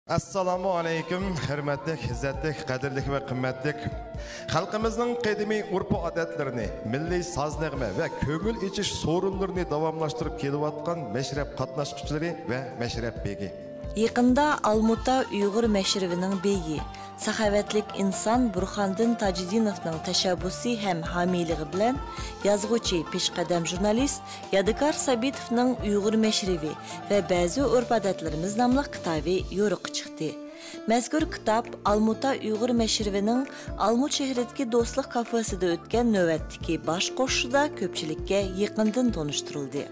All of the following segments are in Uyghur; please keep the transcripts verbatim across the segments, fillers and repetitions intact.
ئەسسالامۇ ئەلەيكۇم، ھۆرمەتلىك، ئىززەتلىك، قەدىرلىك ۋە قىممەتلىك خەلقىمىزنىڭ قەدىمىي ئۇرپ-ئادەتلىرىنى، مىللىي ساز-نەغمە ۋە كۆڭۈل ئېچىش سورۇنلىرىنى داۋاملاشتۇرۇپ كېلىۋاتقان مەشرەپ قاتناشقۇچىلىرى ۋە مەشرەپ بېگى. يېقىندا ئالمۇتا ئۇيغۇر مەشرىۋىنىڭ بېگى، ساخاۋەتلىك ئىنسان بۇرخاندىن تاجىدىنوفنىڭ تەشەببۇسى ھەم ھامىيلىقى بىلەن يازغۇچى، پېشقەدەم ژۇرنالىست يادىكار سابىتوفنىڭ ئۇيغۇر مەشرىۋى ۋە بەزى ئۆرپ-ئادەتلىرىمىز ناملىق كىتابى يورۇققا چىقتى. مەزكۇر كىتاب ئالمۇتا ئۇيغۇر مەشرىۋىنىڭ ئالمۇت شەھىرىدىكى دوستلۇق كافېسىدا ئۆتكەن نۆۋەتتىكى باش قوشۇشىدا كۆپچىلىككە يېقىندىن تونۇشتۇرۇلدى.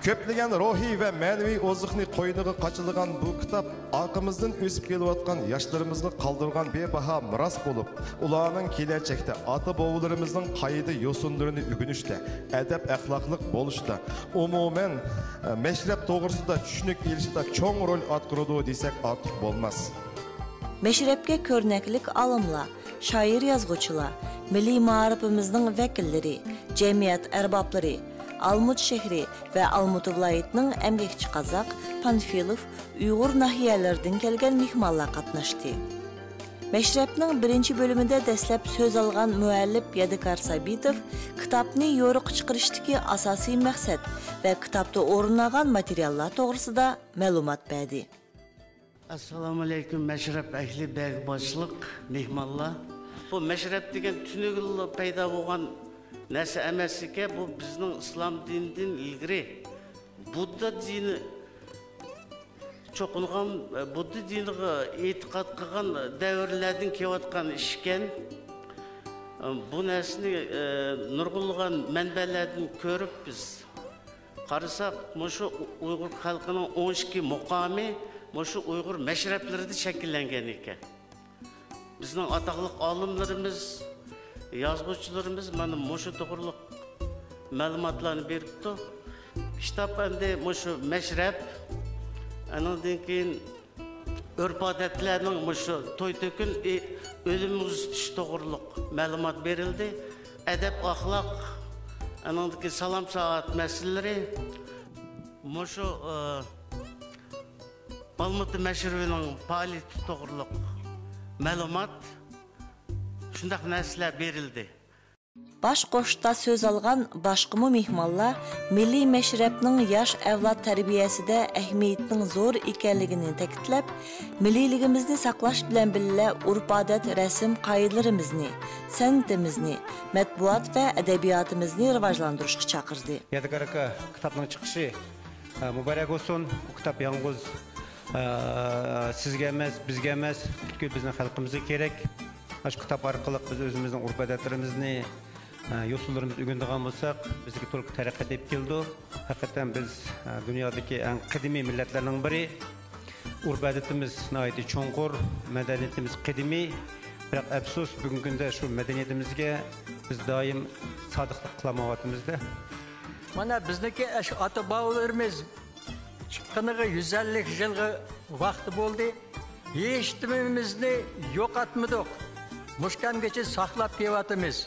كۆپلىگەن روھىي ۋە مەنىۋى ئوزۇقنى قوينىغا قاچىلىغان بۇ كىتاب ئارقىمىزدىن ئۆسۈپ كېلىۋاتقان ياشلىرىمىزغا قالدۇرغان بىباھا مىراس بولۇپ، ئۇلارنىڭ كېلەچەكتە ئاتا-بوۋىلىرىمىزنىڭ قائىدە-يوسۇنلىرىنى ئۆگىنىشتە، ئەدەپ-ئەخلاقلىق بولۇشتا، ئومۇمەن، مەشرەپ توغرىسىدا چۈشىنىك ئېلىشىدا چوڭ رول ئاتقۇرىدۇ دېسەك ئارتۇق بولماس. مەشرەپكە كۆرنەكلىك ئالىملار، شائىر-يازغۇچىلار، مىللىي مائارىپىمىزنىڭ ۋەكىللىرى، جەمئىيەت ئەربابلىرى، ئالمۇت شەھىرى ۋە ئالمۇتا ۋىلايىتىنىڭ ئەمگەكچى قازاق، پانفىلوف، ئۇيغۇر ناھىيەلىرىدىن كەلگەن مېھمانلار قاتناشتى. مەشرەپنىڭ بىرىنچى بۆلۈمىدە دەسلەپ سۆز ئالغان مۇئەللىپ يادىكار سابىتوف كىتابنى يورۇققا چىقىرىشتىكى ئاساسىي مەقسەت ۋە كىتابتا ئورۇن ئالغان ماتېرىياللار توغرىسىدا مەلۇمات بەردى. ئەسسالامۇئەلەيكۇم، مەشرەپ ئەھلى، بەگ باشلىق، مېھمانلار. بۇ مەشرەپ دېگەن تۈنۈگۈنلا پەيدا بولغان نەرسە ئەمەس ئىكەن، بۇ بىزنىڭ ئىسلام دىنىدىن ئىلگىرى بۇددا دىنى چوقۇنغان، بۇددا دىنىغا ئېتىقاد قىلغان دەۋرلەردىن كېلىۋاتقان ئىش ئىكەن. بۇ نەرسىنى نۇرغۇنلىغان مەنبەلەردىن كۆرۈپ بىز قارىساق، مۇشۇ ئۇيغۇر خەلقىنىڭ ئون ئىككى مۇقامى مۇشۇ ئۇيغۇر مەشرەپلىرىدە شەكىللەنگەن ئىكەن. بىزنىڭ ئاتاقلىق ئالىملىرىمىز، يازغۇچىلىرىمىز مانا مۇشۇ توغرىلىق مەلۇماتلارنى بېرىپتۇ. كىتاب ئەمدى مۇشۇ مەشرەپ، ئانىڭدىن كېيىن ئۆرپ-ئادەتلەرنىڭ مۇشۇ توي-تۆكۈن، ئۆلۈم ئۇزىتىش توغرۇلۇق مەلۇمات بېرىلدى. ئەدەپ-ئەخلاق، ئانىڭدىكى سالام-سائات مەسىلىلىرى، مۇشۇ، ئى، ئالمۇتا مەشرىۋىنىڭ پائالىيىتى توغرۇلۇق مەلۇمات، شۇنداق نەرسىلەر بېرىلدى. باش قوشۇشتا سۆز ئالغان باشقىمۇ مېھمانلار مىللىي مەشرەپنىڭ ياش ئەۋلاد تەربىيەسىدە ئەھمىيىتىنىڭ زور ئىكەنلىكىنى تەكىتلەپ، مىللىيلىكىمىزنى ساقلاش بىلەن بىللە، ئۇرپ-ئادەت، رەسىم-قائىدىلىرىمىزنى، سەنئىتىمىزنى، مەتبۇئات ۋە ئەدەبىياتىمىزنى راۋاجلاندۇرۇشقا چاقىردى. يادىكار ئاكا، كىتابنىڭ چىقىشى، ئە، مۇبارەك بولسۇن. بۇ كىتاب يالغۇز، ئە، سىزگە ئەمەس، بىزگە ئەمەس، پۈتكۈل بىزنىڭ خەلقىمىزگە كېرەك. ئاشۇ كىتاب ئارقىلىق بىز ئۆزىمىزنىڭ ئۇرپ-ئادەتلىرىمىزنى، ئە، يوسۇنلىرىمىزنى ئۆگىنىدىغان بولساق، بىزگە تولۇق تەرەققىيات ئېلىپ كېلىدۇ. ھەقىقەتەن بىز، ئە، دۇنيادىكى ئەڭ قەدىمىي مىللەتلەرنىڭ بىرى. ئۇرپ-ئادىتىمىز ناھايىتى چوڭقۇر، مەدەنىيىتىمىز قەدىمىي. بىراق ئەپسۇس، بۈگۈنكى كۈندە شۇ مەدەنىيىتىمىزگە بىز دائىم سادىقلىق قىلالمايۋاتىمىز-دە. مانا بىزنىڭكى ئاشۇ ئاتا-بوۋىلىرىمىز چىققىنىغا يۈز ئەللىك يىلغا ۋاقتى بولدى. ھېچنېمىمىزنى يوقاتمىدۇق. مۇشۇ كۈنگىچە ساقلاپ كېلىۋاتىمىز.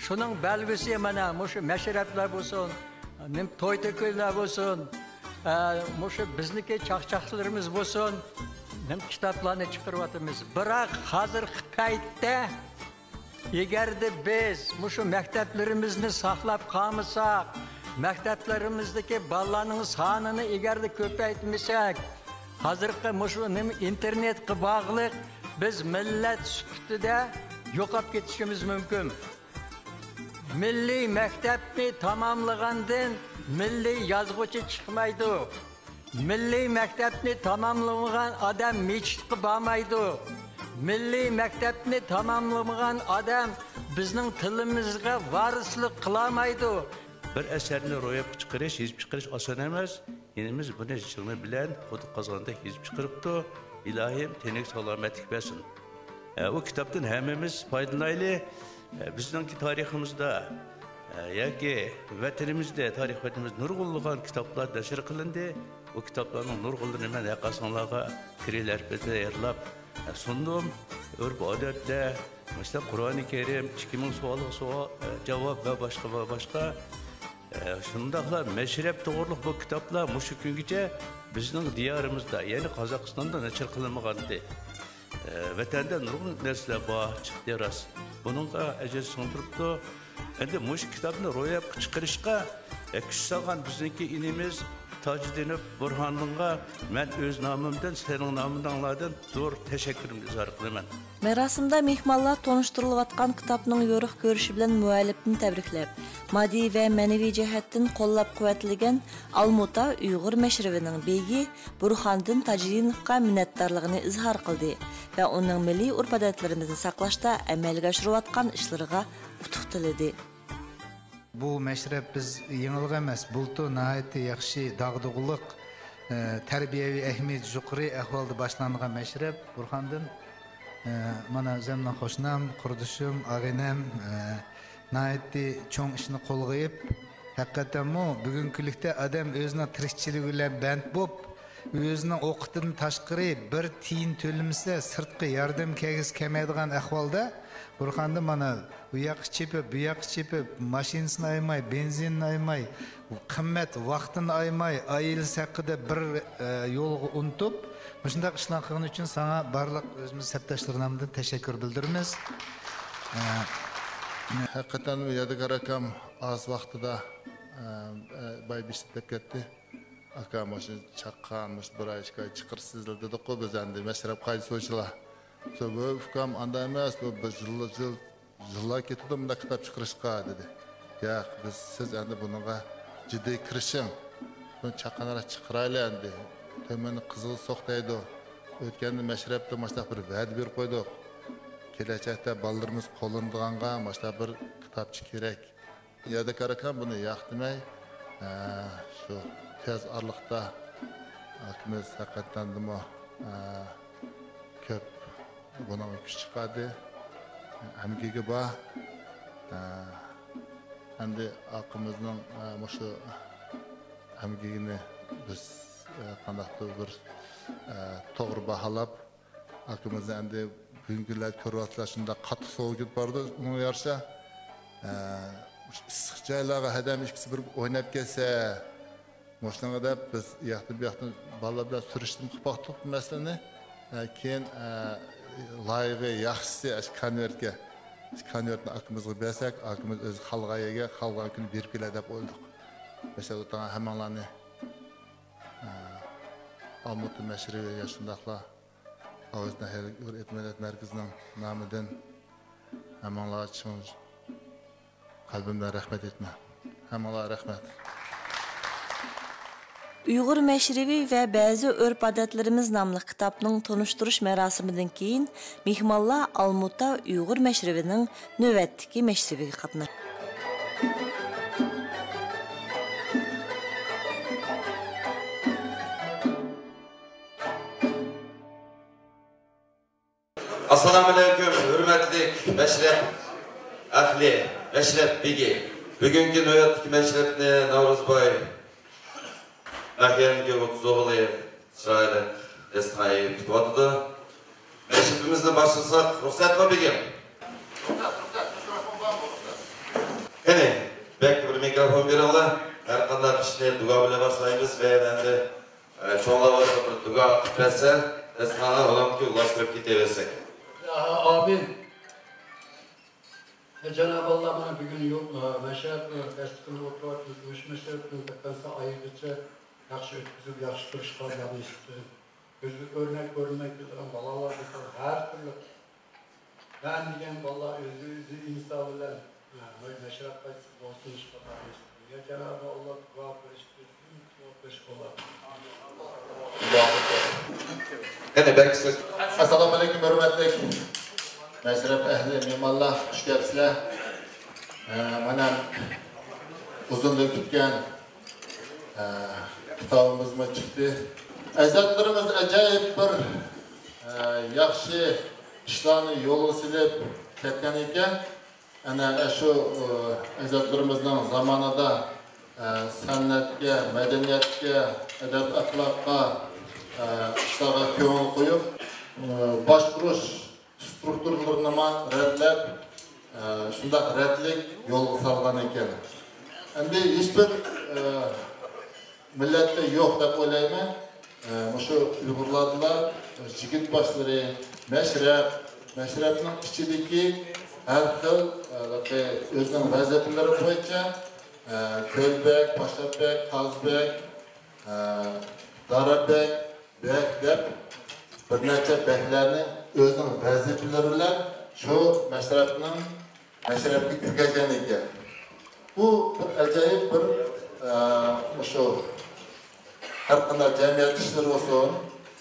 شۇنىڭ بەلگىسى مانا مۇشۇ مەشرەپلەر بولسۇن، نېمە توي-تۆكۈنلەر بولسۇن، ئە، مۇشۇ بىزنىڭكى چاقچاقلىرىمىز بولسۇن، نېمە كىتابلارنى چىقىرىۋاتىمىز. بىراق ھازىرقى پەيتتە ئەگەردە بىز مۇشۇ مەكتەپلىرىمىزنى ساقلاپ قالمىساق، مەكتەپلىرىمىزدىكى بالىلارنىڭ سانىنى ئەگەردە كۆپەيتمىسەك، ھازىرقى مۇشۇ نېمە ئىنتېرنېتقا باغلىق بىز مىللەت سۈپىتىدە يوقاپ كېتىشىمىز مۇمكىن. مىللىي مەكتەپنى تاماملىغاندىن مىللىي يازغۇچى چىقمايدۇ. مىللىي مەكتەپنى تاماملىمىغان ئادەم مىچىتقا بارمايدۇ. مىللىي مەكتەپنى تاماملىمىغان ئادەم بىزنىڭ تىلىمىزغا ۋارىسلىق قىلالمايدۇ. بىر ئەسەرنى روياپقا چىقىرىش، يېزىپ چىقىرىش ئاسان ئەمەس. ئىنىمىز بۇنى زىچىڭى بىلەن قۇدۇق قازغاندەك يېزىپ چىقىرىپتۇ. ئىلاھىم تېنىگە سالامەتلىك بەرسۇن. ئە، ئۇ كىتابتىن ھەممىمىز پايدىلىنايلى. ئە، بىزنىڭكى تارىخىمىزدا، ئە، ياكى ۋەتىنىمىزدە، تارىخ ۋەتىنىمىزدە نۇرغۇنلىغان كىتابلار نەشر قىلىندى. بۇ كىتابلارنىڭ نۇرغۇنلىرىنى مەن ھەرقايسىڭلارغا كىرىلەر تەييارلاپ، ئە، سۇندۇم. ئۆرپ-ئادەتلەر، مەسىلەن، قۇرئانى كەرىم، ئىككى مىڭ سوئالغا سوئال، ئە، جاۋاب ۋە باشقا، ۋە باشقا. شۇنداقلا مەشرەپ توغرۇلۇق بۇ كىتابلار مۇشۇ كۈنگىچە بىزنىڭ دىيارىمىزدا، يەنى قازاقىستاندا نەشر قىلىنمىغانىدى. ۋەتەندە نۇرغۇن نەرسىلەر بار، چىقتى راست. بۇنىڭغا ئەجىر سىڭدۈرۈپتۇ. ئەمدى مۇشۇ كىتابنى روياپقا چىقىرىشقا، ئە، كۈچ سالغان بىزنىڭكى ئىنىمىز تاجىدىنوف بۇرھاندىنغا مەن ئۆز نامىمدىن، سېنىڭ نامىڭلاردىن زور تەشەككۈرۈمنى ئىزھار قىلىمەن. مەراسىمدا مېھمانلار تونۇشتۇرۇلۇۋاتقان كىتابنىڭ يورۇق كۆرۈشى بىلەن مۇئەللىپنى تەبرىكلەپ، ماددىي ۋە مەنىۋى جەھەتتىن قوللاپ-قۇۋۋەتلىگەن ئالمۇتا ئۇيغۇر مەشرىۋىنىڭ بېگى بۇرھاندىن تاجىدىنوفقا مىننەتدارلىقىنى ئىزھار قىلدى ۋە ئۇنىڭ مىللىي ئۆرپ-ئادەتلىرىمىزنى ساقلاشتا ئەمەلگە ئاشۇرۇۋاتقان ئىشلىرىغا ئۇتۇق تىلىدى. بۇ مەشرەپ بىز يېڭىلىق ئەمەس، بۇلتۇر ناھايىتى ياخشى، داغدۇغىلىق، ئە، تەربىيەۋى ئەھمىيىتى يۇقىرى ئەھۋالدا باشلانغان مەشرەپ. بۇرھاندىن، ئە، مانا ئۆزۈمنىڭ قوشنام، قۇردىشىم، ئاغىنەم، ئە، ناھايىتى چوڭ ئىشنى قولغا ئېلىپ، ھەقىقەتەنمۇ بۈگۈنكى كۈنلۈكتە ئادەم ئۆزىنىڭ تىرىكچىلىكى بىلەن بەند بولۇپ، ئۆزىنىڭ ئوقىتىدىن تاشقىرى بىر تىيىن تۆلىمىسە، سىرتقى ياردەم كەلگۈسى كەلمەيدىغان ئەھۋالدا، بۇرھاندىن مانا ئۇ ياققا چېپىپ، بۇ ياققا چېپىپ، ماشىنىسىنى ئايىماي، بېنزىنىنى ئايىماي، قىممەت ۋاقتىنى ئايىماي، ئائىلىسى ھەققىدە بىر، ئە، يولغا ئۇنتۇپ، مۇشۇنداق ئىشلارنى قىلغىنى ئۈچۈن ساڭا بارلىق ئۆزىمىز سەپداشلار نامىدىن تەشەككۈر بىلدۈرىمىز. ئە، ھەقىقەتەن يادىكار ئاكام ئاز ۋاقتىدا، ئە، ئە، باي بېشىنى دەپ كەتتى. ئاكا، مۇشۇ چاققان، مۇشۇ بىر ئاي، ئىككى ئاي چىقىرىسىزلا دېدۇققۇ بىز ئەمدى، مەشرەپ قايسى سوچىلا؟ سو، بۇ ئۇكام، ئاندا ئەمەس، بۇ بىر يىل، يىل، يىللار كېتىدۇ مۇنداق كىتاب چىقىرىشقا، دېدى. ياق، بىز، سىز ئەمدى بۇنىڭغا جىددىي كىرىشىڭ. بۇنى چاققانراق چىقىرايلى ئەمدى. تۆمۈرنى قىزغىن سوق دەيدۇ. ئۆتكەندە مەشرەپتە مۇشۇنداق بىر ۋەدە بېرىپ قويدۇق. كېلەچەكتە بالىلىرىمىز قوللىنىدىغانغا مۇشۇنداق بىر كىتابچە كېرەك. يادىكار ئاكام بۇنى ياق دېمەي، ئە، شۇ تېز ئارىلىقتا ئاكىمىز ھەقىقەتەنمۇ، ئە، كۆپ بۇنىڭغا كۈچ چىقاردى، ئەمگىكى بار. ئە، ئەمدى ئاكىمىزنىڭ، ئە، مۇشۇ ئەمگىكىنى بىز، ئە، قانداقتۇر بىر، ئە، توغرا باھالاپ، ئاكىمىزنى ئەمدى بۈگۈنكى كۈنلەردە كۆرۈۋاتىسىلەر، شۇنداق قاتتىق سوغۇق كېتىپ بارىدۇ. ئۇنىڭغا يارىشا، ئە، ئىسسىق جايلارغا ھەدەم ئىككىسى بىر ئويناپ كەتسە، مۇشۇنىڭغا دەپ بىز ئۇياقتىن بۇياقتىن بالىلار بىلەن سۈرۈشتۈرۈپ قىلىپ باقتۇق بۇ مەسىلىنى. ئە، كېيىن، ئە، لايىقى ياخشىسى ئاشۇ كونۋېرتكە، شۇ كونۋېرتنى ئاكىمىزغا بەرسەك، ئاكىمىز ئۆزى خالىغان يەرگە خالىغان كۈنى بېرىپ كېلەر دەپ ئويلىدۇق. مەسىلەن، ھەممىڭلارنى، ئە، ئالمۇتا مەشرىۋى ۋە شۇنداقلا ئاۋۇز ناھىيەلىك ئۇيغۇر ئېتنىك مەدەنىيەت مەركىزىنىڭ نامىدىن ھەممىڭلارغا چىن قەلبىمدىن رەھمەت ئېيتىمەن. ھەممىڭلارغا رەھمەت. ئۇيغۇر مەشرىۋى ۋە بەزى ئۆرپ-ئادەتلىرىمىز ناملىق كىتابنىڭ تونۇشتۇرۇش مەراسىمىدىن كېيىن، مېھمانلار ئالمۇتا ئۇيغۇر مەشرىۋىنىڭ نۆۋەتتىكى مەشرىۋىگە قاتناشتى. ئەسسالامۇئەلەيكۇم، ھۆرمەتلىك مەشرەپ ئەھلى، مەشرەپ بېگى! بۈگۈنكى نۆۋەتتىكى مەشرەپنى ناۋرۇزباي ناھىيەنىڭ ئوتتۇز ئوغلى چىرايلىق داستىخان ئېيىپ كۈتۈۋاتىدۇ. مەشرىپىمىزنى باشلىساق، رۇخسەتمۇ، بېگىم؟ قېنى، بەككە بىر مىكروفون بېرىڭلار. ھەر قانداق ئىشنى دۇئا بىلەن باشلايمىز ۋە ئەمدى، ئە، چوڭلار بولسا بىر دۇئا قىلىپ بەرسە، داستىخانغا ئۇلارنىڭكى ئۇلاشتۇرۇپ كېتىۋەرسەك. ئامىن. جانابىي ئاللا، مانا بۈگۈن يو-، ئە، مەشرەپ، ئە، تەشكىل قىلىپ ئولتۇرۇۋاتىمىز. مۇشۇ مەشرەپنى بىر قانچە ئايغىچە ياخشى ئۆتكۈزۈپ، ياخشى تۇرۇشقا نېسىپ قىلسۇن. كۆزگە كۆرۈنەك كۆرۈنمەي كېلىدىغان بالىلار بولسا ھەر تۈرلۈك، مەن دېگەن بالىلار ئۆزى، ئۆزى ئىنسان بىلەن، ئە، مەشرەپ قايسى بولسۇن، ئىشقا قاتنىشىدۇ. يا جانابىي ئاللا، دۇئا قىلىشتۇرسۇن، دۇئا قىلىش بولار. قېنى، بەك سۆز. ئەسسالامۇئەلەيكۇم، ھۆرمەتلىك مەشرەپ ئەھلى، مېھمانلار، خۇش كەپسىلەر. ئە، مانا ئۇزۇندىن كۈتكەن، ئە، كىتابىمىزمۇ چىقتى. ئەجدادلىرىمىز ئاجايىپ بىر، ئە، ياخشى ئىشلارنى يولغا سېلىپ كەتكەن ئىكەن. ئەنە ئاشۇ، ئە، ئەجدادلىرىمىزنىڭ زامانىدا، ئە، سەنئەتكە، مەدەنىيەتكە، ئەدەپ-ئەخلاققا، ئە، ئىشلارغا كۆڭۈل قويۇپ، ئە، باشقۇرۇش سترۇكتۇرىلىرىنىمۇ رەتلەپ، ئە، شۇنداق رەتلىك يولغا سالغان ئىكەن. ئەمدى ھېچبىر، ئە، مىللەتتە يوق دەپ ئويلايمەن. ئە، مۇشۇ ئۇيغۇرلاردىلا يىگىت باشلىرى، مەشرەپ، مەشرەپنىڭ ئىچىدىكى ھەر خىل، ئە، ئۆزىنىڭ ۋەزىپىلىرى بويىچە، ئە، كۆلبەگ، پاششاپبەگ، قازبەگ، ئە، دارابەگ، بەگ دەپ بىر نەچچە بەگلەرنى ئۆزىنىڭ ۋەزىپىلىرى بىلەن شۇ مەشرەپنىڭ، مەشرەپكە كىرگۈزگەن ئىكەن. بۇ بىر ئاجايىپ بىر، ئە، مۇشۇ ھەر قانداق جەمئىيەت ئىشلىرى بولسۇن،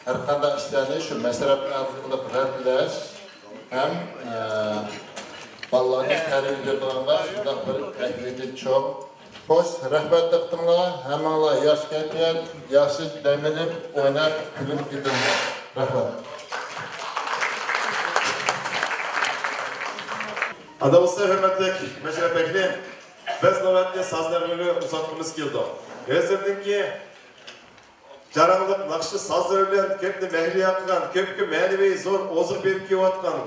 ھەر قانداق ئىشلارنى شۇ مەشرەپ ئارقىلىق رەتلەش ھەم، ئە، بالىلارنى تەربىيەلەيدىغانغا شۇنداق بىر ئەھمىيىتى چوڭ. خوش، رەھمەت دىققىتىڭلار، ھەممىڭلار ياخشى كەيپىيات، ياخشى دەم ئېلىپ، ئويناپ، كۈلۈپ كېتىڭلار. رەھمەت. ئاندىن بولسا ھۆرمەتلىك مەشرەپ ئەھلى، بىز نۆۋەتنى ساز نەغمىگە ئۇزاتقۇمىز كېلىدۇ. ھۆزۈردىنكى جاراڭلىق ناخشا سازلىرى بىلەن كۆپنى مەھلىيا قىلغان، كۆپكە مەنىۋى زور ئوزۇق بېرىپ كېلىۋاتقان،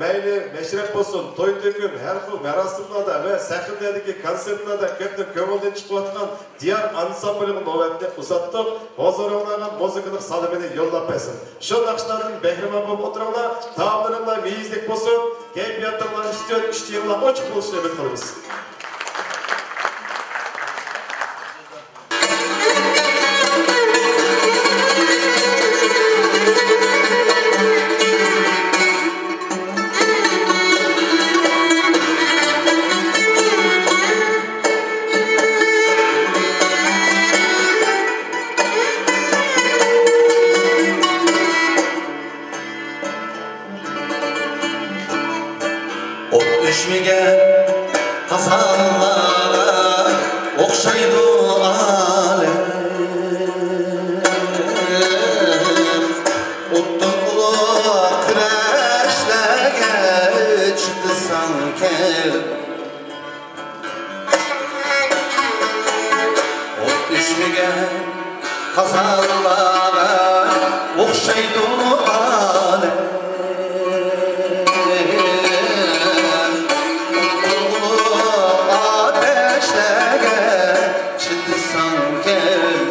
مەيلى مەشرەپ بولسۇن، توي-تۆكۈن، ھەر خىل مەراسىملاردا ۋە سەھنىلەردىكى كونسېرتلاردا كۆپنىڭ كۆڭلىدىن چىقىۋاتقان دىيار ئانسامبىلىغا نۆۋەتنى ئۇزاتتۇق. ھۇزۇرۇڭلارغا مۇزىكىلىق سالىمىنى يوللاپ بەرسۇن. شۇ ناخشىلاردىن بەھرىمەن بولۇپ ئولتۇرۇڭلار، تائاملىرىڭلار مېيىزلىك بولسۇن، كەيپىياتىڭلار ئۈستۈن، ئىشتىيىڭلار ئوچۇق بولۇشىنى ئۈمىد قىلىمىز. ئوت ئۆچمىگەن قازانلارغا ئوخشايدۇ ئالەم. ئوتتىن ئۇلۇغ كۈرەشلەرگە چىدىساڭ كەل. ئوت ئۆچمىگەن قازانلارغا ئوخشايدۇ ئالەم. ئۇلۇغ ئاتەشلەرگە چىدىساڭ كەلگىن.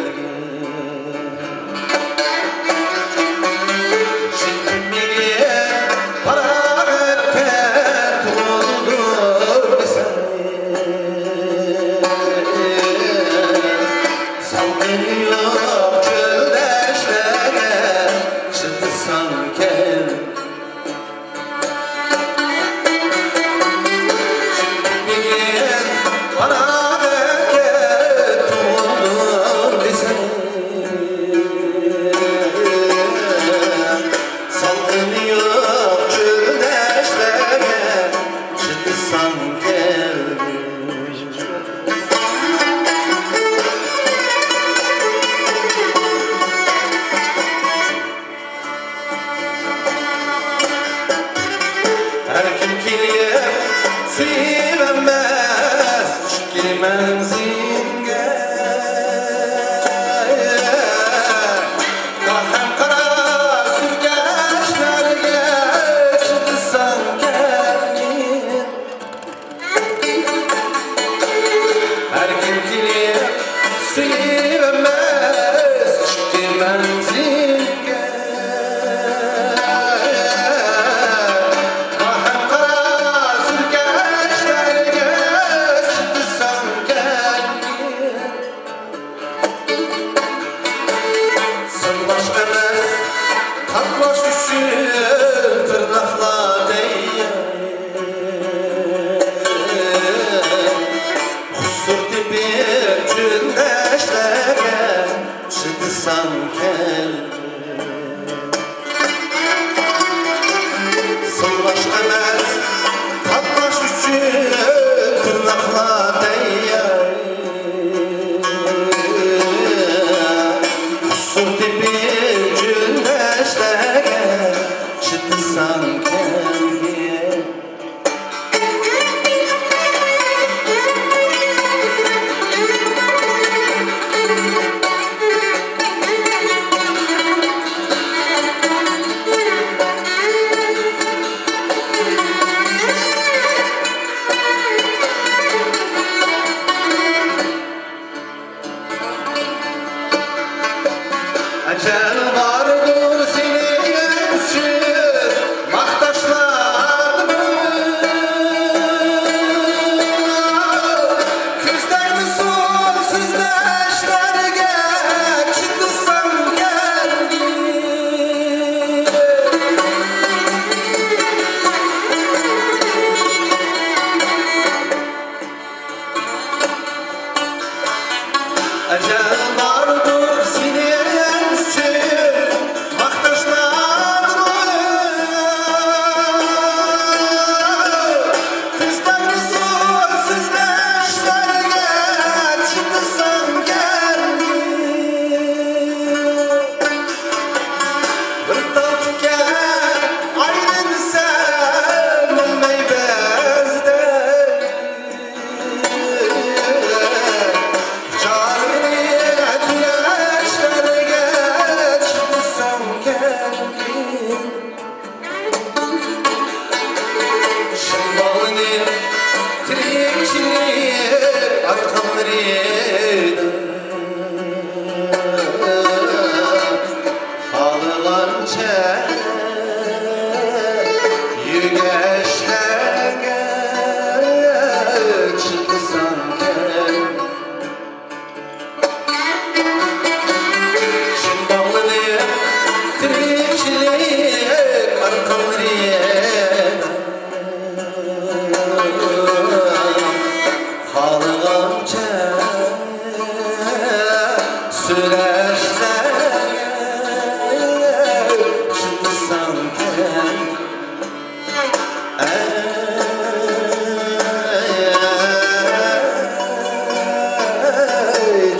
سالقىنى يوق چۆل دەشتلەرگە چىدىساڭ كەلگىن. ھەر كىم كېلىپ سۆيۈۋەرمەس ئىككى مەنزىلگە. باھار قارا سۈركەشلەرگە چىدىساڭ كەلگىن. ھەر كىم كېلىپ سۆيۈۋەرمەس ئىككى مەنزىلگە. باھار قارا سۈركەشلەرگە چىدىساڭ كەلگىن. سىرلاشقا ئەمەس، تاتلاش ئۈچۈن تىرناقلار تەييار. قۇسۇر تېپىپ چۆل دەشتلەرگە چىدىساڭ كەلگىن. سىرلاشقا ئەمەس، تاتلاش ئۈچۈن تىرناقلار تەييار. قۇسۇر تېپىپ چۆل دەشتلەرگە چىدىساڭ كەلگىن. سەن باردۇر سېنى ئۈچۈن ماختاشلار، كۆز تەگمىسۇن سۆزلەشلەرگە، چىدىسام كەلگىن. ئەجەل باردۇر سېنى ئۈچۈن ماختاشلار، كۆز تەگمىسۇن سۆزلەشلەرگە، چىدىسام كەلگىن. بىر تال تىكەن ئايلىنىسەن بىلمەي بەزىدە. چارىنى تىلەشلەرگە چىدىسام كەلگىن. شىم باغلىنىپ تىرىكچىلىك ئارقانلىرىدا خالىغانچە يۆگەشلەرگە چىدىسام كەلگىن. شىم باغلىنىپ تىرىكچىلىك ئارقانلىرىدا خالىغانچە سۆزلەشلەرگە چىدىسام كەلگىن. ئەي،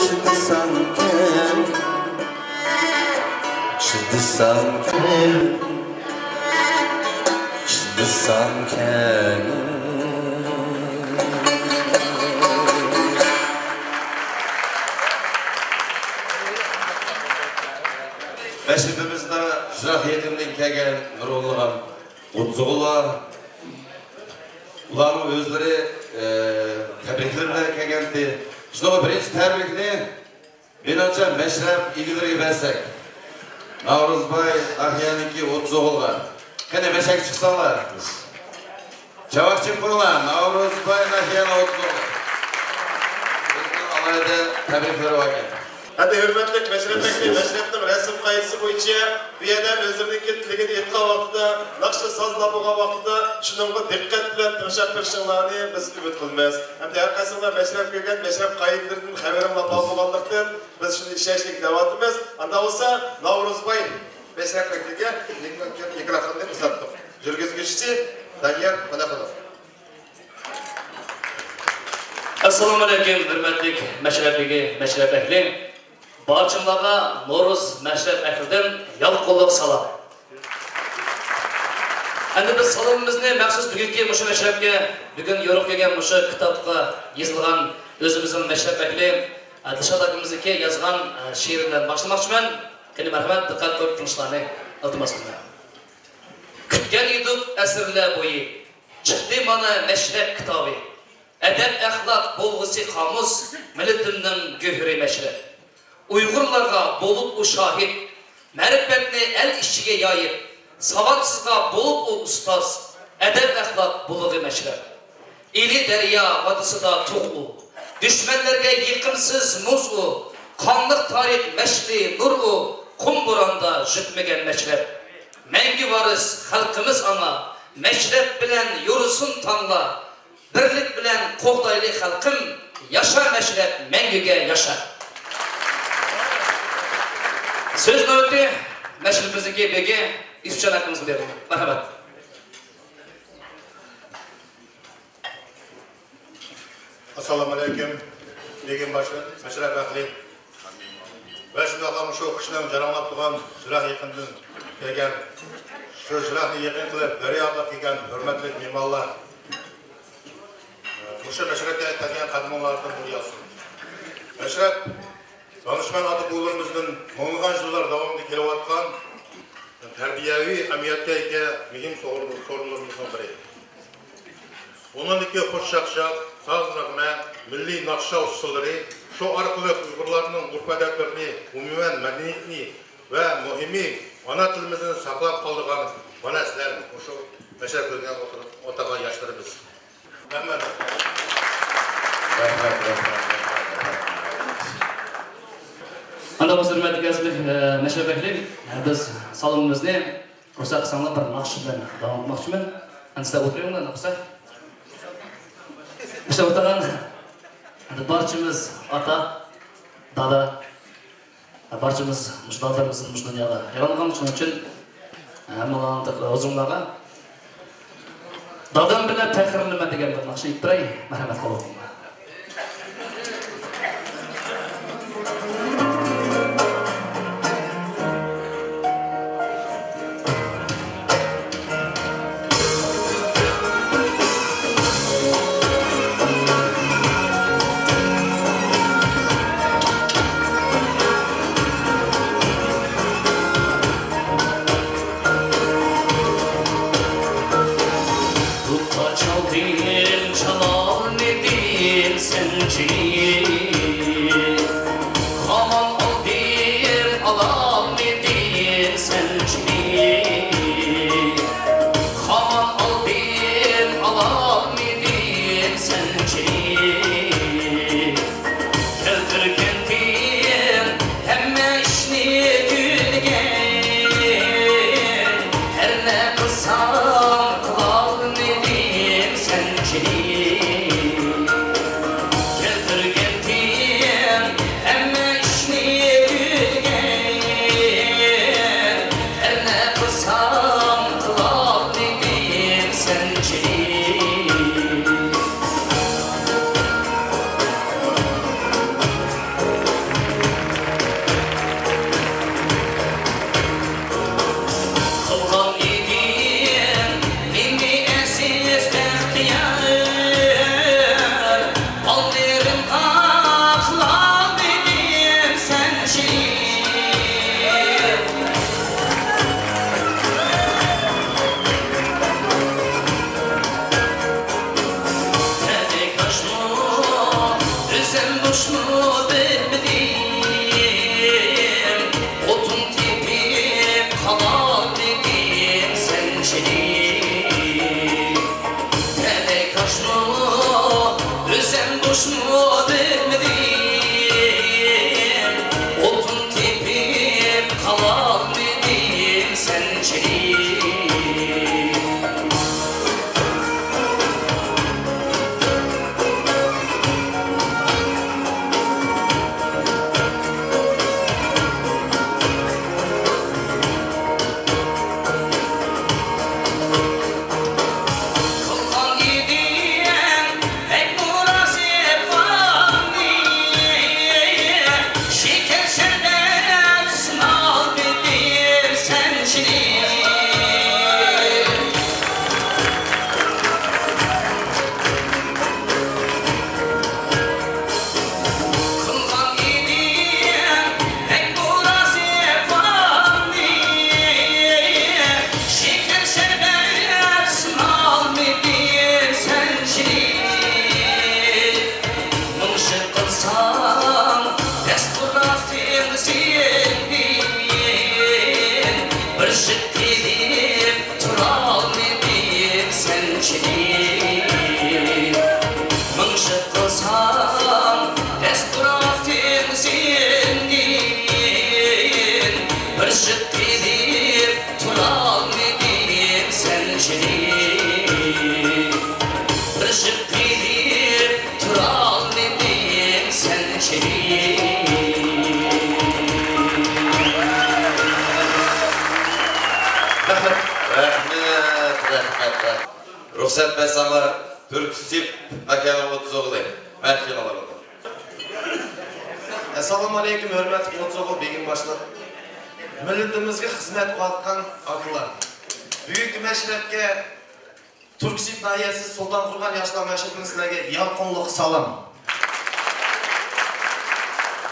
چىدىسامكەن، چىدىسامكەن، چىدىسامكەن. مەشرىپىمىزدە يىراق يېقىندىن كەلگەن نۇرغۇنلىغان ئوتزوغۇللار، ئۇلارنىڭ ئۆزلىرى، ئە، تەبرىكلىرى بىلەن كەلگەنتى. شۇنىڭغا بىرىنچى تەبرىكنى مېنىڭچە مەشرەپ ئىگىلىرىگە بەرسەك. ناۋرۇزباي ناھىيەنىڭكى ئوتزوغۇللار. قېنى، مەشەگە چىقساڭلار. چاۋاك چېلىپ قويۇڭلار، ناۋرۇزباي ناھىيەنىڭ ئوتزوغۇللار. ئۆزىنىڭ ئالاھىدە تەبرىكلىرى باركەن. ئەمدى ھۆرمەتلىك مەشرەپ بەگلىرى مەشرەپنىڭ رەسىم قائىدىسى بويىچە بۇ يەردە ئۆزلىرىنىڭكى تىلىكىنى ئېيتقان ۋاقتىدا، ناخشا ساز بولغان ۋاقتىدا شۇنىڭغا دىققەت بىلەن تىڭشاپ بېرىشىڭلارنى بىز ئۈمىد قىلىمىز. ئەمدى ھەر قايسىڭلار مەشرەپ كىرگەن، مەشرەپ قائىدىلىرىدىن خەۋىرىڭلار بار بولغانلىقتىن، بىز شۇنى ئىشەنچلىك دەۋاتىمىز. ئانداق بولسا، ناۋرۇزباي مەشرەپ بەگلىكىگە مىكروفوننى ئۇزاتتۇق. يۈرگۈزگۈچىسى دانىيار مۇنەقۇلوف. ئەسسالامۇئەلەيكۇم، ھۆرمەتلىك مەشرەپ بېگى، مەشرەپ ئەھلى. بارچىڭلارغا نورۇز مەشرەپ ئەھلىدىن يالقۇنلۇق سالام. ئەمدى بىز سالىمىمىزنى مەخسۇس بۈگۈنكى مۇشۇ مەشرەپكە، بۈگۈن يورۇق كەلگەن مۇشۇ كىتابقا يېزىلغان ئۆزىمىزنىڭ مەشرەپ ئەھلى، ئە، دىلشات ئاكىمىزنىڭكى يازغان، ئە، شېئىرى بىلەن باشلىماقچىمەن. قېنى، مەرھەمەت، دىققەت قىلىپ تىڭشىشىڭلارنى ئىلتىماس قىلىمەن. كۈتكەن ئىدۇق ئەسىرلەر بويى، چىقتى مانا مەشرەپ كىتابى. ئەدەپ-ئەخلاق بولغۇسى قامۇس، مىللىتىمنىڭ گۆھىرى مەشرەپ. ئۇيغۇرلارغا بولۇپ ئۇ شاھىت، مەرىپەتنى ئەل ئىچىگە يايىپ، ساۋاتسىزغا بولۇپ ئۇ ئۇستاز، ئەدەپ-ئەخلاق بۇلىغى مەشرەپ. ئىلى دەريا ۋادىسىدا تۇغ ئۇ، دۈشمەنلەرگە يېقىمسىز مۇز ئۇ، قانلىق تارىخ مەشئىلى نۇر ئۇ، قۇم بوراندا يۈتمىگەن مەشرەپ. مەڭگۈ ۋارىس خەلقىمىز ئانا، مەشرەپ بىلەن يورۇسۇن تاڭلار. بىرلىك بىلەن قوغدايلى خەلقىم، ياشا مەشرەپ، مەڭگۈگە ياشا. سۆز نۆۋىتى مەشرىپىمىزنىڭكى بېگى يۈسۈپجان ئاكىمىزغا بېرىلىدۇ. مەرھەمەت. ئەسسالامۇئەلەيكۇم، بېگىم باشلىق، مەشرەپ ئەھلى. ۋە شۇنداقلا مۇشۇ خۇشنىڭ جاراڭلاپ تۇرغان يىراق يېقىندىن كەلگەن، شۇ يىراقنى يېقىن قىلىپ، دەريا ئاتلاپ كەلگەن ھۆرمەتلىك مېھمانلار، مۇشۇ مەشرەپكە كەلگەن قەدىمىڭلاردىن نۇر ياغسۇن. مەشرەپ دانىشمەن ئاتا-بوۋىلىرىمىزدىن مىڭلىغان يىللار داۋامىدا كېلىۋاتقان تەربىيەۋى ئەھمىيەتكە ئىگە مۇھىم سورۇن-، سورۇنلىرىمىزنىڭ بىرى. ئۇنىڭدىكى خۇش چاقچاق، ساز نەغمە، مىللىي ناخشا ئۇسسۇللىرى، شۇ ئارقىلىق ئۇيغۇرلارنىڭ ئۆرپ-ئادەتلىرىنى، ئومۇمەن مەدەنىيىتىنى ۋە مۇھىمى ئانا تىلىمىزنى ساقلاپ قالىدىغان مانا سىلەر مۇشۇ مەشرەپ كۆرگەن ئولتۇرغان ياشلىرىمىز. رەھمەت. رەھمەت، رەھمەت، رەھمەت، رەھمەت. ئانداق بولسا ھۆرمەتلىك ئەزىز، ئە، مەشرەپ ئەھلى، بىز سالونىمىزنى رۇخسەت قىلساڭلار بىر ناخشا بىلەن داۋام قىلماقچىمەن. ئەمدى سىلەر ئولتۇرۇڭلار ناخشا. سىلەر ئولتۇرغان بارچىمىز ئاتا، دادا، بارچىمىز مۇشۇ دادىلىرىمىزدىن مۇشۇ دۇنياغا ئايرىلغان، شۇنىڭ ئۈچۈن ھەممىڭلارنىڭ ھۇزۇرۇڭلارغا دادام بىلەن پەخىرلىنىمەن دېگەن بىر ناخشا ئېيتىپ بېرەي، مەرھەمەت قىلىڭلار. دۇتتا چالدىم، چالالمىدىم سەنچىلىك. خامان ئالدىم، ئالالمىدىم سەنچىلىك. خامان ئالدىم، ئالالمىدىم سەنچىلىك. كەلتۈرگەنتىم ھەممە ئىشنى گۈلگە، ھەر نە قىلسام قىلالمىدىم سەنچىلىك. كەلتۈرگەنتىم ھەممە ئىشنى گۈلگە، ھەر نە قىلسام قىلالمىدىم سەنچىلىك. قىلغان ئىدىڭ مېنى ئەزىز بەختىيار، بالىلىرىمغا قىلالمىدىم سەنچىلىك. تەلەي كاشمۇ، ئۆزەم بوشمۇ بىلمىدىم. ئوتۇن تېپىپ قالالمىدىم سەنچىلىك. تەلەي كاشمۇ، ئۆزەم بوشمۇ بىلمىدىم. ئوتۇن تېپىپ قالالمىدىم سەنچىلىك. قىلغان ئىدىڭ بەك مۇناسىپ ئاننى، شېكەر شەربەت سۇنالمىدىم سەنچىلىك. قىلغان ئىدىڭ بەك مۇناسىپ ئاننى، شېكەر شەربەت سۇنالمىدىم سەنچىلىك. مىڭ شۈكۈر قىلسام دەس پۇراقتىن سېنىڭدىن، بىر شۈكۈر قىلىپ تۇرالمىدىم سەنچىلىك. مىڭ شۈكۈر قىلسام دەس پۇراقتىن سېنىڭدىن، بىر شۈكۈر قىلىپ تۇرالمىدىم سەنچىلىك. بىر شۈكۈر قىلىپ تۇرالمىدىم سەنچىلىك. رەھمەت، رەھمەت، رەھمەت. رۇخسەت بەرسەڭلار، تۈركسىپ ئاكانىڭ ئوتتۇز ئوغلى. مەرھەمەت. ئەسسالامۇ ئەلەيكۇم، ھۆرمەتلىك ئوتتۇز ئوغۇل بېگىم باشلىق. مىللىتىمىزگە خىزمەت قىلىۋاتقان ئاكىلار. بۈگۈنكى مەشرەپكە تۈركسىپ ناھىيەسى سۇلتان قۇرغان ياشلار مەشرىپىدىن سىلەرگە يالقۇنلۇق سالام.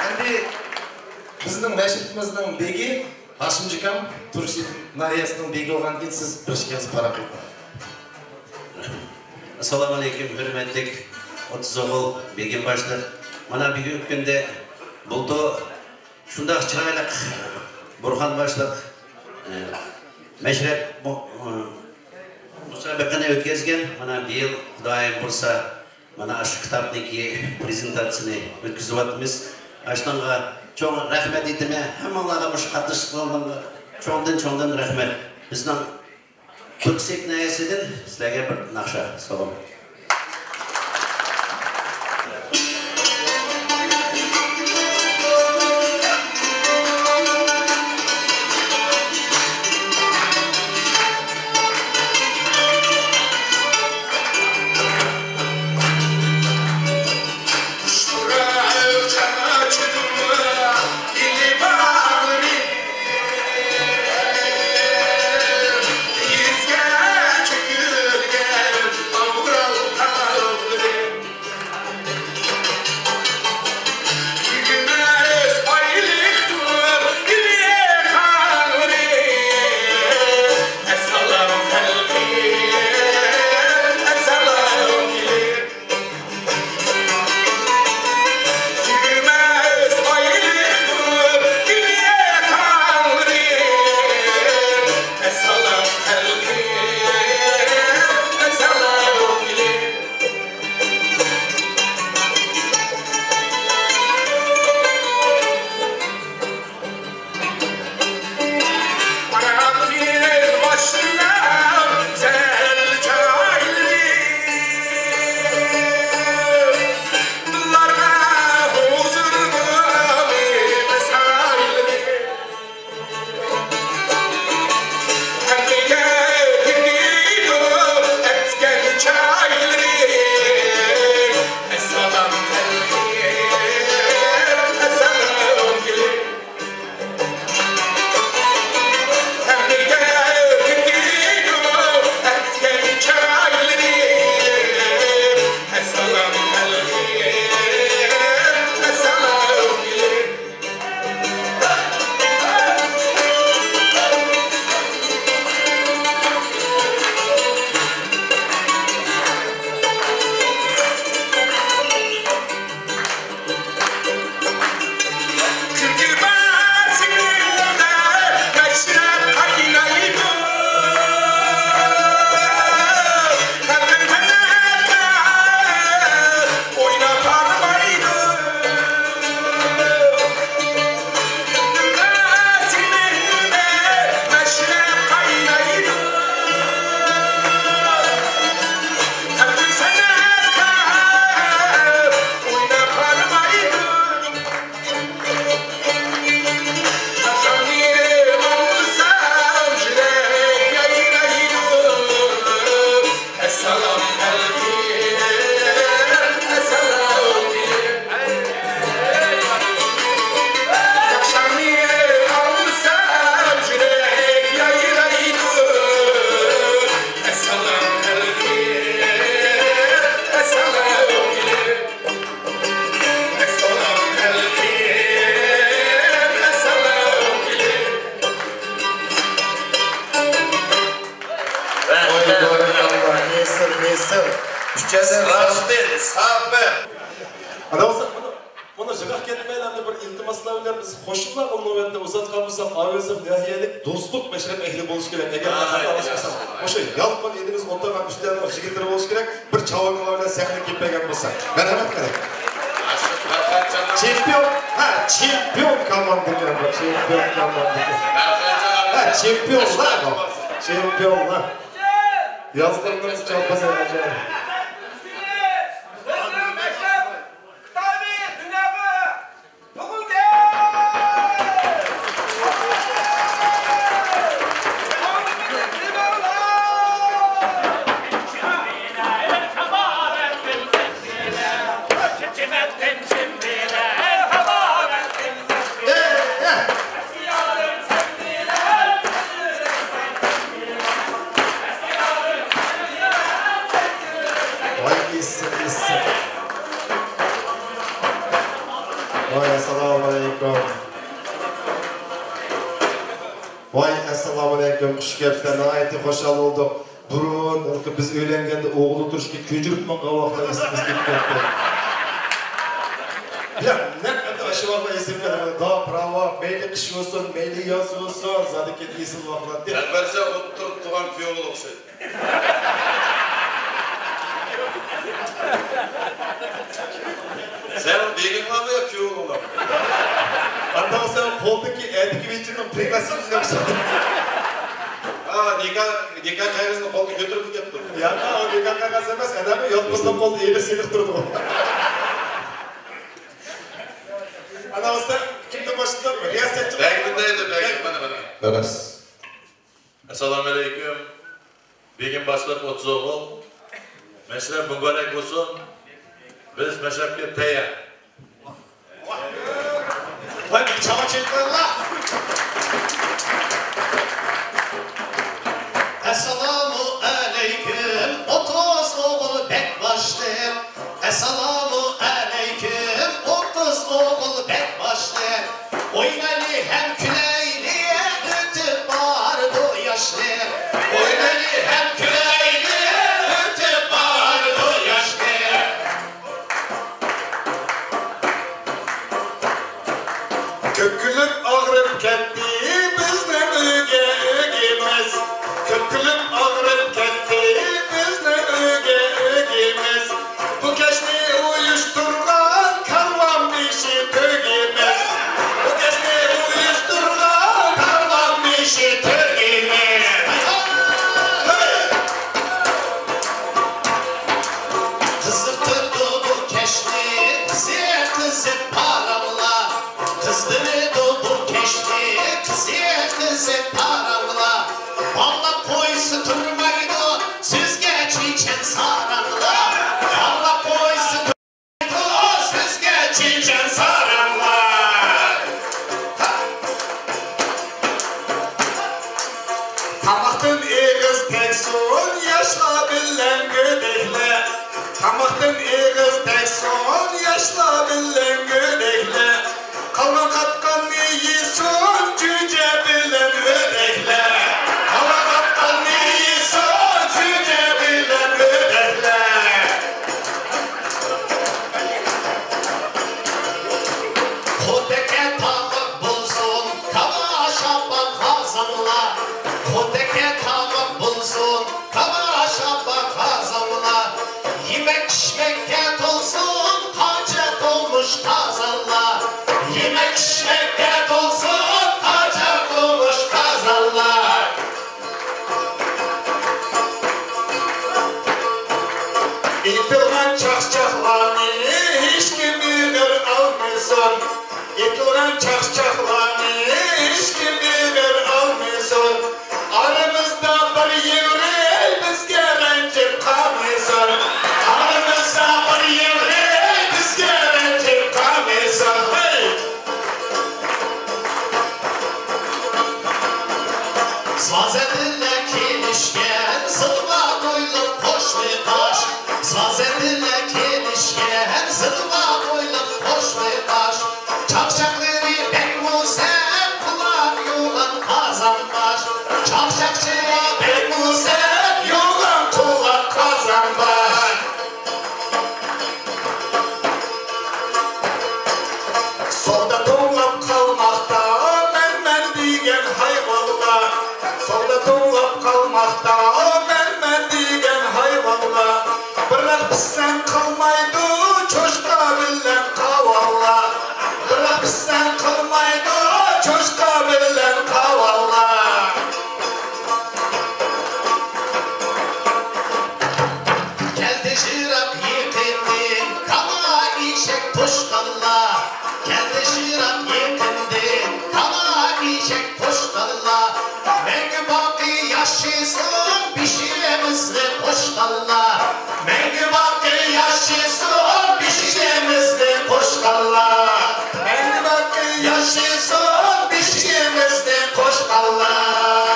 ئەمدى بىزنىڭ مەشرىپىمىزنىڭ بېگى ھاشىمجۇكام، تۈركسىپ ناھىيەسىنىڭ بېگى بولغاندىكىن سىز بىر ئىككى ئېغىز پاراڭ قىلىڭ. ئەسسالامۇ ئەلەيكۇم، ھۆرمەتلىك ئوتتۇز ئوغۇل بېگىم باشلىق. مانا بۈگۈنكى كۈندە بۇلتۇر شۇنداق چىرايلىق بۇرھان باشلىق، ئە، مەشرەپ مۇ-، ئە، مۇسابىقىنى ئۆتكۈزگەن. مانا بىيىل خۇدايىم بۇيرۇسا، مانا ئاشۇ كىتابنىڭكى پرېزېنتاتسىيىسىنى ئۆتكۈزۈۋاتىمىز. ئاشۇنىڭغا چوڭ رەھمەت ئېيتىمەن. ھەممىڭلارغا مۇشۇ قاتنىشىشقانلارغا چوڭدىن چوڭدىن رەھمەت. بىزنىڭ تۈركسىك ناھىيەسىدىن سىلەرگە بىر ناخشا. سالام. ۋاي، بارىكاللا، نېسىل، نېسىل. ئۈچەيلەن. راشدىن، سابىر. ئانا بولسا، بۇنى، بۇنى يىراق كەتمەيلى، ئەمدى بىر ئىلتىماسلار بىلەن بىز قوشنىلارغا نۆۋەتتە ئۇزاتقان بولساق، ئاۋېزىف ناھىيەلىك دوستلۇق مەشرەپ ئەھلى بولۇشى كېرەك. ئەگەر مەن خاتا ئاداشمىسام، مۇشۇ يالقۇن ئىنىمىز ئولتۇرغان ئۈستەلنىڭ يىگىتلىرى بولۇشى كېرەك. بىر چاۋاكلار بىلەن سەھنىگە كېلىپ بەرگەن بولسا. مەرھەمەت قىلىڭ. چېمپىيون، ھە، چېمپىيون كوماندىكەن بۇ، چېمپىيون كوماندىكەن. ھە، چېمپىيونلار بۇ. چېمپىيونلار. يالقۇننىڭ چاپىنى ئاجايىپ. ۋاي، ئېسىل، ئېسىل. ۋاي، ئەسسالامۇئەلەيكۇم. ۋاي، ئەسسالامۇئەلەيكۇم. خۇش كەپسىلەر، ناھايىتى خۇشال بولدۇق. بۇرۇن بىز ئۆيلەنگەندە ئوغۇلدا تۇرۇشقا كۆجۈرۈپ ماڭغان ۋاقىتلار ئېسىمىزگە كېلىپ كەتتى. يا، نەق ئەمدى ئاشۇ ۋاقىتلار ئېسىمگە كەلدى. دا، پراۋا، مەيلى قىش بولسۇن، مەيلى ياز بولسۇن، زادى كەتمەيسىز ۋاقلاتتى. ئەكبەرجان ئولتۇرۇپ تۇرغان كۈيئوغۇل ئوخشايدۇ. سەن بېگىڭلارمۇ يا كۈيئوغۇللارمۇ؟ ئانداق سەن قولدىكى ئەتىكى ۋىچىنىڭ پرىكاسىنى ئوخشايدۇ. ھا، نىكاھ، نىكاھ قەغىزىنى قولدا كۆتۈرۈپ كەپتۇ. ياق، ئۇ نىكاھ قەغەز ئەمەس، ئەنە بۇ يالقۇزنىڭ قولىدا ئېلى سېلىق تۇرىدۇ. ئانا ئۇستا، كىمدىن باشلىدۇق؟ رىياسەتچى. بەگ بۇندايدۇ، بەگ، مانا، مانا. راست. ئەسسالامۇئەلەيكۇم. بېگىم باشلىق ئوتتۇز ئوغۇل. مەشرەپ مۇبارەك بولسۇن. بىز مەشرەپكە تەييار. ۋاي، بىر چاۋا چېلىپ قويۇڭلار. ئەسسالامۇ ئەلەيكۇم، ئوتتۇز ئوغۇل بەگ باشلىق. ئەسسالامۇ ئەلەيكۇم، ئوتتۇز ئوغۇل بەگ باشلىق. ئوينايلى ھەم كۈلەيلى، ئۆتۈپ بارىدۇ ياشلىق. ئوينايلى ھەم كۈلەيلى، ئۆتۈپ بارىدۇ ياشلىق. كۆپ كۈلۈپ ئاغرىپ كەتتى بىزنىڭ ئۆگە ئۆگىمىز. كۆپ كۈلۈپ ئاغرىپ كەتتى بىزنىڭ ئۆگە ئۆگىمىز. بۇ كەچنى ئۇيۇشتۇرغان كارۋان بېشى تۆگىمىز. بۇ كەچنى ئۇيۇشتۇرغان كارۋان بېشى تۆگىمىز. ھەي! قىزىقتۇرىدۇ بۇ كەچنى قىزىق قىزىق پاراڭلار. قىزدۇرىدۇ بۇ كەچنى قىزىق قىزىق پاراڭلار. باغلاپ قويسا تۇرمايدۇ سۆزگە چېچەن ساراڭلار. باغلاپ قويسا تۇرمايدۇ سۆزگە چېچەن ساراڭلار. تاماقتىن ئېغىز تەگسۇن ياشلار بىلەن گۆدەكلەر. تاماقتىن ئېغىز تەگسۇن ياشلار بىلەن گۆدەكلەر. قالغان قاتقاننى يېسۇن جۈجە بىلەن ئۆردەكلەر. قالغان قاتقاننى يېسۇن جۈجە بىلەن ئۆردەكلەر. قۇتەككە تاماق بولسۇن تاماشا بار قازانلار. قۇتەككە تاماق بولسۇن تاماشا بار قازانلار. يېمەك ئىچمەككە تولسۇن قاچا قومۇش قازانلار. يېمەك ئىچمەككە تولسۇن قاچا قومۇش قازانلار. ئېتىلغان چاقچاقلارنى ھېچكىم ئېغىر ئالمىسۇن. ئېتىلغان چاقچاقلارنى ھېچكىم ئېغىر ئالمىسۇن. ئارىمىزدا بىر يىغلاي بىزگە رەنجىپ قالمىسۇن. ئارىمىزدا بىر يىغلاي بىزگە رەنجىپ قالمىسۇن. ھەي! زازەدىلەر كېلىشكەن زىلۋا بويلۇق قوشنى قاش. زازەدىلەر كېلىشكەن زىلۋا بويلۇق قوشنى قاش. چاقچاقلىرى بەكمۇ سەت قۇلاق يوغان قازانباش. چاقچاقچىلار بەكمۇ سەت يوغان قۇلاق قازانباش. سودا توڭلاپ قالماقتا مەن، مەن دېگەن ھايۋانلار. سودا توڭلاپ قالماقتا مەن، مەن دېگەن ھايۋانلار. بىراق پىسەنت قىلمايدۇ چوشقا بىلەن قاۋانلار. بىراق پىسەنت قىلمايدۇ چوشقا بىلەن قاۋانلار. كەلدى يىراق يېقىندىن كالا ئېشەك توشقانلار. كەلدى يىراق يېقىندىن كالا ئېشەك توشقانلار. مەڭگۈ باقى ياشىسۇن بېشىمىزنى قوشقانلار. مەڭگۈ باقى ياشىسۇن بېشىمىزنى قوشقانلار. مەڭگۈ باقى ياشىسۇن بېشىمىزنى قوشقانلار.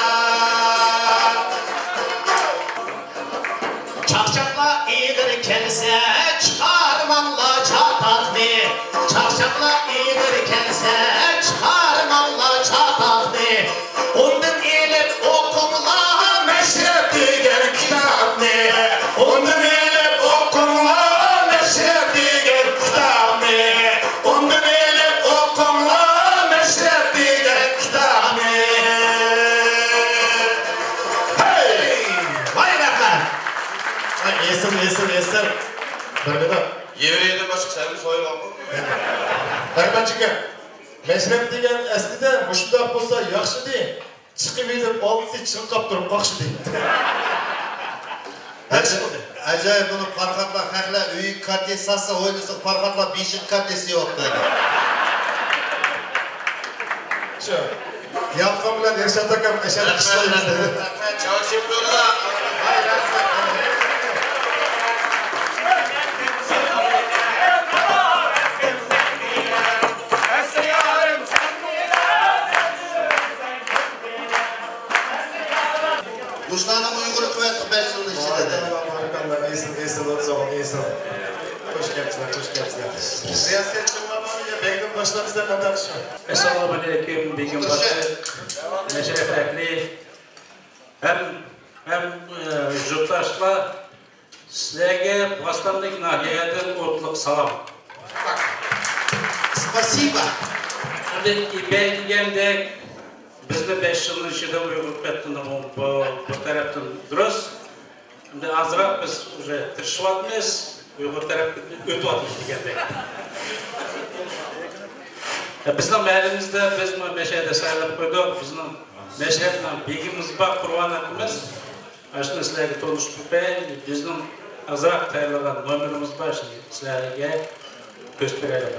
چاقچاقلار ئېغىر كەلسە، چىقارماڭلار چاتاقنى. چاقچاقلار ئېغىر كەلسە، چىقارماڭلار چاتاقنى. ئۇندىن ئېلىپ ئوقۇڭلار مەشرەپ بىر مىنۇت. يېۋرېيدىن باشقا سەنمۇ سويغانمۇ؟ رەھمەت جىگەر. مەشرەپ دېگەن ئەسلىدە مۇشۇنداق بولسا ياخشىدى. چىقىۋېلىپ ئالدىسى چىڭقاپ تۇرۇپ قاقشىدى. ياخشى بولدى. ئەجايىپ، بۇنى پارخاتلار، خەقلەر ئۆيىگە كارتىسى ساتسا، ھويلىسىغا پارخاتلار بېشىغا كارتىسى يوق دەيدۇ. شۇ. ياپقان بىلەن ئىرشات ئاكام ئەشەدە قىشلايمىز دەيدۇ. چاۋشيەن بولۇڭلار. مۇشۇلارنىڭ ئۇيغۇرى قۇۋۋەتلىك بەش يىلنىڭ ئىچىدە دەيدۇ. بارىكاللا، بارىكاللا، ئېسىل، ئېسىل، ئوتسوغۇن، ئېسىل. خوش كەپسىلەر، خوش كەپسىلەر. رىياسەتچى بولغان بەگدىن باشلاپ بىزدە قاتناشىشى. ئەسسالامۇ ئەلەيكۇم، بېگىم باشلىق، مەشرەپ ئەھلى، ھەم، ھەم، ئە، يۇرتداشلار، سىلەرگە باستامدىكى ناھىيەدىن ئوتلۇق سالام. Спасибо. ئەمدى ئىبەي دېگەندەك، بىزنى بەش يىلنىڭ ئىچىدە ئۇيغۇر قېتىنى بۇ، بۇ، بۇ تەرەپتىن دۇرۇس. ئەمدى ئازراق بىز ئۇژې تىرىشىۋاتىمىز، ئۇيغۇر تەرەپكە ئۆتۈۋاتىمىز دېگەندەك. بىزنىڭ مەھەللىمىزدە بىز مەشەدە سايلاپ قويدۇق. بىزنىڭ مەشرەپنىڭ بېگىمىز بار، قۇربان ئاكىمىز. ئاشۇنى سىلەرگە تونۇشتۇرۇپ بېرەي. بىزنىڭ ئازراق تەييارلىغان نومۇرىمىز بار، شۇنى سىلەرگە كۆرسىتىپ بېرەيلى.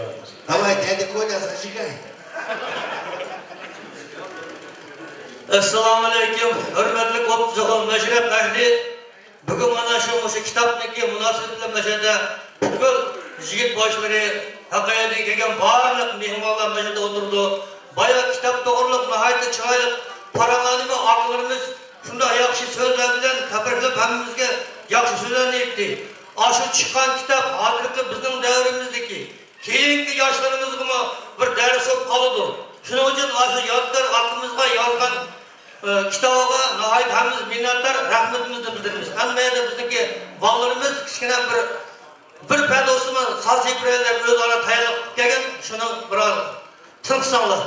داۋاي، دەدە كولا زاجىگاي. ئەسسالامۇئەلەيكۇم، ھۆرمەتلىك ئوتتۇز ئوغۇل مەشرەپ ئەھلى. بۈگۈن مانا شۇ، مۇشۇ كىتابنىڭكى مۇناسىۋىتى بىلەن مەشەدە پۈتكۈل يىگىت باشلىرى، ھەققىيەدىن كەلگەن بارلىق مېھمانلار مەشەدە ئولتۇرىدۇ. بايا كىتاب توغرۇلۇق ناھايىتى چىرايلىق پاراڭلارنىمۇ ئاكىلىرىمىز شۇنداق ياخشى سۆزلەر بىلەن تەبرىكلەپ، ھەممىمىزگە ياخشى سۆزلەرنى ئېيتتى. ئاشۇ چىققان كىتاب ھازىرقى بىزنىڭ دەۋرىمىزدىكى، كېيىنكى ياشلىرىمىزغىمۇ بىر دەرس بولۇپ قالىدۇ. شۇنىڭ ئۈچۈن ئاشۇ يادىكار ئاكىمىزغا يازغان، ئە، كىتابىغا ناھايىتى ھەممىمىز مىننەتدار، رەھمىتىمىزنى بىلدۈرىمىز. ھەممە يەردە بىزنىڭكى بالىلىرىمىز كىچىككىنە بىر بىر پەدە بولسىمۇ ساز چېپىرەيلى دەپ ئۆزئارا تەييارلىق قىلىپ كەلگەن، شۇنىڭ بىر ئاز تىڭشىساڭلار.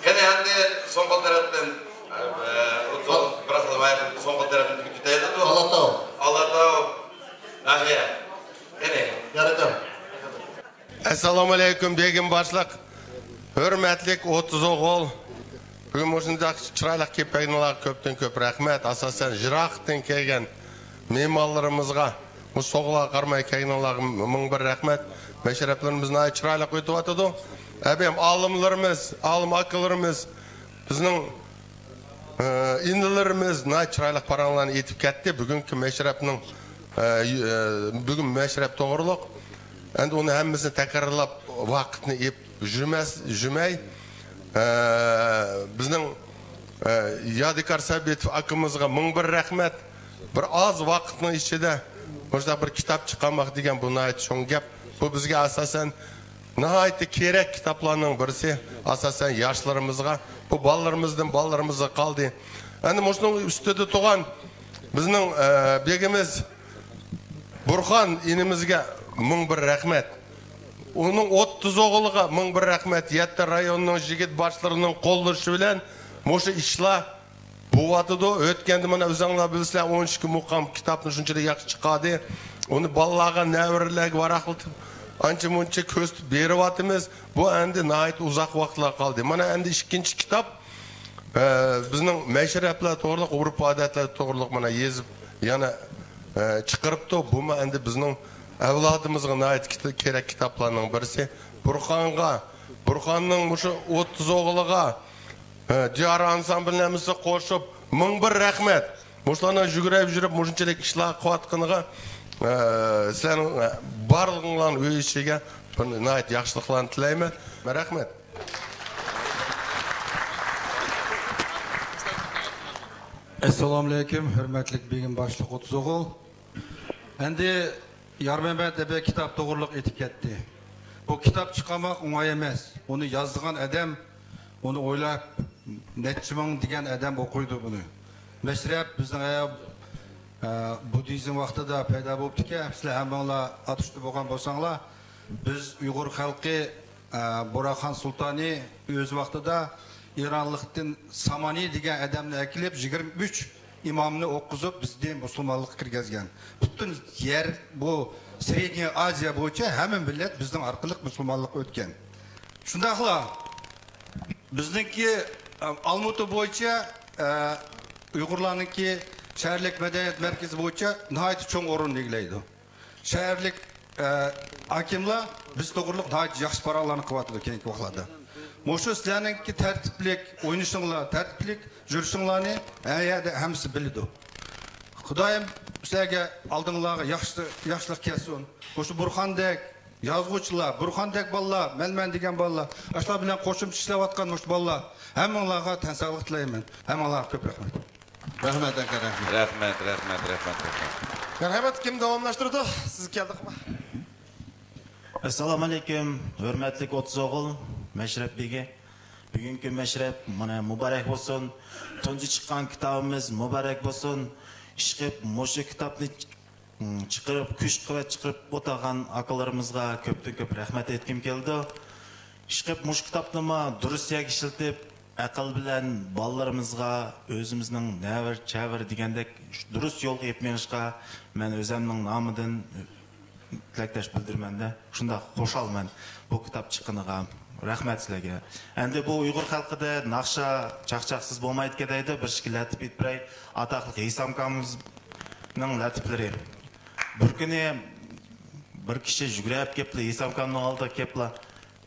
قېنى، ئەمدى سوڭقا تەرەپتىن، ئە، ئۇ سوڭ-، بىراز سوڭقا تەرەپتىن تۈگىتىپ كېتەيلى. ئالاتاۋ. ئالاتاۋ ناھىيە. قېنى. يارىدىم. ئەسسالامۇئەلەيكۇم، بېگىم باشلىق. ھۆرمەتلىك ئوتتۇز ئوغۇل. بۈگۈن مۇشۇنداق چىرايلىق كېلىپ كەلگىنىڭلارغا كۆپتىن كۆپ رەھمەت. ئاساسەن، يىراقتىن كەلگەن مېھمانلىرىمىزغا، مۇشۇ سوغىلارغا قارىماي كەلگىنىڭلارغا مىڭ بىر رەھمەت. مەشرەپلىرىمىز ناھايىتى چىرايلىق ئۆتۈۋاتىدۇ. ئەبىم ئالىملىرىمىز، ئالىم ئاكىلىرىمىز، بىزنىڭ، ئە، ئىنىلىرىمىز ناھايىتى چىرايلىق پاراڭلارنى ئېيتىپ كەتتى. بۈگۈنكى مەشرەپنىڭ، ئە، يۇ-، ئە، بۈگۈن مەشرەپ توغرۇلۇق. ئەمدى ئۇنى ھەممىسىنى تەكرارلاپ ۋاقىتنى ئېلىپ يۈرمەس-، يۈرمەي، ئە، بىزنىڭ، ئە، يادىكار سابىتوف ئاكىمىزغا مىڭ بىر رەھمەت. بىر ئاز ۋاقىتنىڭ ئىچىدە مۇشۇنداق بىر كىتاب چىقارماق دېگەن بۇ ناھايىتى چوڭ گەپ. بۇ بىزگە ئاساسەن ناھايىتى كېرەك كىتابلارنىڭ بىرسى، ئاساسەن ياشلىرىمىزغا، بۇ بالىلىرىمىزدىن بالىلىرىمىزغا قالدى. ئەمدى مۇشۇنىڭ ئۈستىدە تۇرغان بىزنىڭ، ئە، بېگىمىز بۇرخان ئىنىمىزگە مىڭ بىر رەھمەت. ئۇنىڭ ئوتتۇز ئوغلىغا مىڭ بىر رەھمەت. يەتتە رايوننىڭ يىگىت باشلىرىنىڭ قوللىشى بىلەن مۇشۇ ئىشلار بوۋاتىدۇ. ئۆتكەندە مانا ئۆزۈڭلار بىلىسىلەر، ئون ئىككى مۇقام كىتابنى شۇنچىلىك ياخشى چىقاردى. ئۇنى بالىلارغا، نەۋرىلەرگە ۋاراقلىتىپ، ئانچە مۇنچە كۆرسىتىپ بېرىۋاتىمىز. بۇ ئەمدى ناھايىتى ئۇزاق ۋاقىتلار قالدى. مانا ئەمدى ئىككىنچى كىتاب، ئە، بىزنىڭ مەشرەپلەر توغرىلىق، ئۆرپ-ئادەتلەر توغرىلىق مانا يېزىپ، يەنە، ئە، چىقىرىپتۇ. بۇمۇ ئەمدى بىزنىڭ ئەۋلادىمىزغا ناھايىتى كېتە-، كېرەك كىتابلارنىڭ بىرسى. بۇرخانغا، بۇرخاننىڭ مۇشۇ ئوتتۇز ئوغلىغا، ئە، دىيار ئانسامبىلىنىڭ ھەممىسى قوشۇپ مىڭ بىر رەھمەت. مۇشۇلارنىڭ يۈگۈرۈپ يۈرۈپ مۇشۇنچىلىك ئىشلار قىلىۋاتقىنىغا، ئە، سىلەرنىڭ، ئە، بارلىقىڭلارنىڭ ئۆي ئىچىگە بىر ناھايىتى ياخشىلىقلارنى تىلەيمەن. رەھمەت. ئەسسالامۇئەلەيكۇم، ھۆرمەتلىك بېگىم باشلىق ئوتتۇز ئوغۇل. ئەمدى يارمەمەت ئەبە كىتاب توغرۇلۇق ئېيتىپ كەتتى. بۇ كىتاب چىقارماق ئوڭاي ئەمەس. ئۇنى يازغان ئادەم، ئۇنى ئويلاپ، نەچچە مىڭ دېگەن ئادەم ئوقۇيدۇ بۇنى. مەشرەپ بىزنىڭ، ئە، ئە، بۇددىزم ۋاقتىدا پەيدا بوپتىكەن. سىلەر ھەممىڭلار ئاتۇشتا بولغان بولساڭلار، بىز ئۇيغۇر خەلقى، ئە، بۇراخان سۇلتانى ئۆز ۋاقتىدا ئىرانلىقتىن سامانى دېگەن ئادەمنى ئەكېلىپ، يىگىرمە ئۈچ ئىمامنى ئوقۇزۇپ، بىزنى مۇسۇلمانلىققا كىرگۈزگەن. پۈتۈن يەر، بۇ سرېدنىي ئازىيا بويىچە ھەممە مىللەت بىزنىڭ ئارقىلىق مۇسۇلمانلىققا ئۆتكەن. شۇنداقلا بىزنىڭكى، ئە، ئالمۇتا بويىچە، ئە، ئۇيغۇرلارنىڭكى شەھەرلىك مەدەنىيەت مەركىزى بويىچە ناھايىتى چوڭ ئورۇننى ئىگىلەيدۇ. شەھەرلىك، ئە، ھاكىملار بىز توغرۇلۇق ناھايىتى ياخشى پاراڭلارنى قىلىۋاتىدۇ كېيىنكى ۋاقىتلاردا. مۇشۇ سىلەرنىڭكى تەرتىپلىك ئوينىشىڭلار، تەرتىپلىك يۈرۈشۈڭلارنى ھەر يەردە ھەممىسى بىلىدۇ. خۇدايىم سىلەرگە، ئالدىڭلارغا ياخشى، ياخشىلىق كەلسۇن. مۇشۇ بۇرخاندەك يازغۇچىلار، بۇرخاندەك بالىلار، مەن، مەن دېگەن بالىلار، ئاشۇلار بىلەن قوشۇمچە ئىشلەۋاتقان مۇشۇ بالىلار، ھەممىڭلارغا تەن ساغلىق تىلەيمەن. ھەممىڭلارغا كۆپ رەھمەت. رەھمەت ئاكا، رەھمەت. رەھمەت، رەھمەت، رەھمەت، رەھمەت. مەرھەمەت، كىم داۋاملاشتۇرىدۇ؟ سىز كەلدىڭىزمۇ؟ ئەسسالامۇئەلەيكۇم، ھۆرمەتلىك ئوتتۇز ئوغۇل مەشرەپ بېگى. بۈگۈنكى مەشرەپ مانا مۇبارەك بولسۇن. تۇنجى چىققان كىتابىمىز مۇبارەك بولسۇن. ئىشقىلىپ مۇشۇ كىتابنى چىقىرىپ، كۈچ قۇۋۋەت چىقىرىپ ئولتۇرغان ئاكىلىرىمىزغا كۆپتىن كۆپ رەھمەت ئېيتقۇم كېلىدۇ. ئىشقىلىپ مۇشۇ كىتابنىمۇ دۇرۇس يەرگە ئىشلىتىپ، ئەقىل بىلەن بالىلىرىمىزغا، ئۆزىمىزنىڭ نەۋرە چەۋرە دېگەندەك دۇرۇس يولغا ئېلىپ مېڭىشقا مەن ئۆزەمنىڭ نامىدىن تىلەكداش بىلدۈرىمەن-دە. شۇنداق خۇشالمەن بۇ كىتاب چىققىنىغا. رەھمەت سىلەرگە. ئەمدى بۇ ئۇيغۇر خەلقىدە ناخشا چاقچاقسىز بولمايدىكەن دەيدۇ. بىر ئىككى لەتىپ ئېيتىپ بېرەي. ئاتاقلىق ھېسامكامىزنىڭ لەتىپلىرى. بىر كۈنى بىر كىشى يۈگۈرۈپ كېلىپلا ھېسامكامنىڭ ئالدىغا كېلىپلا،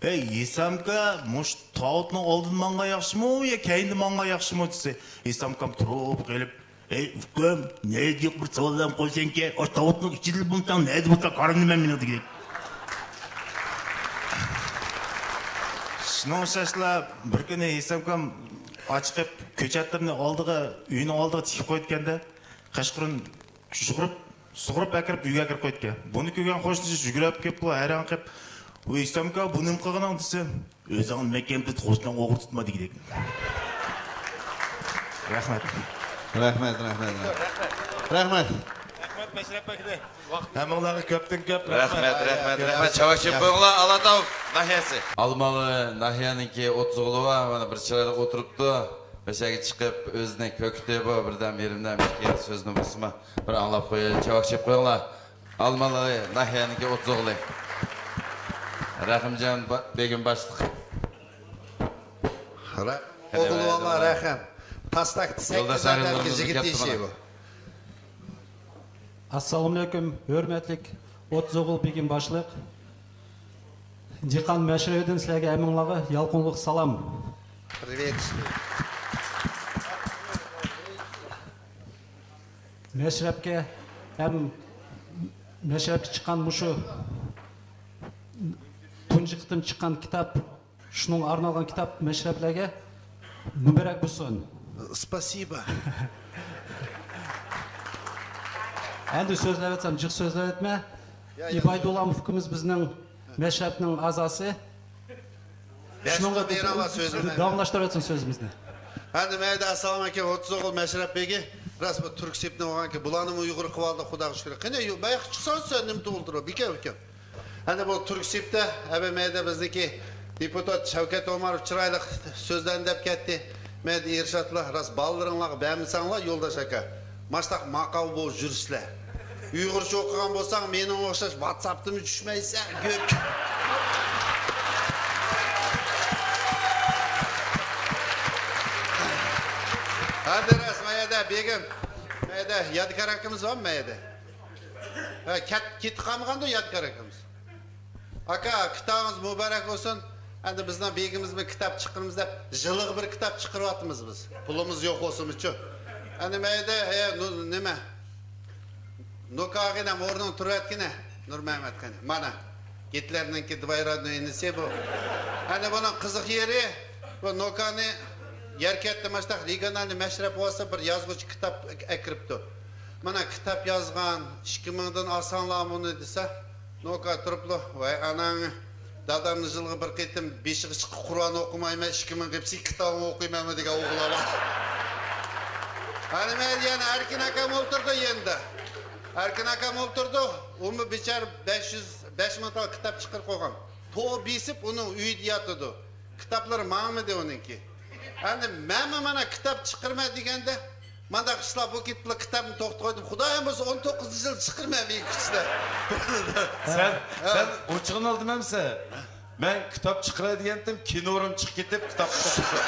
ئەي ھېسامكا، مۇشۇ تاۋۇتنىڭ ئالدىدا ماڭغان ياخشىمۇ يا كەينىدە ماڭغان ياخشىمۇ؟ دېسە، ھېسامكام تۇرۇپ قېلىپ، ئەي ئۇكام، نەدىيوق بىر سوئاللارنى قويسەنكى، ئاشۇ تاۋۇتنىڭ ئىچىدىلا بولساڭ نەدە بولسا قارىنىمەن مېنىڭ دېگەن. شۇنىڭ ئوخشاشلا بىر كۈنى ھېسامكام ئاچىقىپ كۆچەتلىرىنى ئالدىغا، ئۆيىنىڭ ئالدىغا تىكىپ قويىدىكەن-دە، قەشقىرىن شۇغۇرۇپ، سۇغۇرۇپ ئەكىرىپ ئۆيگە ئەكىرىپ قويىدىكەن. بۇنى كۆرگەن قوشنىسى يۈگۈرۈپ كېلىپلا ھەيران قېلىپ، ۋاي ھېسامكا، بۇ نېمە قىلغىنىڭ؟ دېسە، ئۆزۈڭنى مەككەم تۇت، قوشناڭغا ئوغرى تۇتما دېگۈدەك. رەھمەت. رەھمەت، رەھمەت، رەھمەت. رەھمەت. ھەممىڭلارغا كۆپتىن كۆپ رەھمەت. رەھمەت، رەھمەت، رەھمەت. چاۋاك چېلىپ قويۇڭلار، ئالاتاۋ ناھىيەسى. ئالمالى ناھىيەنىڭكى ئوتتۇز ئوغلى بار، مانا بىر چىرايلىق ئولتۇرۇپتۇ. مەشەگە چىقىپ ئۆزىنىڭ كۆكتى بار، بىردەم يېرىمدەم ئىككى سۆزىنى بولسىمۇ بىر ئاڭلاپ قويايلى. چاۋاك چېلىپ قويۇڭلار. ئالمالى ناھىيەنىڭكى ئوتتۇز ئوغلى. رەھىمجان با-، بېگىم باشلىق. ئوغۇل بالىلار رەھىم. تاستاكتا سەككىز ئادەمگە يىگىت ئىشى بۇ. ئەسسالامۇئەلەيكۇم، ھۆرمەتلىك ئوتتۇز ئوغۇل بېگىم باشلىق. دېھقان مەشرىۋىدىن سىلەرگە ھەممىڭلارغا يالقۇنلۇق سالام. مەشرەپكە ھەم مەشرەپكە چىققان مۇشۇ تۇنجى قېتىم چىققان كىتاب، شۇنىڭغا ئارنالغان كىتاب مەشرەپلەرگە مۇبارەك بولسۇن. Спасибо. ئەمدى سۆزلەۋەتسەم جىق سۆزلەۋەتمە. ئىبايدۇللا ئۇكىمىز بىزنىڭ مەشرەپنىڭ ئەزاسى. شۇنىڭغا داۋاملاشتۇرۇۋەتسۇن سۆزىمىزنى. ھەدە مەيدە ئەسسالامۇئەلەيكۇم، ئوتتۇز ئوغۇل مەشرەپ بېگى. راست بۇ تۈرك سېپىنى بولغانكى، بۇلارنىمۇ ئۇيغۇر قىلىۋالدى، خۇداغا شۈكۈر. قېنى، باياققا چىقسىڭىز سەن نېمە تۇغۇلدۇرۇ؟ بىكەم، بىكەم. ئەنە بۇ تۈرك سېپتە، ئەبە مەيدە بىزنىڭكى دېپۇتات شەۋكەت ئوماروف چىرايلىق سۆزلەرنى دەپ كەتتى. مەن ئېرشاتلا، راست بالىلىرىڭلارغا بەرمىسەڭلار، يولداش ئاكا، ماشتاق ماقاۋ بولۇپ يۈرسىلەر. ئۇيغۇرچە ئوقۇغان بولساڭ، مېنىڭ ئوخشاش ۋاتساپتىمۇ چۈشمەيسەن، گۆك. ھەدە راست، مايەدە بېگىم، مايەدە يادىكار ئاكىمىز بارمۇ مايەدە؟ ھە، كەت-، كېتىپ قالمىغاندۇ يادىكار ئاكىمىز؟ ئاكا، كىتابىڭىز مۇبارەك بولسۇن. ئەندى بىزنىڭ بېگىمىزمۇ كىتاب چىقىرىمىز دەپ، يىلىغا بىر كىتاب چىقىرىۋاتىمىز بىز. پۇلىمىز يوق بولسىمۇچۇ. ئەندى مەيدە، ھە، نو-، نېمە؟ نوكاغىنە ئورنىڭ تۇرۇۋەتكىنە، نۇرمەمەت قېنى. مانا، گىتلەرنىڭكى دوۋايرادنىڭ ئىنىسى بۇ. ئەندى بۇنىڭ قىزىق يېرى، بۇ نوكانى يەركەتتە ماشتاق رېگىونالنىي مەشرەپ بولسا بىر يازغۇچى كىتاب ئەكىرىپتۇ. مانا كىتاب يازغان، ئىككى مىڭدىن ئالساڭلار مۇنى دېسە، نوكا تۇرۇپلا، ۋاي ئاناڭ، دادامنى يىلغا بىر قېتىم بېشىغا چىقىپ قۇرئان ئوقۇمايمەن، ئىككى مىڭ قېتىم سېنىڭ كىتابىڭنى ئوقۇيمەنمۇ دېگەن ئوغۇللار بار. ئەنە مەن يەنە ئەركىن ئاكام ئولتۇرىدۇ يېنىدا. ئەركىن ئاكام ئولتۇرىدۇ، ئۇمۇ بىچارە بەش يۈز، بەش مىڭ تال كىتاب چىقىرىپ قويغان. تور بېسىپ ئۇنىڭ ئۆيىدە ياتىدۇ. كىتابلىرى ماڭمىدى ئۇنىڭكى. ئەمدى مەنمۇ مانا كىتاب چىقىرىمەن دېگەندە، مانداق ئىشلار بولۇپ كېتىپلا كىتابنى توختىتىپ قويدۇم. خۇدايىم بۇيرۇسا ئون توققۇزىنچى يىل چىقىرىمەن مېنىڭ كۈچتە. سەن، ھە. سەن ئوچۇقىنى ئالدىم ئەمسە. مەن كىتاب چىقىراي دېگەنتىم، كىنورۇم چىقىپ كېتىپ كىتاب چىقىپتۇ.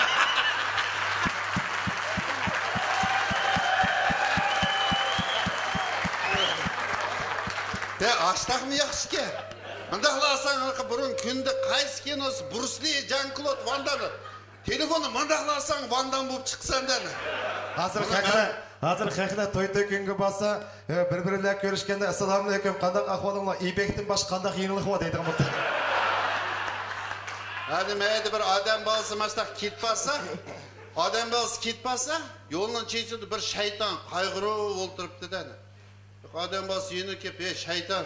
ھە، ئاشتاقمۇ ياخشىكەن. مۇنداقلا ئالساڭ، ھېلىقى بۇرۇن كۈندە قايسى كىنوسى، برۇس لى، جان كلود ۋان دام. تېلېفوننى مۇنداقلا ئالساڭ، ۋان دام بولۇپ چىقىسەن دەنى. ھازىر خەقلەر، ھازىر خەقلەر توي تۆكۈنگە بارسا، ئە، بىر-بىرى بىلەن كۆرۈشكەندە، ئەسسالامۇئەلەيكۇم، قانداق ئەھۋالىڭلار؟ ئىبەكتىن باشقا قانداق يېڭىلىق بار دەيدىغان بولدى. ھەدە مەيدە بىر ئادەم بالىسى ماشتاق كېتىپ بارسا، ئادەم بالىسى كېتىپ بارسا، يولنىڭ چېتىدە بىر شەيتان قايغۇرۇپ ئولتۇرۇپتۇ دەنى. ئادەم بالىسى يېنىغا كېلىپ، ئەي شەيتان،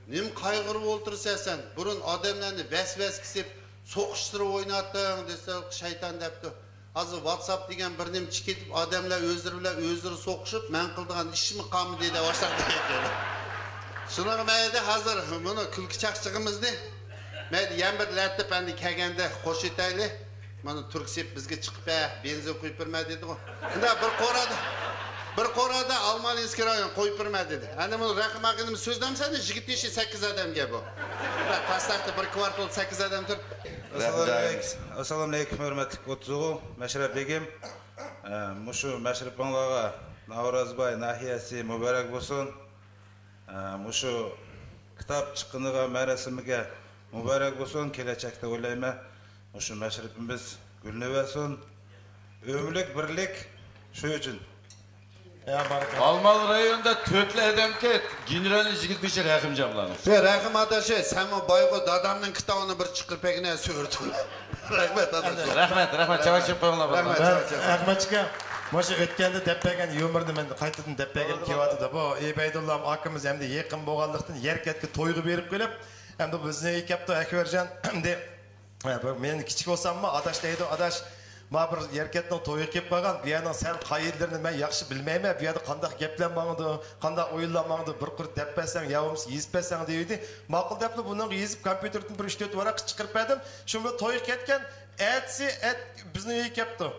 نېمە قايغۇرۇپ ئولتۇرىسەن سەن؟ بۇرۇن ئادەملەرنى ۋەس-ۋەسكە سېلىپ، سوقۇشتۇرۇپ ئويناتتىڭ دېسە، شەيتان دەپتۇ. ھازىر ۋاتساپ دېگەن بىر نېمە چىقىپ كېتىپ، ئادەملەر ئۆزلىرى بىلەن ئۆزلىرى سوقۇشۇپ، مەن قىلىدىغان ئىشمۇ قالمىدى دەپ باشلاپتۇ. شۇنىڭغا مەيلى ھازىر مۇنۇ كۈلكە چاقچىقىمىزنى مەيلى يەنە بىر لەتىپ ئەمدى كەلگەندە قوشۇۋېتەيلى. مانا تۈركسىپ بىزگە چىقىپ، ھە، بېنزىن قۇيۇپ بېرىمەن دېدىغۇ. ئۇنداق بىر قورا، بىر قورا ئالمانىنسكىي رايون قويۇپ بېرىمەن دېدى. ئەنە بۇنى رەقىم ئاغىنىم سۆزلەمسەن، يىگىت يېشى سەككىز ئادەمگە بۇ. تاسلاقتا بىر كۋارتال سەككىز ئادەم تۇر. ئەسسالامۇئەلەيكۇم، ئەسسالامۇئەلەيكۇم، ھۆرمەتلىك ئوتتۇزغۇ مەشرەپ بېگىم. ئە، مۇشۇ مەشرىپىڭلارغا ناۋرازباي ناھىيەسى مۇبارەك بولسۇن. ئە، مۇشۇ كىتاب چىققىنىغا، مەراسىمىگە مۇبارەك بولسۇن. كېلەچەكتە ئويلايمەن، مۇشۇ مەشرىپىمىز گۈللىنىۋەرسۇن. ئۆمۈرلۈك بىرلىك شۇ ئۈچۈن. يا، بارىكاللا. ئالمالى رايونىدا تۆتلا ئادەمكى گېنېرالنىڭ يىگىت بېشى رەھىمجانلارنىڭ. يا، رەھىم ئاداش، سەنمۇ بايغۇ دادامنىڭ كىتابىنى بىر چىقىرىپ بەرگىنە سۈرتۈم. رەھمەت ئاداش. رەھمەت، رەھمەت. چاۋاك چېپىپ قويۇڭلار، رەھمەت، بولدى. چاۋاك چېپىپ. ئەخمەتجىكە، مۇشۇ ئۆتكەندە دەپ بەرگەن يۇمۇرنى مەن قايتىدىن دەپ بەرگۈم كېلىۋاتىدۇ. بۇ ئىبەيدۇللا ئاكىمىز ئەمدى يېقىن بولغانلىقتىن يەركەتكە تويغا بېرىپ قېلىپ، ئەمدى بۇ بىزنىڭ ئۆيگە كەپتۇ، ئەكبەرجان. ئەمدى، ھە، بۇ مېنىڭ كىچىك بولساممۇ، ئاداش دەيدۇ، ئاداش، ما بىر يەركەتنىڭ تويىغا كېلىپ قالغان، بۇ يەرنىڭ سەل قائىدىلىرىنى مەن ياخشى بىلمەيمەن، بۇ يەردە قانداق گەپلەر ماڭىدۇ، قانداق ئويۇنلار ماڭىدۇ، بىر قۇر دەپ بەرسەڭ، يا بولمىسا يېزىپ بەرسەڭ دېيىۋىدى. ماقۇل دەپلا بۇنىڭغا يېزىپ، كومپيۇتېردىن بىر ئۈچ تۆت ۋاراققا چىقىرىپ بەردىم. شۇ بىلەن تويغا كەتكەن، ئەتىسى ئەت-، بىزنىڭ ئۆيگە كەپتۇ.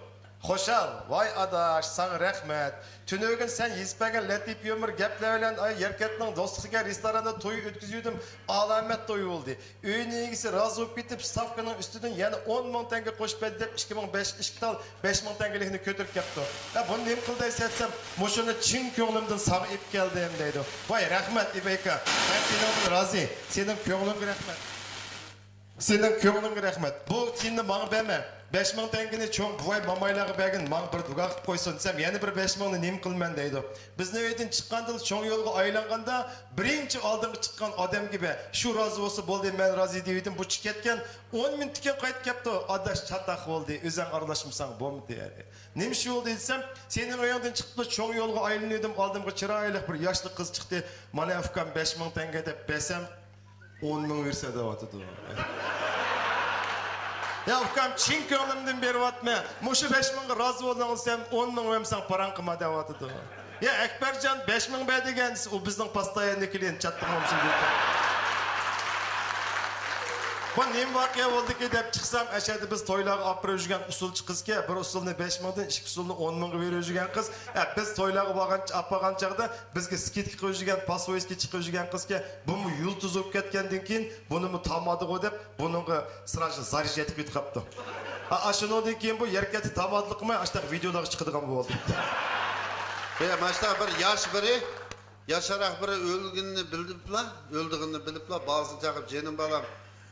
خوشال، ۋاي ئاداش، ساڭا رەھمەت. تۈنۈگۈن سەن يېزىپ بەرگەن لەتىپ يۇمۇر گەپلەر بىلەن، ئاي، يەركەتنىڭ دوستلۇقىغا رېستوراندا توي ئۆتكۈزۈۋىدىم، ئالامەت توي بولدى. ئۆينىڭ ئىگىسى رازى بولۇپ كېتىپ، ستاۋكىنىڭ ئۈستىدىن يەنە ئون مىڭ تەڭگە قوشۇپ بەردى دەپ، ئىككى مىڭ بەش، ئىككى تال بەش مىڭ تەڭگىلىكنى كۆتۈرۈپ كەپتۇ. ھە، بۇنى نېمە قىلدايسىز دېسەم، مۇشۇنى چىن كۆڭلۈمدىن ساڭا ئېلىپ كەلدىم دەيدۇ. ۋاي رەھمەت، ئىبەيكا، مەن سېنىڭدىن رازى، سېنىڭ كۆڭلۈڭگە رەھمەت. سېنىڭ كۆڭلۈڭگە رەھمەت. بۇ تىيىننى ماڭا بەرمە. بەش مىڭ تەڭگىنى چوڭ بوۋاي، مامايلارغا بەرگىن، ماڭا بىر دۇگا قىلىپ قويسۇن دېسەم، يەنە بىر بەش مىڭنى نېمە قىلىمەن دەيدۇ. بىزنىڭ ئۆيدىن چىققاندىلا چوڭ يولغا ئايلانغاندا، بىرىنچى ئالدىڭغا چىققان ئادەمگە بەر. شۇ رازى بولسا بولدى، مەن رازى دېۋىدىم، بۇ چىقىپ كەتكەن. ئون مىنۇتتىن كېيىن قايتىپ كەپتۇ. ئاداش، چاتاق بولدى، ئۆزۈڭ ئارىلاشمىساڭ بولمىدى. نېمە ئىش بولدى دېسەم، سېنىڭ ئۆيۈڭدىن چىقىپلا چوڭ يولغا ئايلىنىۋىدىم، ئالدىمغا چىرايلىق بىر ياشلىق قىز چىقتى. مانا ئۇكام، بەش مىڭ تەڭگە دەپ بەرسەم، ئون مىڭ بېرىسەن دەۋاتىدۇ. يا ئۇكام، چىن كۆڭلۈمدىن بېرىۋاتىمەن. مۇشۇ بەش مىڭغا رازى بولدۇڭ دېسەم، ئون مىڭ بەرمىسەڭ پاراڭ قىلما دەۋاتىدۇ. يا ئەكبەرجان، بەش مىڭ بەر دېگەن، ئۇ بىزنىڭ پاستاياننى كېلىن چاتتىڭ بولمىسۇن دېدى. بۇ نېمە ۋەقە بولدىكى دەپ چىقسام، ئەشەدە بىز تويلارغا ئاپىرىپ يۈرگەن ئۇسسۇلچى قىزكەن، بىر ئۇسسۇلنى بەش مىڭدىن، ئىككى ئۇسسۇلنى ئون مىڭغا بېرىپ يۈرگەن قىز. ئە، بىز تويلارغا بارغان، ئاپارغان چاغدا بىزگە سكىدكا قىلىپ يۈرگەن، پاسۋويسكا چىقىپ يۈرگەن قىزكەن، بۇمۇ يۇلتۇز بولۇپ كەتكەندىن كېيىن، بۇنىمۇ تامادىغۇ دەپ، بۇنىڭغا سراژنىي زارياژ يېتىپ كېتىپ قاپتۇ. ئا، ئاشۇنىڭدىن كېيىن بۇ يەركەنتتە تامادىلىق قىلماي، ئاشتاق ۋىدېئولارغا چىقىدىغان بولدى. يا، ماشتا بىر ياش بىرى، ياشاراق بىرى ئۆلگىنىنى بىلىپلا، ئۆلىدىغىنىنى بىلىپلا، بالىسىنى چاقىرىپ، جېنىم بالام،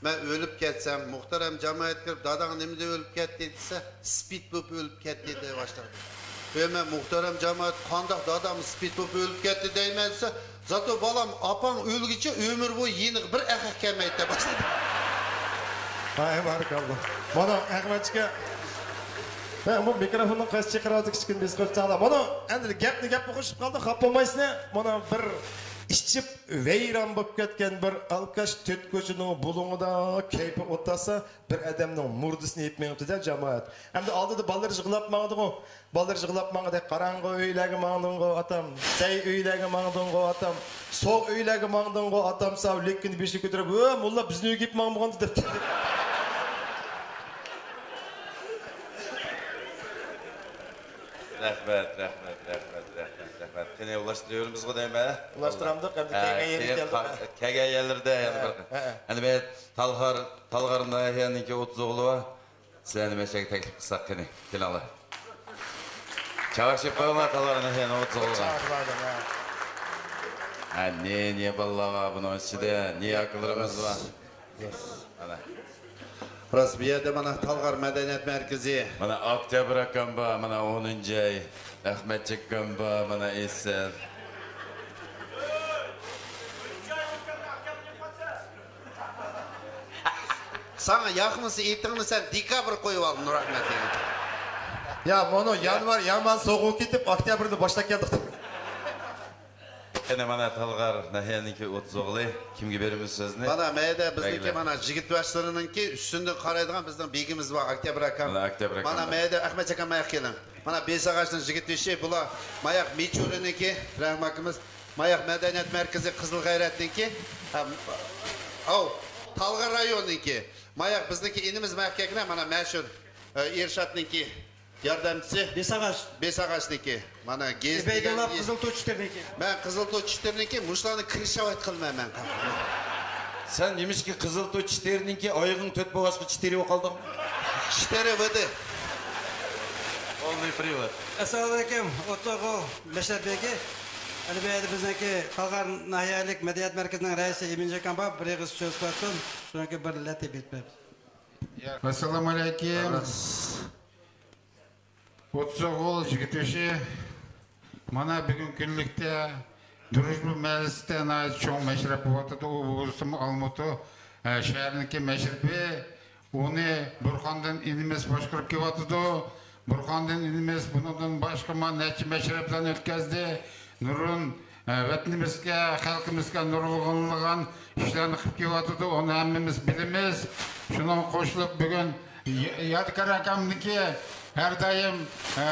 مەن ئۆلۈپ كەتسەم، مۇھتەرەم جامائەت كىرىپ، داداڭ نېمىدە ئۆلۈپ كەتتى دېسە، سپىد بولۇپ ئۆلۈپ كەتتى دەپ باشلاپتۇ. ۋە مەن، مۇھتەرەم جامائەت، قانداق دادام سپىد بولۇپ ئۆلۈپ كەتتى دەيمەن دېسە، زاتو بالام، ئاپاڭ ئۆلگۈچە ئۆمۈر بويى يېنىغا بىر ئەخەت كەلمەيدۇ دەپ باشلىدى. ھاي، بارىكاللا. مانا، ئەخمەتجىكە. ھە، بۇ مىكروفوننىڭ قايسى چېقىرىۋاتىدۇ، كىچىككىنە بىز قوشۇپ چاغلا. مانا، ئەمدى گەپنى گەپكە قوشۇپ قالدى، خاپا بولمايسىز. مانا بىر ئىچىپ ۋەيران بولۇپ كەتكەن بىر ئالكاش تۆت كوچىنىڭ بۇلۇڭىدا كەيپى ئولتۇرسا، بىر ئادەمنىڭ مۇردىسىنى يېيىپ مېڭىپتۇ-دە، جامائەت. ئەمدى ئالدىدا بالىلىرى يىغلاپ ماڭىدىغۇ. بالىلىرى يىغلاپ ماڭغۇدەك، «قاراڭغۇ ئۆيلەرگە ماڭدىڭغۇ، ئاتام؟ سەي ئۆيلەرگە ماڭدىڭغۇ، ئاتام؟ سوغ ئۆيلەرگە ماڭدىڭغۇ، ئاتام؟» ساۋ لىككىنى بېشىغا كۆتۈرۈپ، «ھۆ، موللا بىزنىڭ ئۆيگە كېلىپ ماڭمىغاندا» دەپتۇ. رەھمەت، رەھمەت، رەھمەت، رەھمەت، رەھمەت. قېنى، ئۇلاشتۇرۇۋېرىمىزغۇ دەيمەن. ئۇلاشتۇرامدۇق، ئەمدى ھە، كەلگەن يېرىگە كېيىن كەلدۇق. قا-، كەلگەن يەرلىرىدە يەنە ھە، بىر ھە، ھە. ئەنە بۇ تالغار، تالغار ناھىيەنىڭكى ئوتتۇز ئوغلى بار. سىلەرنى مەشەگە تەكلىپ قىلساق قېنى، كېلىڭلار. چاۋاك چېلىپ قويۇڭلار، تالغار ناھىيەنىڭ ئوتتۇز ئوغلىغا. چاۋاك بار دەڭ، ھە. ھە، نى، نى بالىلار بار بۇنىڭ ئىچىدە، نى ئاكىلىرىمىز بار. مانا. راست، بۇ يەردە مانا تالغار مەدەنىيەت مەركىزى. مانا ئاكتيابىر ئاكام بار، مانا ئونىنچى ئاي. ئەخمەتجىككەم بار، مانا ئېسىل. ساڭا ياقمىسا ئېتىڭنى سەن دېكابىر قويۇۋال، نۇرئەخمەت دېگەن. يا، مانا يانۋار يامان سوغۇپ كېتىپ، ئاكتيابىردا باشلاپ كەلدۇق. قېنى، مانا تالغار ناھىيەنىڭكى ئوتتۇز ئوغلى. كىمگە بېرىمىز سۆزنى؟ مانا مەيدە بىزنىڭكى، بەگلەر. مانا يىگىت ياشلىرىنىڭكى ئۈستۈندىن قارايدىغان بىزنىڭ بېگىمىز بار، ئاكتيابىر ئاكام. مانا ئاكتيابىر ئاكام مانا بار. مەيدە ئەخمەت ئاكام، ماياق كېلىڭ. مانا بېسىغاچنىڭ يىگىت يېشى، بۇلار ماياق مىچۇرىنىڭكى، رەھىم ئاكىمىز. ماياق مەدەنىيەت مەركىزى قىزىل غەيرەتنىڭكى، ھەم، ئاۋ، تالغار رايونىنىڭكى. ماياق بىزنىڭكى ئىنىمىز ماياق كەكنە، مانا مەشھۇر، ئە، ئېرشاتنىڭكى ياردەمچىسى. بېساغاچ. بېساغاچنىڭكى. مانا گېزىت دېگەن ئىبەيدۇللا ئىس-، قىزىل توچىتىرنىڭكى. مەن قىزىل توچىتىرنىڭكى، مۇشۇلارنى كىرىشاۋايت قىلمايمەن. سەن نېمىشقا قىزىل توچىتىرنىڭكى ئايىغىڭ تۆت بولغاچقا چىتىرى بولۇپ قالدىڭ؟ چىتىرى بىدى. Полный привод. ئەسسالامۇئەلەيكۇم، ئوتتۇز ئوغۇل مەشرەپ بېگى. ئەنە بۇ يەردە بىزنىڭكى تالغار ناھىيەلىك مەدەنىيەت مەركىزىنىڭ رەئىسى ئىمىنجان ئاكام بار، بىر ئېغىز سۆز قىلىۋاتىدۇ. شۇنىڭكى بىر لەتىپە ئېيتىپ بەر. ئەسسالامۇئەلەيكۇم. ئوتتۇز ئوغۇل يىگىت يېشى. مانا بۈگۈنكى كۈنلۈكتە دۇرۇژبا مەھەللىسىدە ناھايىتى چوڭ مەشرەپ بولۇۋاتىدۇ. ئۇ بولسىمۇ ئالمۇتى، ئە، شەھىرىنىڭكى مەشرىپى. ئۇنى بۇرخاندىن ئىنىمىز باشقۇرۇپ كېلىۋاتىدۇ. بۇرخاندىن ئىنىمىز بۇنىڭدىن باشقىمۇ نەچچە مەشرەپلەرنى ئۆتكەزدى. نۇرغۇن، ئە، ۋەتىنىمىزگە، خەلقىمىزگە نۇرغۇنلىغان ئىشلارنى قىلىپ كېلىۋاتىدۇ. ئۇنى ھەممىمىز بىلىمىز. شۇنىڭغا قوشۇلۇپ بۈگۈن يا-، يادىكار ئاكامنىڭكى ھەر دائىم، ئە،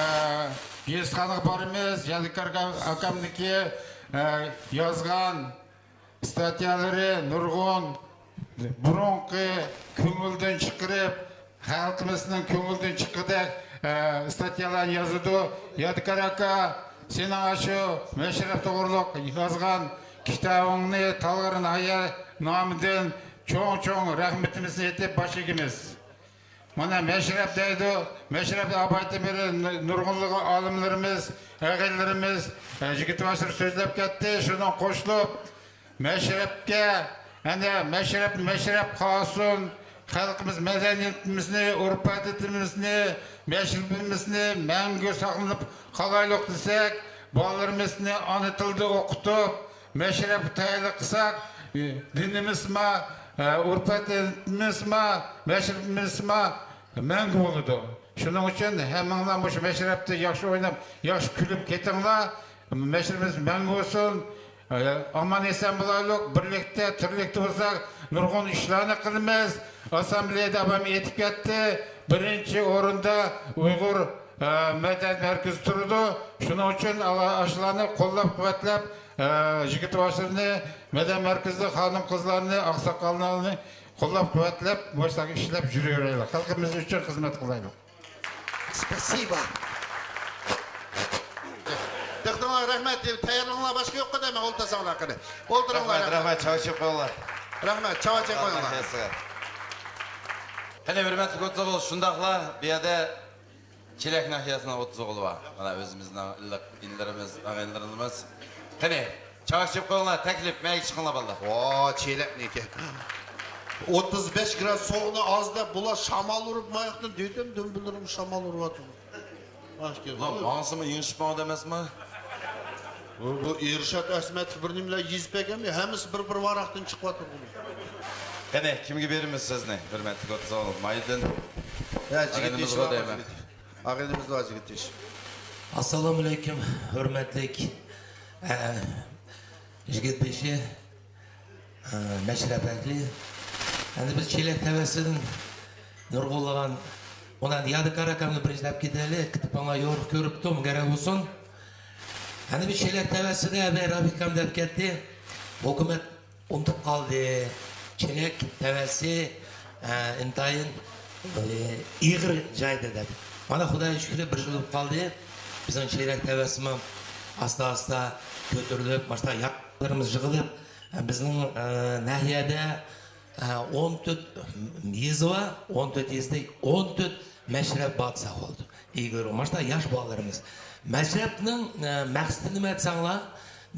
گېزىتخانىغا بارىمىز. يادىكار ئاكامنىڭكى، ئە، يازغان ئىستاتيالىرى نۇرغۇن، بۇرۇنقى كۆڭۈلدىن چىقىرىپ، خەلقىمىزنىڭ كۆڭلىدىن چىققۇدەك، ئە، ئىستاتيالارنى يازىدۇ. يادىكار ئاكا، سېنىڭ ئاشۇ مەشرەپ توغرۇلۇق يازغان كىتابىڭنى تالغار ناھىيە نامىدىن چوڭ-چوڭ رەھمىتىمىزنى ئېيتىپ باش ئېگىمىز. مانا مەشرەپ دەيدۇ، مەشرەپتە ئاپايتىن بېرى نۇرغۇنلىغان ئالىملىرىمىز، ئەغىنىلىرىمىز، ئە، يىگىت باشلىرى سۆزلەپ كەتتى. شۇنىڭغا قوشۇلۇپ، مەشرەپكە، ئەنە، مەشرەپ، مەشرەپ قالسۇن، خەلقىمىز مەدەنىيىتىمىزنى، ئۆرپ-ئادىتىمىزنى، مەشرىپىمىزنى مەڭگۈ ساقلىنىپ قالايلۇق دېسەك، بالىلىرىمىزنى ئانا تىلدا ئوقۇتۇپ، مەشرەپكە تەييارلىق قىلساق، دىنىمىزمۇ، ئۆرپ-ئادىتىمىزمۇ، مەشرىپىمىزمۇ مەڭگۈ بولىدۇ. شۇنىڭ ئۈچۈن ھەممىڭلار مۇشۇ مەشرەپتە ياخشى ئويناپ، ياخشى كۈلۈپ كېتىڭلار. مەشرىپىمىز مەڭگۈ بولسۇن. ئامان-ئېسەن بولايلۇق. بىرلىكتە، تىرلىكتە بولساق، نۇرغۇن ئىشلارنى قىلىمىز. ئاسسامبلېيەدە ئاپام ئېيتىپ كەتتى. بىرىنچى ئورۇندا ئۇيغۇر، ئە، مەدەنىيەت مەركىزى تۇرىدۇ. شۇنىڭ ئۈچۈن ئاشۇلارنى قوللاپ-قۇۋۋەتلەپ، ئە، يىگىت باشلىرىنى، مەدەنىيەت مەركىزىدىكى خانىم-قىزلارنى، ئاقساقاللارنى قوللاپ-قۇۋۋەتلەپ، مۇشۇنداق ئىشلەپ يۈرۈۋېرەيلى. خەلقىمىز ئۈچۈن خىزمەت قىلايلى. Спасибо. دىققىتىڭلارغا رەھمەت. تەييارلىقىڭلار باشقا يوققۇ دەيمەن. ئولتۇرساڭلار قېنى. ئولتۇرۇڭلار. رەھمەت، رەھمەت. چاۋ ئىچىپ قويۇڭلار. رەھمەت. چاۋ ئىچىپ قويۇڭلار. قېنى، ھۆرمەتلىك ئوتتۇز ئوغۇل، شۇنداقلا بۇ يەردە چېلەك ناھىيەسىنىڭ ئوتتۇز ئوغلى بار. مانا ئۆزىمىزنىڭ ئىللىق ئىنىلىرىمىز، ئاغىنىلىرىمىز. قېنى، چاۋ ئىچىپ قويۇڭلار، تەكلىپ، مەيگە چىقىڭلار بالىلار. ۋا، چېلەكنىكى. ئوتتۇز بەش گراد سوغۇقنى ئاز دەپ، بۇلار شامال ئۇرۇپ ماياقتىن دېدىم، دۈمبىلىرىم شامال ئۇرۇۋاتىدۇ. ماڭسىمۇ يېڭىشىپ ماڭىدۇ ئەمەسمۇ؟ بۇ ئىرشات ئەسمەت بىر نېمىلەر يېزىپ بەرگەنمۇ؟ ھەممىسى بىر بىر ۋاراقتىن چىقىۋاتىدۇ. قېنى، كىمگە بېرىمىز سۆزنى؟ ھۆرمەتلىك ئوتتۇز ئوغۇل، مايدىن. ھە، جىگىت ئىشى بار. ئاغىنىمىز بار، جىگىت ئىشى. ئاسسالامۇ ئەلەيكۇم، ھۆرمەتلىك، ئە، يىگىت بېشى، ئە، مەشرەپ ئەھلى. ئەمدى بىز چېلەك تەۋەسىدىن نۇرغۇنلىغان، ئۇلار يادىكار ئاكامنى بىرىنچى دەپ كېتەيلى، كىتابىڭلار يورۇق كۆرۈپتۇم، گەرەك بولسۇن. ئەمدى بىز چېلەك تەۋەسىدە، ئەبەي رابىكام دەپ كەتتى. ھۆكۈمەت ئۇنتۇپ قالدى. چېلەك تەۋەسى، ئە، ئىنتايىن، ئە، ئېغىر جايدا دەپ. مانا خۇدايغا شۈكرى، بىر يىل بولۇپ قالدى. بىزنىڭ چېلەك تەۋەسىمۇ ئاستا-ئاستا كۆتۈرۈلۈپ، ماشتا ياقلىرىمىز يىغىلىپ، ئە، بىزنىڭ، ئە، ناھىيەدە، ئە، ئون تۆت يېزا بار، ئون تۆت يېزىدا ئون تۆت مەشرەپ بار دېسەك بولىدۇ. ئىگىلىرى ماشتا ياش بالىلىرىمىز. مەشرەپنىڭ، ئە، مەقسىتى نېمە دېسەڭلار،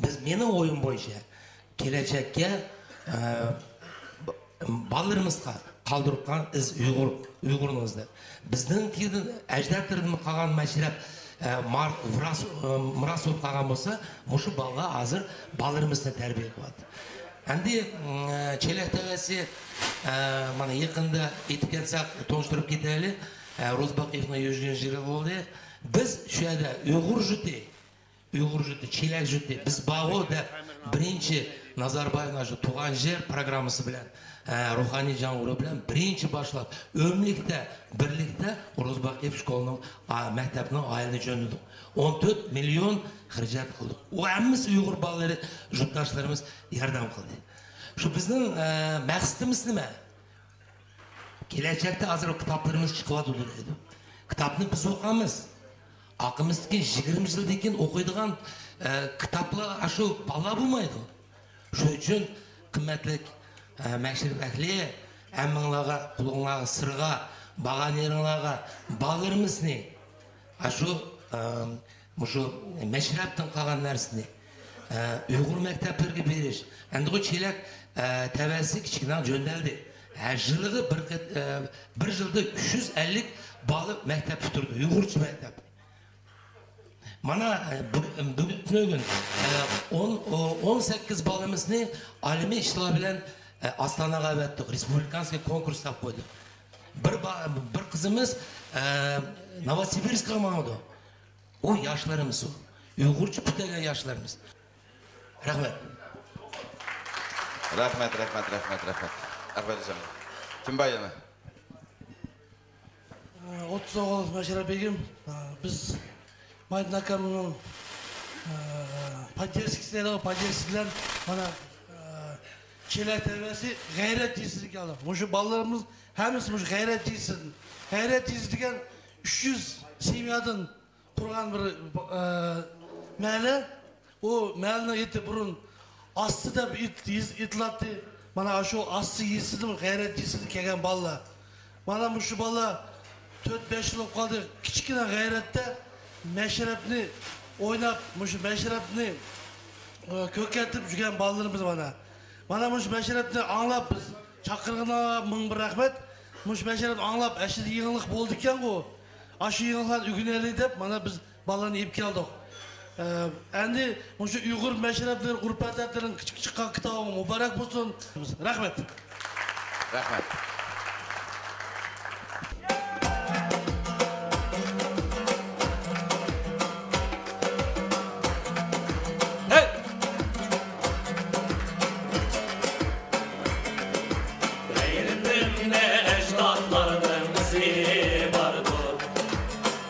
بىز، مېنىڭ ئويۇم بويىچە، كېلەچەككە، ئە، بالىلىرىمىزغا قالدۇرۇپ قالغان ئىز ئۇيغۇر، ئۇيغۇرنىڭ ئىزى. بىزنىڭكىدىن، ئەجدادلىرىدىن قالغان مەشرەپ، ئە، مار-، مىراس، ئە، مىراس بولۇپ قالغان بولسا، مۇشۇ بالىلار ھازىر بالىلىرىمىزنى تەربىيە قىلىۋاتىدۇ. ئەمدى، ئە، چېلەك تەۋەسى، ئە، مانا يېقىندا ئېيتىپ كەتسەك، تونۇشتۇرۇپ كېتەيلى. ئە، روزباقىيېۋنىڭ يۈز يىللىقى بولدى. بىز شۇ يەردە ئۇيغۇر جۇتى، ئۇيغۇر جۇتى، چېلەك جۇتى، بىز بارغۇ دەپ، بىرىنچى نازاربايېۋنىڭ شۇ تۇغان يەر پىروگراممىسى بىلەن، ئە، روھانىي جەڭ ئۇرۇقى بىلەن بىرىنچى باشلاپ، ئۆملۈكتە، بىرلىكتە روزباقىيېف شكولىنىڭ، ئا، مەكتەپنىڭ ئايىلىنى جۆندىدۇق. ئون تۆت مىليون خىراجەت قىلدۇق. ئۇ ھەممىسى ئۇيغۇر بالىلىرى، جۇتداشلىرىمىز ياردەم قىلدى. شۇ بىزنىڭ، ئە، مەقسىتىمىز نېمە؟ كېلەچەكتە ھازىر كىتابلىرىمىز چىقىۋاتىدۇ دەيدۇ. كىتابنى بىز ئوقۇيمىز. ئارقىمىزدىكى يىگىرمە يىلدىن كېيىن ئوقۇيدىغان، ئە، كىتابلار ئاشۇ بالىلار بولمايدۇ. شۇ ئۈچۈن قىممەتلىك، ئە، مەشرەپ ئەھلى، ھەممىڭلارغا، قولۇڭلارغا سىرغا، بارغان يېرىڭلارغا بالىلىرىمىزنى ئاشۇ، ئە، مۇشۇ مەشرەپتىن قالغان نەرسىنى، ئە، ئۇيغۇر مەكتەپلىرىگە بېرىش. ئەمدىغۇ چېلەك، ئە، تەۋەسى كىچىككىنە جۆندەلدى. ھە، يىلىغا بىر قېت-، ئە، بىر يىلدا ئۈچ يۈز ئەللىك بالا مەكتەپ پۈتتۈردى، ئۇيغۇرچە مەكتەپ. مانا، ئە، بۈ-، بۈگۈن، ئە، ئون، ئون سەككىز بالىمىزنى ئالىمىي ئىشلار بىلەن، ئە، ئاستاناغا ئەۋەتتۇق، رېسپۇبلىكانسكىي كونكۇرس دەپ قويدۇق. بىر با-، بىر قىزىمىز، ئە، نوۋوسىبىرسكقا ماڭىدۇ. ئۇ ياشلىرىمىز ئۇ. ئۇيغۇرچە پۈتتۈرگەن ياشلىرىمىز. رەھمەت. رەھمەت، رەھمەت، رەھمەت، رەھمەت. ئەخمەتجان. كىم بار يەنە؟ ئوتتۇز ئوغۇل مەشرەپ بېگىم، بىز مايدىن ئاكامنىڭ поддержкىسى دەيدىغۇ، поддержкىسى بىلەن مانا چېلەك تەۋەسى غەيرەت يېزىسىدىن كەلدۇق. مۇشۇ بالىلىرىمىز ھەممىسى مۇشۇ غەيرەت يېزىسىدىن. غەيرەت يېزىسى دېگەن ئۈچ يۈز سېميادىن قۇرغان بىر، ئە، مەھەللە. ئۇ مەھەللىنىڭ ئېتى بۇرۇن ئاسسى دەپ ئېت-، يېز-، ئېتىلاتتى. مانا شۇ ئاسسى يېزىسىدىن، غەيرەت يېزىسىدىن كەلگەن بالىلار. مانا مۇشۇ بالىلار تۆت-بەش يىل بولۇپ قالدى. كىچىككىنە غەيرەتتە مەشرەپنى ئويناپ، مۇشۇ مەشرەپنى، ئە، كۆركەتتۈرۈپ يۈرگەن بالىلىرىمىز مانا. مانا مۇشۇ مەشرەپنى ئاڭلاپ بىز چاقىرغىنىغا مىڭ بىر رەھمەت. مۇشۇ مەشرەپنى ئاڭلاپ، ئەشۇنداق يېڭىلىق بولىدىكەنغۇ. ئاشۇ يېڭىلىقلارنى ئۆگىنەيلى دەپ، مانا بىز بالىلارنى ئېلىپ كەلدۇق. ئە، ئەمدى مۇشۇ ئۇيغۇر مەشرەپلىرى، ئۇرپ-ئادەتلىرىنىڭ كىچىك چىققان كىتابىڭ مۇبارەك بولسۇن. رەھمەت. رەھمەت. غەيرىتىمدە ئەجدادلارنىڭ ئىزى باردۇر.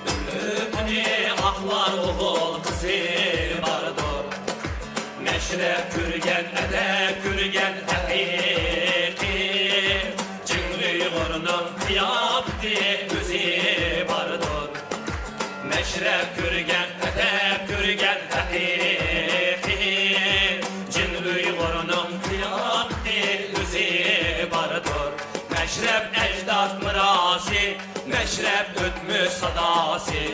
ئۈمىدىنى ئاقلار ئوغۇل قىزى باردۇر. مەشرەپ كۆرگەن، ئەدەپ كۆرگەن ھەقىقىي ئۇنىڭ قىياپىتى ئۆزى باردۇر. مەشرەپ كۆرگەن، ئەدەپ كۆرگەن ھەقىقىي جىن ئۇيغۇرنىڭ قىياپىتى ئۆزى باردۇر. مەشرەپ ئەجداد مىراسى، مەشرەپ ئۆتمۈش ساداسى.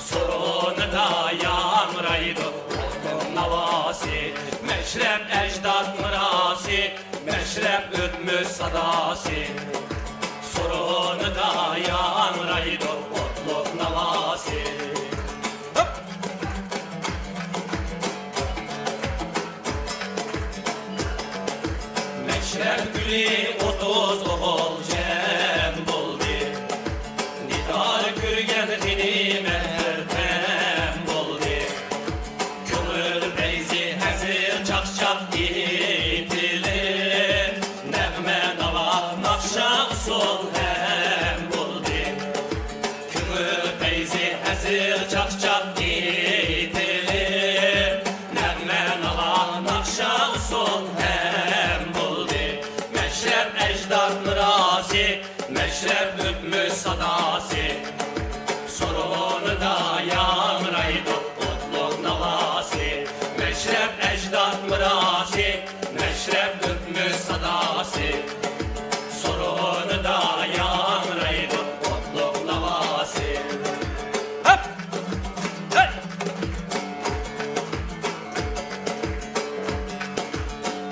سورۇنىدا ياڭرايدۇ ئوتلۇق ناۋاسى. مەشرەپ ئەجداد مىراسى، مەشرەپ ئۆتمۈش ساداسى. سورۇنىدا ياڭرايدۇ ئوتلۇق ناۋاسى. مەشرەپ كۈنى ئوتتۇز ئوغۇل جەم بولدى. دىدار كۆرگەن غېنىيمەت بىردەم بولدى. كۆڭۈل پەيزى ھەزىل چاقچاق ئېيتىلىپ، نەغمە ناۋا ناخشا ئۇسسۇل ھەم بولدى. كۆڭۈل پەيزى ھەزىل چاقچاق ئېيتىلىپ، نەغمە ناۋا ناخشا ئۇسسۇل ھەم بولدى. مەشرەپ ئەجداد مىراسى، مەشرەپ ئۆتمۈش ساداسى. سورۇنىدا ياڭرايدۇ ئوتلۇق ناۋاسى. مەشرەپ ئەجداد مىراسى، مەشرەپ ئۆتمۈش ساداسى. سورۇنىدا ياڭرايدۇ ئوتلۇق ناۋاسى. ھەپ! ھەي!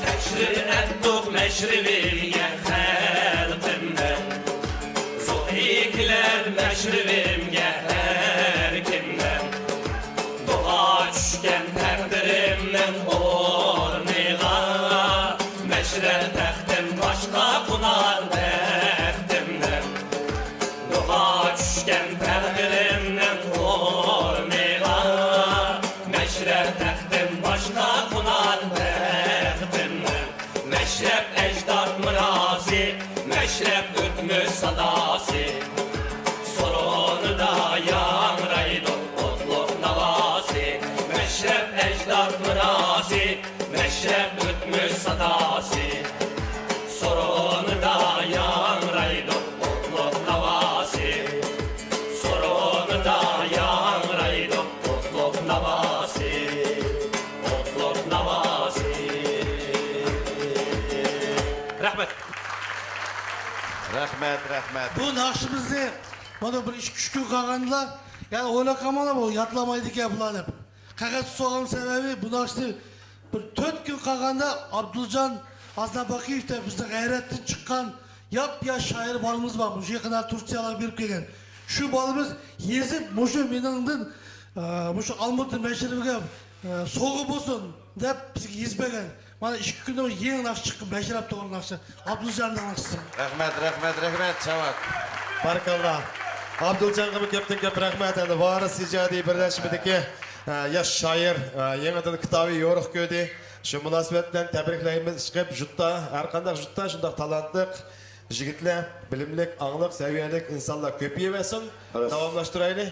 تەشرىپ ئەتتۇق مەشرىۋىمگە خەلقىم مەن. زوھى كېلەر مەشرىۋىمگە ھەر كىمدىن. دوغا چۈشكەن تەقدىرىمنىڭ ئورنىغا، مەشرەپ تەختىم باشقا قونار بەختىمدىن. دوغا چۈشكەن تەقدىرىمنىڭ ئورنىغا، مەشرەپ تەختىم باشقا قونار بەختىمدىن. مەشرەپ ئەجداد مىراسى، مەشرەپ ئۆتمۈش ساداسى. سورۇنىدا ياڭرايدۇ ئوتلۇق ناۋاسى. مەشرەپ ئەجداد مىراسى، مەشرەپ ئۆتمۈش ساداسى. سورۇنىدا ياڭرايدۇ ئوتلۇق ناۋاسى. سورۇنىدا ياڭرايدۇ ئوتلۇق ناۋاسى. ئوتلۇق ناۋاسى. رەھمەت. رەھمەت، رەھمەت. بۇ ناخشىمىزنى مانا بىر ئىككى ئۈچ كۈن قالغاندىلا، يەنە ئويلاپ قالماڭلار، بۇ يادلىمايدىكەن بۇلار دەپ. قەغەز تۇتۇۋالغان سەۋەبى بۇ ناخشىنى بىر تۆت كۈن قالغاندا ئابدۇلجان ئازناباقىيېۋ دەپ بىزنىڭ غەيرەتتىن چىققان ياپياش شائىر بالىمىز بار. مۇشۇ يېقىندا تۇركىيەلەرگە بېرىپ كەلگەن. شۇ بالىمىز يېزىپ، مۇشۇ مېنىڭدىن، ئە، مۇشۇ ئالمۇتا مەشرىپىگە، ئە، سوۋغا بولسۇن دەپ بىزگە يېزىپ بەرگەن. مانا ئىككى كۈندىن يېڭى ناخشا چىققان، مەشرەپ توغرا ناخشا. ئابدۇلجاننىڭ ناخشىسى. رەھمەت، رەھمەت، رەھمەت، چاۋاك. بارىكاللا. ئابدۇلجانغىمۇ كۆپتىن كۆپ رەھمەت. ئەنە ۋارىس ئىجادىي بىرلەشمىدىكى، ئە، ياش شائىر، ئە، يېڭىدىن كىتابى يورۇق كۆردى. شۇ مۇناسىۋەت بىلەن تەبرىكلەيمىز. ئىشقىلىپ، جۇتتا، ھەر قانداق جۇتتا شۇنداق تالانتلىق يىگىتلەر، بىلىملىك، ئاڭلىق، سەۋىيەلىك ئىنسانلار كۆپىيىۋەرسۇن. راست. داۋاملاشتۇرايلى.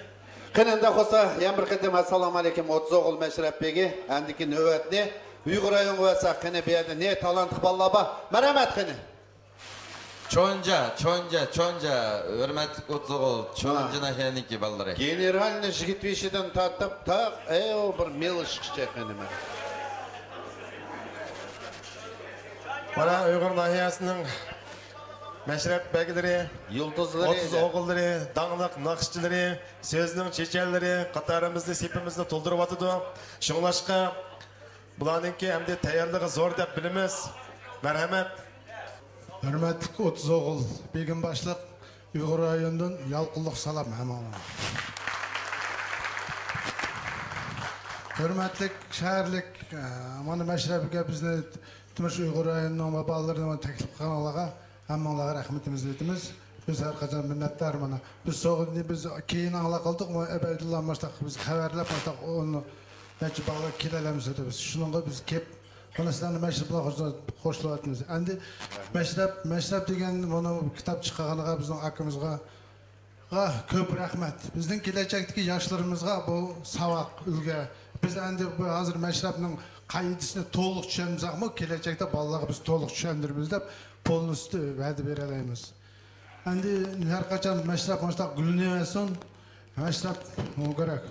قېنى، ئەمدى بولسا يەنە بىر قېتىم ئەسسالامۇ ئەلەيكۇم ئوتتۇز ئوغۇل مەشرەپ بېگى. ئەمدىكى نۆۋەتنى ئۇيغۇر رايونىغا بەرسەك، قېنى، بۇ يەردە نى تالانتلىق بالىلار بار. مەرھەمەت، قېنى. چونجا، چونجا، چونجا، ھۆرمەتلىك ئوتتۇز ئوغۇل، چونجا ھە. ناھىيەنىڭكى بالىلىرى. گېنېرالنى يىگىت بېشىدىن تارتىپ، تا، ئەي، ئۇ بىر مېلىشقىچە قېنى مەن. مانا ئۇيغۇر ناھىيەسىنىڭ مەشرەپ بەگلىرى، يۇلتۇزلىرى، ئوتتۇز ئوغۇللىرى، داڭلىق ناخشىچىلىرى، سۆزنىڭ چېچەنلىرى قاتارىمىزنى، سېپىمىزنى تولدۇرۇۋاتىدۇ. شۇڭلاشقا، بۇلارنىڭكى ئەمدى تەييارلىقى زور دەپ بىلىمىز. مەرھەمەت. ھۆرمەتلىك ئوتتۇز ئوغۇل بېگىم باشلىق، ئۇيغۇر رايونىدىن يالقۇنلۇق سالام ھەممىڭلارغا. ھۆرمەتلىك شەھەرلىك، ئە، مانا مەشرەپكە بىزنى تۇرمۇش ئۇيغۇر رايونىنىڭ بالىلىرىنى تەكلىپ قىلغانلارغا ھەممىڭلارغا رەھمىتىمىزنى ئېيتىمىز. بىز ھەر قاچان مىننەتدار مانا. بىز سوغدىنى بىز كېيىن ئاڭلاپ قالدۇق، ئەبەيدۇللا ماشتاق بىزگە خەۋەرلەپ ماشتاق ئون نەچچە بالا كېلەلەمسە دەپ. شۇنىڭغا بىز كېپ، مانا سىلەرنى مەشرەپ بىلەن خوش-، خوشلاۋاتىمىز. ئەمدى مەشرەپ، مەشرەپ دېگەن مانا كىتاب چىقارغانغا بىزنىڭ ئاكىمىزغا، غا كۆپ رەھمەت. بىزنىڭ كېلەچەكتىكى ياشلىرىمىزغا بۇ ساۋاق، ئۈلگە. بىز ئەمدى بۇ ھازىر مەشرەپنىڭ قائىدىسىنى تولۇق چۈشەنمىسەكمۇ، كېلەچەكتە بالىلارغا بىز تولۇق چۈشەندۈرىمىز دەپ پولنىستى ۋەدە بېرەلەيمىز. ئەمدى ھەر قاچان مەشرەپ مۇشۇنداق گۈللىنىۋەرسۇن. مەشرەپ مۇبارەك.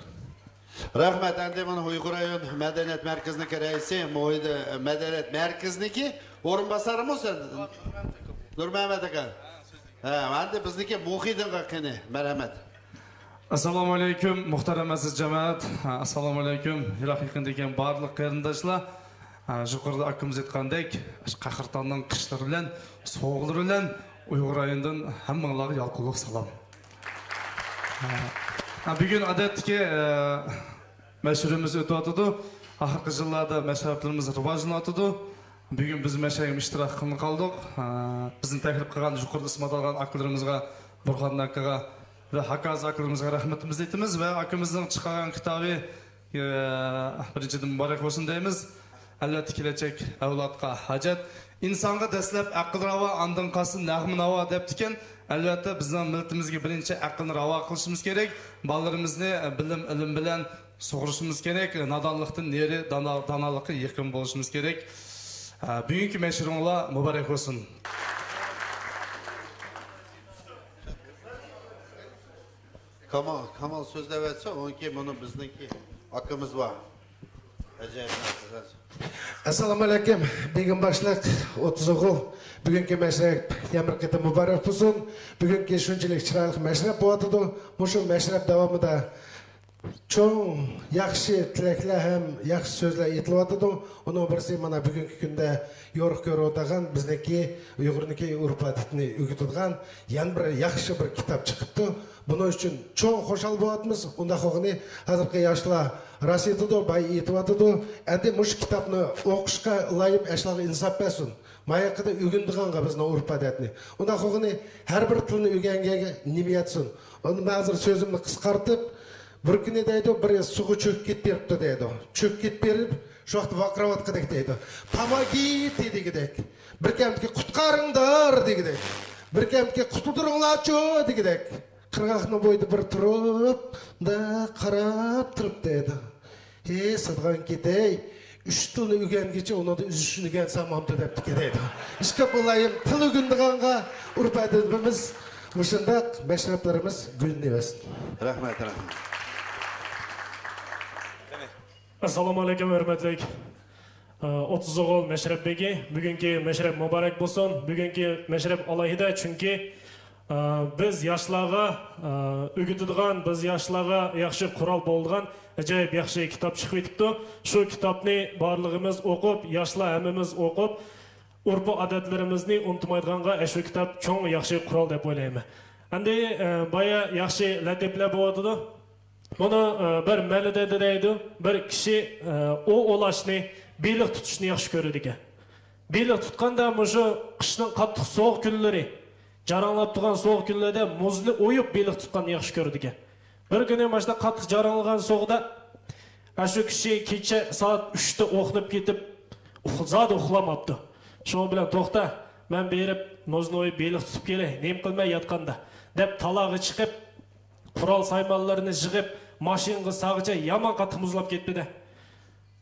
رەھمەت. ئەمدى مانا ئۇيغۇر رايون مەدەنىيەت مەركىزىنىڭكى رەئىسى، مۇھىت، مەدەنىيەت مەركىزىنىڭكى ئورۇنباسارىمۇ سەن؟ نۇرمەمەت ئاكا. ھە، ئەمدى بىزنىڭكى مۇھىدىنغا قېنى. مەرھەمەت. ئەسسالامۇ ئەلەيكۇم، مۇھتەرەم ئەزىز جامائەت. ئەسسالامۇ ئەلەيكۇم، يىراق يېقىندىكى بارلىق قېرىنداشلار. ھە، يۇقىرىدا ئاكىمىز ئېيتقاندەك، ئاشۇ قەھرىتاننىڭ قىشلىرى بىلەن، سوغۇقلىرى بىلەن ئۇيغۇر رايونىدىن ھەممىڭلارغا يالقۇنلۇق سالام. ھە، بۈگۈن ئادەتتىكى، ئە، مەشرىپىمىز ئۆتۈۋاتىدۇ. ئاخىرقى يىللاردا مەشرەپلىرىمىز راۋاجلىنىۋاتىدۇ. بۈگۈن بىز مەشرەپكە ئىشتىراك قىلماي قالدۇق. ئە، بىزنى تەكلىپ قىلغان يۇقىرىدا ئىسىم ئاتالغان ئاكىلىرىمىزغا، بۇرھان ئاكىغا ۋە ھاكازا ئاكىلىرىمىزغا رەھمىتىمىزنى ئېيتىمىز ۋە ئاكىمىزنىڭ چىقارغان كىتابى ئە، بىرىنچىدىن مۇبارەك بولسۇن دەيمىز. ئەلۋەتتە، كېلەچەك ئەۋلادقا ھاجەت. ئىنسانغا دەسلەپ ئەقىل راۋا، ئاندىن قالسا نەغمە ناۋا دەپتىكەن. ئەلۋەتتە، بىزنىڭ مىللىتىمىزگە بىرىنچى ئەقىلنى راۋا قىلىشىمىز كېرەك. بالىلىرىمىزنى، ئە، بىلىم، ئىلىم بىلەن سۇغۇرۇشىمىز كېرەك. نادانلىقتىن نېرى دانا-، دانالىققا يېقىن بولۇشىمىز كېرەك. ئە، بۈگۈنكى مەشرىڭلار مۇبارەك بولسۇن. كامال، كامال سۆزلەۋەتسە، ئۇنىڭ كېيىن مۇنۇ بىزنىڭكى ئاكىمىز بار. ئەجەب نەرسە. ئەسسالامۇ ئەلەيكۇم، بېگىم باشلىق، ئوتتۇز ئوغۇل. بۈگۈنكى مەشرەپ يەنە بىر قېتىم مۇبارەك بولسۇن. بۈگۈنكى شۇنچىلىك چىرايلىق مەشرەپ بولۇۋاتىدۇ. مۇشۇ مەشرەپ داۋامىدا چوڭ ياخشى تىلەكلەر ھەم ياخشى سۆزلەر ئېيتىلىۋاتىدۇ. ئۇنىڭ بىرسى مانا بۈگۈنكى كۈندە يورۇق كۆرۈۋاتىدىغان بىزنىڭكى ئۇيغۇرنىڭكى ئۆرپ-ئادىتىنى ئۆگىتىدىغان يەنە بىر ياخشى بىر كىتاب چىقىپتۇ. بۇنىڭ ئۈچۈن چوڭ خۇشال بولۇۋاتىمىز. ئۇنداق بولغىنى ھازىرقى ياشلار راست ئېيتىدۇ، باي ئېيتىۋاتىدۇ. ئەمدى مۇشۇ كىتابنى ئوقۇشقا ئىلاھىم ئاشۇلارغا ئىنساپ بەرسۇن. ماياقىدا ئۆگىنىدىغانغا بىزنىڭ ئۆرپ-ئادەتنى. ئۇنداق بولغىنى ھەر بىر تىلنى ئۆگەنگەنگە نېمە يەتسۇن. ئۇنى مەن ھازىر سۆزۈمنى قىسقارتىپ، بىر كۈنى دەيدۇ، بىر سۇغا چۆكۈپ كېتىپ بېرىپتۇ دەيدۇ. چۆكۈپ كېتىپ بېرىپ، شۇ ۋاقىتتا ۋارقىراۋاتقۇدەك دەيدۇ. «پاماگىتى» دېگۈدەك. بىر كەمدىكى «قۇتقارىڭدار» دېگۈدەك. بىر كەمدىكى «قۇتۇلدۇرۇڭلارچۇ» دېگۈدەك. قىرغاقنىڭ بويىدا بىر تۇرۇپ، مۇنداق قاراپ تۇرۇپ دەيدۇ. ھېي، ساتىدىغان كېتەي، ئۈچ تىلنى ئۆگەنگۈچە ئۇنىڭدا ئۈزۈشنى ئۆگەنسەم بامدۇ دەپتىكەن دەيدۇ. ئىشقىلىپ ئالايىم، تىل ئۆگىنىدىغانغا ئۆرپ-ئادىتىمىز مۇشۇنداق مەشرەپلىرىمىز گۈللىنىۋەرسۇن. رەھمەت، رەھمەت. ئەسسالامۇ ئەلەيكۇم، ھۆرمەتلىك، ئە، ئوتتۇز ئوغۇل مەشرەپ بېگى. بۈگۈنكى مەشرەپ مۇبارەك بولسۇن. بۈگۈنكى مەشرەپ ئالاھىدە، چۈنكى، ئە، بىز ياشلارغا، ئە، ئۆگىتىدىغان، بىز ياشلارغا ياخشى قورال بولىدىغان ئاجايىپ ياخشى كىتاب چىقىۋېتىپتۇ. شۇ كىتابنى بارلىقىمىز ئوقۇپ، ياشلار ھەممىمىز ئوقۇپ، ئۆرپ-ئادەتلىرىمىزنى ئۇنتۇمايدىغانغا ئەشۇ كىتاب چوڭ ياخشى قورال دەپ ئويلايمەن. ئەمدى، ئە، بايا ياخشى لەتىپىلەر بولۇۋاتىدۇ. بۇنى، ئە، بىر مەلىدە دەيدۇ، بىر كىشى، ئە، ئوۋ ئوۋلاشنى، بېلىق تۇتۇشنى ياخشى كۆرىدىكەن. بېلىق تۇتقاندا مۇشۇ قىشنىڭ قاتتىق سوغۇق كۈنلىرى، جاراڭلاپ تۇرغان سوغۇق كۈنلەردە مۇزنى ئويۇپ بېلىق تۇتقاننى ياخشى كۆرىدىكەن. بىر كۈنى ماشۇنداق قاتتىق جاراڭلىغان سوغۇقتا ئاشۇ كىشى كېچە سائەت ئۈچتە ئوخنىپ كېتىپ، ئۇخ-، زادى ئۇخلىماپتۇ. شۇنىڭ بىلەن «توختا، مەن بېرىپ مۇزنى ئويۇپ بېلىق تۇتۇپ كېلەي، نېمە قىلىمەن ياتقاندا» دەپ تالاغا چىقىپ، قورال سايمانلىرىنى يىغىپ، ماشىنىغا سالغىچە يامان قاتتىق مۇزلاپ كەتتى-دە.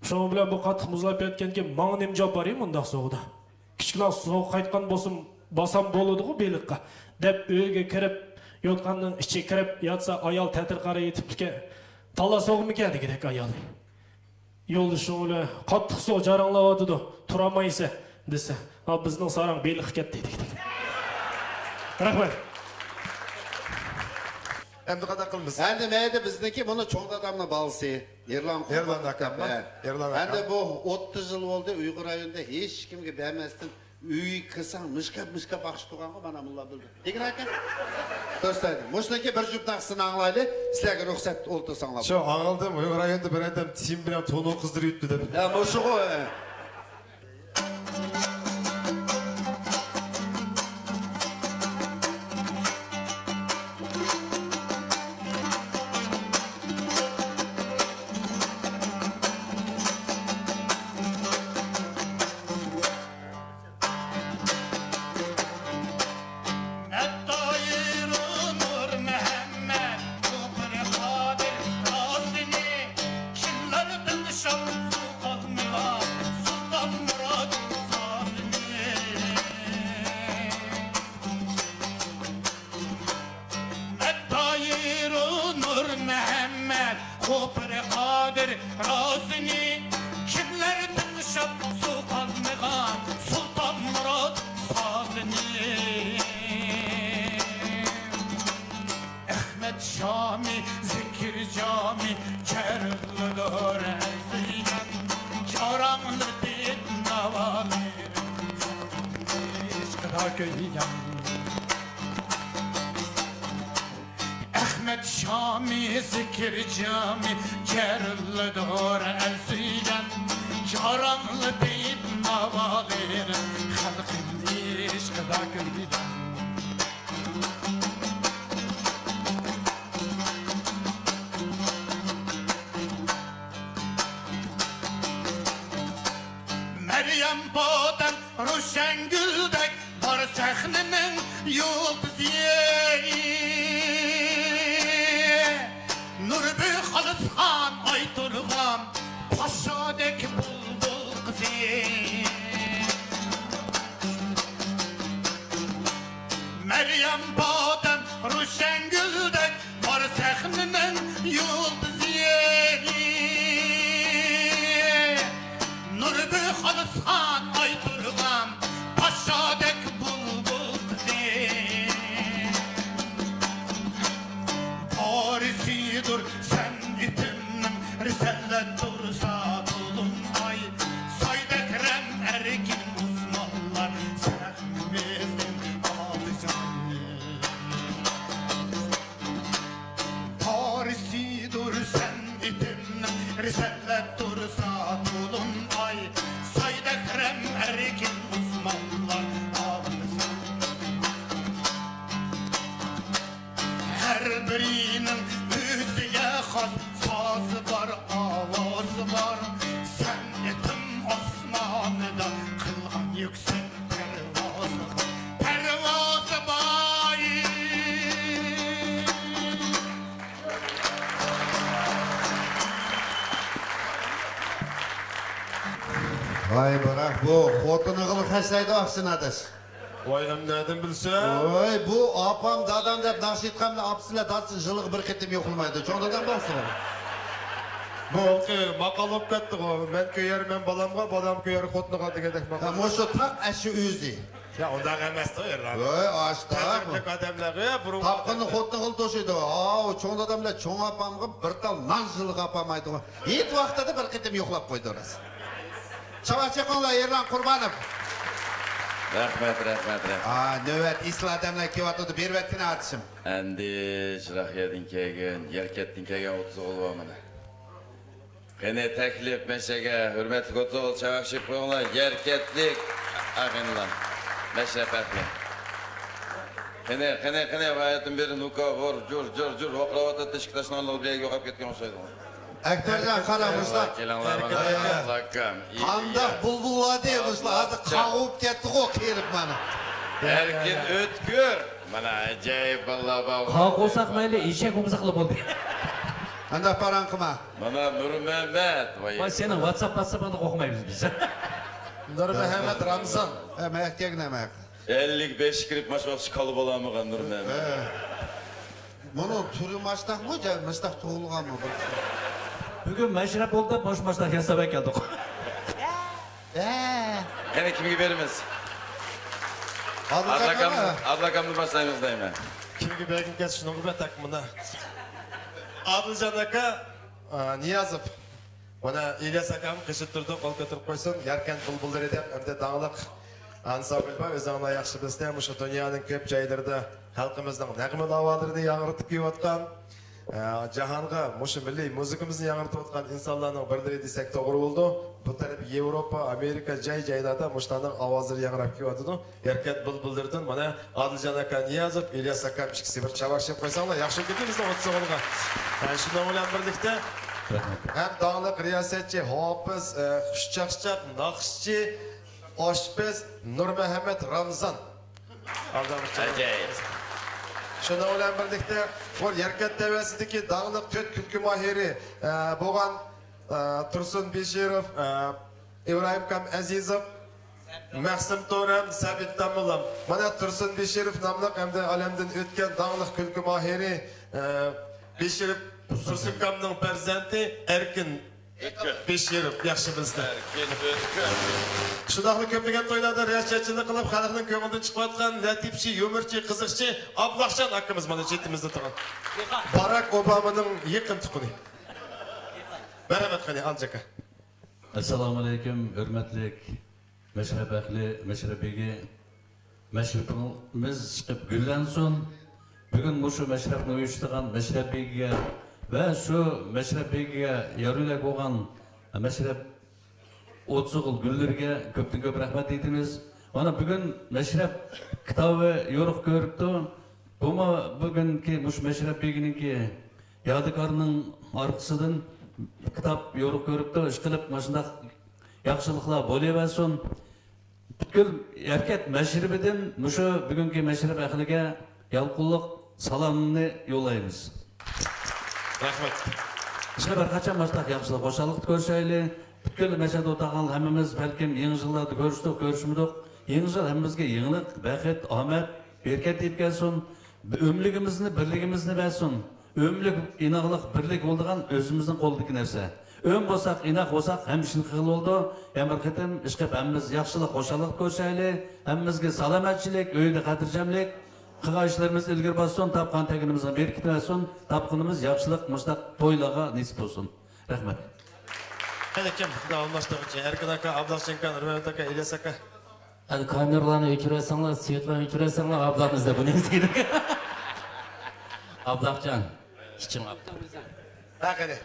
شۇنىڭ بىلەن بۇ قاتتىق مۇزلاپ ياتقاندىكىن ماڭا نېمە جاۋاب بېرەي مۇنداق سوغۇقتا؟ كىچىكلا سوغۇق قايتقان بولسۇن، بارسام بولىدىغۇ بېلىققا دەپ ئۆيگە كىرىپ، يوتقاننىڭ ئىچىگە كىرىپ ياتسا، ئايال تەتۈر قارا يېتىپتىكەن. «تالا سوغۇقمىكەن؟» دېگۈدەك ئايالى. يولدىشىڭ بىلەن قاتتىق سوغۇق جاراڭلاۋاتىدۇ، تۇرالمايسەن دېسە، «ھا، بىزنىڭ ساراڭ بېلىققا كەتتى» دېگۈدەك. رەھمەت. ئەمدى قانداق قىلىمىز؟ ئەمدى مەيدە بىزنىڭكى مۇنۇ چوڭ دادامنىڭ بالىسى. ئېرلان ئېرلان ئاكاممۇ؟ ھە. ئېرلان ئاكام. ئەمدى بۇ ئوتتۇز يىل بولدى، ئۇيغۇر رايونىدا ھېچكىمگە بەرمەستىن ئۆيگە كىرسەڭ مىشكاپ مىشكاپ باقىشى تۇرغانغۇ، مانا مۇنۇلار بىلدى. دېگىن ئاكا. دۆستلەر، مۇشۇنىڭكى بىر جۈپ ناخشىسىنى ئاڭلايلى. سىلەرگە رۇخسەت ئولتۇرساڭلار. شۇ ئاڭلىدىم، ئۇيغۇر رايونىدا بىر ئادەم تىيىن بىلەن تونۇر قىزدۇرۇپ يۈتتى دەپ. يا مۇشۇغۇ. مەھەممەت، قوپۇر قادىر رازىنى، كىملەر تىڭشاپ سوقالمىغان سۇلتانمۇرات سازىنى. ئەخمەت شامى، زىكىر جامى، جەرلىدۇر ئەزىيەن، جاراڭلىتىپ ناۋالىرىم، ئىشقىدا كۆيگەن. ئەخمەت شامى، زىكىر جامى، جەرلىدۇر ئەزىيەن، جاراڭلىتىپ ناۋالىرىم، خەلقىم ئىشقىدا كۆيگەن. مەريەم بادەم روشەنگۈلدەك بار سەھنىنىڭ يۇلتۇزى. نۇربى خالىسخان ئايتۇرغان پاشادەك بۇلبۇل قىزى. مەريەم بادەم روشەنگۈلدەك بار سەھنىنىڭ يۇلتۇزى. نۇربى خالىسخان ئايتۇرغان پاشادەك بۇلبۇل قىزى. بارىسىدۇر سەنئىتىمنىڭ رىسالەت تۇرسا تولۇن ئاي، سايدەك رەم ئەركىن ئوسمانلار سەھنىمىزدىن ئالدى جاي. تارىسىدۇر سەنئىتىمنىڭ رىسالەت تۇرسا تولۇن ئاي، سايدەك رەم ئەركىن ئوسمانلار ئالدى. ھەر بىرىنىڭ ئۆزىگە خاس سازى بار، ئاۋازى بار. سەنئىتىم ئاسمانىدا قىلغان يۈكسەك پەرۋازى بار، پەرۋازى بار. ۋاي، بىراق بۇ خوتۇنىغىلا خەجلەيدۇ ئاقچىنى ئاداش. ۋاي، ئەمدى نەدىن بىلسە؟ ۋاي، بۇ ئاپام، دادام دەپ ناخشا ئېيتقان بىلەن ئاپىسى بىلەن دادىسى يىلىغا بىر قېتىم يوقلىمايدۇ. چوڭ دادام بولسىمۇ؟ بۇ ھېلىقى ماقال بولۇپ كەتتىغۇ. مەن كۆيەرمەن بالامغا، بالام كۆيەر خوتۇنىغا دېگەندەك ماقال. ھە، مۇشۇ تاق ئەشۇ ئۆزى. يا، ئۇنداق ئەمەستۇ، ئېرلان. ۋاي، ئاشتا. تەجرىبىلىك ئادەملەرگە بۇرۇن تاپقىنىنى خوتۇنى قىلىپ توشۇيدۇ. ھاۋ، چوڭ دادام بىلەن چوڭ ئاپامغا بىر تال نان يىلىغا ئاپارمايدىغۇ. ھېيت ۋاقتىدا بىر قېتىم يوقلاپ قويدى راست. چاۋاك چېقىڭلار، ئېرلان قۇربانوف. رەھمەت، رەھمەت، رەھمەت. ئا، نۆۋەت ئېسىل ئادەملەر كېلىۋاتىدۇ، بېرىۋەتكىنە ئاتىشىم. ئەمدى يىراق يەردىن كەلگەن، يەركەتتىن كەلگەن ئوتتۇز ئوغۇل بار مانا. قېنى، تەكلىپ مەشەگە، ھۆرمەتلىك ئوتتۇز ئوغۇل، چاۋاك چېقىپ قويۇڭلار، يەركەتلىك ئاغىنىلار. مەشرەپ ئەھلى. قېنى، قېنى، قېنى، ھاياتىم بېرى نۇكا، ھور، جۇر، جۇر، جۇر، ۋاقىراۋاتاتتى، ئىشىك تاشلىغانلىقى بىر يەرگە يوقاپ كەتكەن ئوخشايدۇ. ئەكبەرجان، قارا، مۇشۇنداق. كېلىڭلار، مانا، ئاكام. قانداق بۇلبۇللاردى مۇشۇلار، ھازىر قاغۇپ كەتتىغۇ قېرىپ مانا. ئەركىن ئۆتكۈر. مانا، ئەجايىپ بالىلار بار. قاغۇساق مەيلى، ئېشەك بولمىساقلا بولدى. قانداق پاراڭ قىلما. مانا، نۇرمەمەت. ۋاي، سېنىڭ ۋاتساپ، ۋاتساپىڭدا ئوقۇمايمىز بىز. نۇرمەمەت رامزان. ھە، مەيەقكەگنە مەيەق. ئەللىك بەشكە كىرىپ، ماش ۋاقىت كالا بولالمىغان نۇرمەمەت. ھە. مۇنۇ تۈرى ماشتاقمۇ، جا-، ماشتاق تۇغۇلغانمۇ بىر؟ بۈگۈن مەشرەپ بولدى دەپ، مۇشۇ ماشتاق ياساپ ئەكەلدۇق. ھە. قېنى، كىمگە بېرىمىز؟ ئادىل ئادىل ئاكام، ئادىل ئاكامدىن باشلايمىز دەيمەن. كىمگە بەرگۈم كەلسە، شۇنىڭغا بەر، تاق مۇندا. ئادىلجان ئاكا، ئا، نىيازوف. مانا، ئىلياس ئاكام قېشىدا تۇرىدۇ، قول كۆتۈرۈپ قويسۇن. ياركەنت بۇلبۇللىرى دەپ، ئەمدى داڭلىق ئانسامبىل بار، ئۆزۈڭلار ياخشى بىلىسىلەر، مۇشۇ دۇنيانىڭ كۆپ جايلىرىدا خەلقىمىزنىڭ نەغمە ناۋالىرىنى ياڭرىتىپ كېلىۋاتقان، ئە، جاھانغا مۇشۇ مىللىي مۇزىكىمىزنى ياڭرىتىۋاتقان ئىنسانلارنىڭ بىرلىرى دېسەك توغرا بولىدۇ. بۇ تەرەپ ياۋروپا، ئامېرىكا، جاي-جايلاردا مۇشۇلارنىڭ ئاۋازلىرى ياڭراپ كېلىۋاتىدۇ. ياركەنت بۇلبۇللىرىدىن مانا ئادىلجان ئاكا نىيازوف، ئىلياس ئاكام ئىككىسى بىر چاۋاك چېلىپ قويساڭلار ياخشى بولىدۇ بىزنىڭ ئوتتۇز ئوغۇلغا. ھە، شۇنىڭ بىلەن بىرلىكتە ھەم داڭلىق رىياسەتچى ھاپىز، ئە، خۇشچاقچاق، ناخشىچى، ئاشپەز نۇرمەھەممەت رامزان. ئاجايىپ. شۇنىڭ بىلەن بىرلىكتە، بۇ يەركەنت تەۋەسىدىكى داڭلىق تۆت كۈلكە ماھىرى، ئە، بولغان، ئە، تۇرسۇن بېشىروف، ئە، ئىبراھىمكام ئەزىزوف، مەخسۇم تۆرەم، سەبىت داموللام. مانا تۇرسۇن بېشىروف ناملىق ھەمدە ئالەمدىن ئۆتكەن داڭلىق كۈلكە ماھىرى، ئە، بېشىروف تۇرسۇنكامنىڭ پەرزەنتى ئەركىن بېشىروف، ياخشى بىلىسىلەر. شۇنداقلا كۆپلىگەن تويلاردا رىياسەتچىلىك قىلىپ، خەلقنىڭ كۆڭلىدىن چىقىۋاتقان لەتىپچى، يۇمۇرچى، قىزىقچى ئابلەخجان ئاكىمىز مانا چېتىمىزدە تۇرغان. باراك ئوبامىنىڭ يېقىن تۇغقىنى. مەرھەمەت، قېنى، ئالىجاكا. ئەسسالامۇ ئەلەيكۇم، ھۆرمەتلىك مەشرەپ ئەھلى، مەشرەپ بېگى، مەشرىپىمىز چىقىپ گۈللەنسۇن. بۈگۈن مۇشۇ مەشرەپنى ئۇيۇشتۇرغان مەشرەپ بېگىگە ۋە شۇ مەشرەپ بېگىگە يار يۆلەك بولغان مەشرەپ ئوتسۇغۇل گۈللىرىگە كۆپتىن كۆپ رەھمەت ئېيتىمىز. مانا بۈگۈن مەشرەپ كىتابى يورۇق كۆرۈپتۇ. بۇمۇ بۈگۈنكى مۇشۇ مەشرەپ بېگىنىڭكى يادىكارنىڭ ئارقىسىدىن كىتاب يورۇق كۆرۈپتۇ. ئىشقىلىپ مۇشۇنداق ياخشىلىقلار بولۇۋەرسۇن. پۈتكۈل ھەرىكەت مەشرىپىدىن مۇشۇ بۈگۈنكى مەشرەپ ئەھلىگە يالقۇنلۇق سالامنى يوللايمىز. رەھمەت. بىز ھەر قاچان مۇشۇنداق ياخشىلىق، خۇشاللىقتا كۆرۈشەيلى. پۈتكۈل مەشرەپتە ئولتۇرغان ھەممىمىز بەلكىم يېڭى يىللاردا كۆرۈشتۇق، كۆرۈشمىدۇق. يېڭى يىل ھەممىمىزگە يېڭىلىق، بەخت، ئامەت، بەرىكەت ئېلىپ كەلسۇن. ئۆملۈكىمىزنى، بىرلىكىمىزنى بەرسۇن. ئۆملۈك، ئىناقلىق، بىرلىك بولىدىغان ئۆزىمىزنىڭ قولىدىكى نەرسە. ئۆم بولساق، ئىناق بولساق، ھەممە ئىشنى قىلغىلى بولىدۇ. يەنە بىر قېتىم ئىشقىلىپ ھەممىمىز ياخشىلىق، خۇشاللىق كۆرۈشەيلى. ھەممىمىزگە سالامەتچىلىك، ئۆيدە خاتىرجەملىك. قىلغان ئىشلىرىمىز ئىلگىرى باسسۇن، تاپقان تەگىنىمىزنىڭ بېرىكىتى بەرسۇن، تاپقىنىمىز ياخشىلىق مۇشۇنداق تويلارغا نېسىپ بولسۇن. رەھمەت. قېنى كىم داۋاملاشتۇرغۇچى؟ ئەركىن ئاكا، ئابلەخجان ئاكا، نۇرمەمەت ئاكا، ئىلياس ئاكا. ئەنە كامېرىلارنى ئۆچۈرۈۋەتسەڭلار، سۋېتلارنى ئۆچۈرۈۋەتسەڭلار، ئابلامنى ئىزدەپ بۇنى ئىزدەيدۇ. ئابلامجان، ئىچىڭ ئاپ. ھە، قېنى.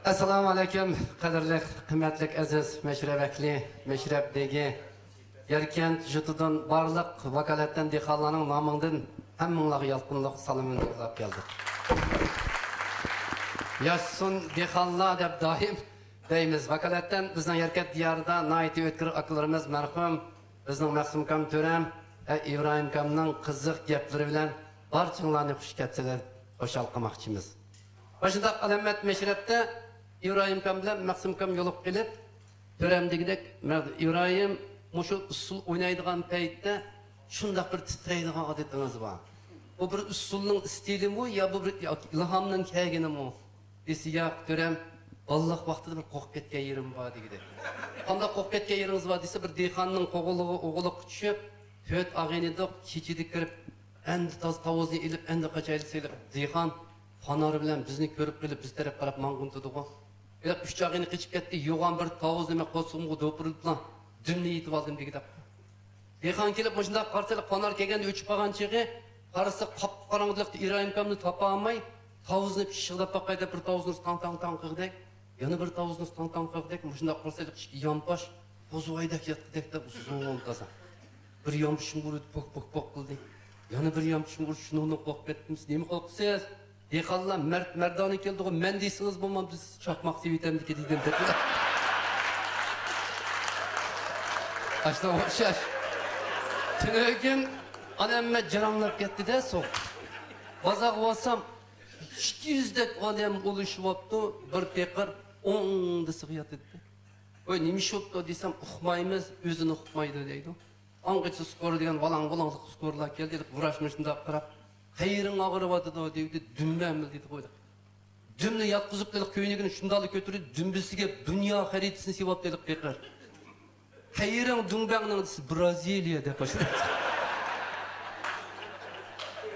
ئەسسالامۇ ئەلەيكۇم، قەدىرلىك، قىممەتلىك، ئەزىز مەشرەپ ئەھلى، مەشرەپ بېگى، يەركەنت يۇرتىدىن بارلىق ۋاكالەتتىن دېھقانلارنىڭ نامىڭدىن ھەممىڭلارغا يالقۇنلۇق سالىمىمنى يوللاپ كەلدۇق. ياشىسۇن دېھقانلار دەپ دائىم دەيمىز. ۋاكالەتتىن بىزنىڭ يەركەنت دىيارىدا ناھايىتى ئۆتكۈر ئاكىلىرىمىز مەرھۇم بىزنىڭ مەخسۇمكام تۆرەم ۋە ئىبراھىمكامنىڭ قىزىق گەپلىرى بىلەن بارچىڭلارنى خۇش كەتسىلەر خۇشال قىلماقچىمىز. مۇشۇنداق ئالامەت مەشرەپتە ئىبراھىمكام بىلەن مەخسۇمكام يولۇقۇپ قېلىپ، تۆرەم دېگۈدەك، مەن، ئىبراھىم، مۇشۇ ئۇسسۇل ئوينايدىغان پەيتتە شۇنداق بىر تىترەيدىغان ئادىتىڭىز بار. بۇ بىر ئۇسسۇلنىڭ ئىستىلىمۇ يا بۇ بىر ئىلھامنىڭ كەلگىنىمۇ؟ دېسە، ياق، تۆرەم، بالىلىق ۋاقتىدا بىر قورقۇپ كەتكەن يېرىم بار، دېگۈدەك. قانداق قورقۇپ كەتكەن يېرىڭىز بار دېسە، بىر دېھقاننىڭ قوغۇنلۇقىغا ئوغرىلىققا چۈشۈپ، تۆت ئاغىنە ئىدۇق، كېچىدە كىرىپ، ئەمدى تازا تاۋۇزنى ئېلىپ، ئەمدى قاچايلى سېلىپ، دېھقان پانارى بىلەن بىزنى كۆرۈپ قېلىپ، بىز تەرەپ قاراپ ماڭغۇنتىدىغۇ. ھېلىقى ئۈچ ئاغىنە قېچىپ كەتتى، يوغان بىر تاۋۇزنى مەن قورسىقىمغا دوپۇرلىدىلا، دۈمنى يېتىۋالدىم، دېگۈدەك. دېھقان كېلىپ مۇشۇنداق قارىسا، پانار كەلگەندە ئۆچۈپ قالغان چېغى، قارىسا قاپقاراڭغۇدەك ئىبراھىمكامنى تاپالماي، تاۋۇزنى پىششىقلاپ باقاي دەپ بىر تاۋۇزنى تاڭ تاڭ تاڭ قىلغۇدەك، يەنە بىر تاۋۇزنى تاڭ تاڭ قىلغۇدەك، مۇشۇنداق قارىسا ئىككى يانپاش قوزغايدەك ياتقۇدەك دەپ ئۇزۇن تازا. بىر يانپىشىم ئۇرۇپ پوك پوك پوك قىلدى. يەنە بىر يانپىشىم ئۇرۇپ شۇنىڭدىن قورقۇپ كەتتىم. نېمە قورقىسىز؟ دېھقانلار مەرد مەردانە كېلىدىغۇ، مەن دېسىڭىز بولمامدۇ، سىز چاقماق سېۋىتەمدىكى دېدىم دەپ. ئاشۇنىڭغا ئوخشاش. تۈنۈگۈن ئانام مەن جاراڭلاپ كەتتى-دە، سوق. بازارغا بارسام، ئىككى يۈزدەك ئادەم ئۇلىشىۋاپتۇ، بىر پېقىر ئوڭدىسىغا ياتىدۇ. ۋاي، نېمە ئىش بوپتۇ دېسەم، ئۇقمايمىز، ئۆزىنى ئۇقمايدۇ دەيدۇ. ئاڭغىچە سكورا دېگەن ۋالاڭ-ۋۇلاڭلىق سكورىلار كەلدى، ۋراچ مۇشۇنداق قاراپ، قەيىرىڭ ئاغرىۋاتىدۇ دېدى، دۈمبەم دېدى، قويدى. دۈمنى ياتقۇزۇپ، دېدى، كۆينىكىنى شۇنداقلا كۆتۈردى، دۈمبىسىگە دۇنيا خەرىتىسىنى سېۋىپ، دېدى، پېقىر. قەيىرىڭ دۇمبەڭنىڭ دېسە، برازىلىيە دەپ باشلىدى.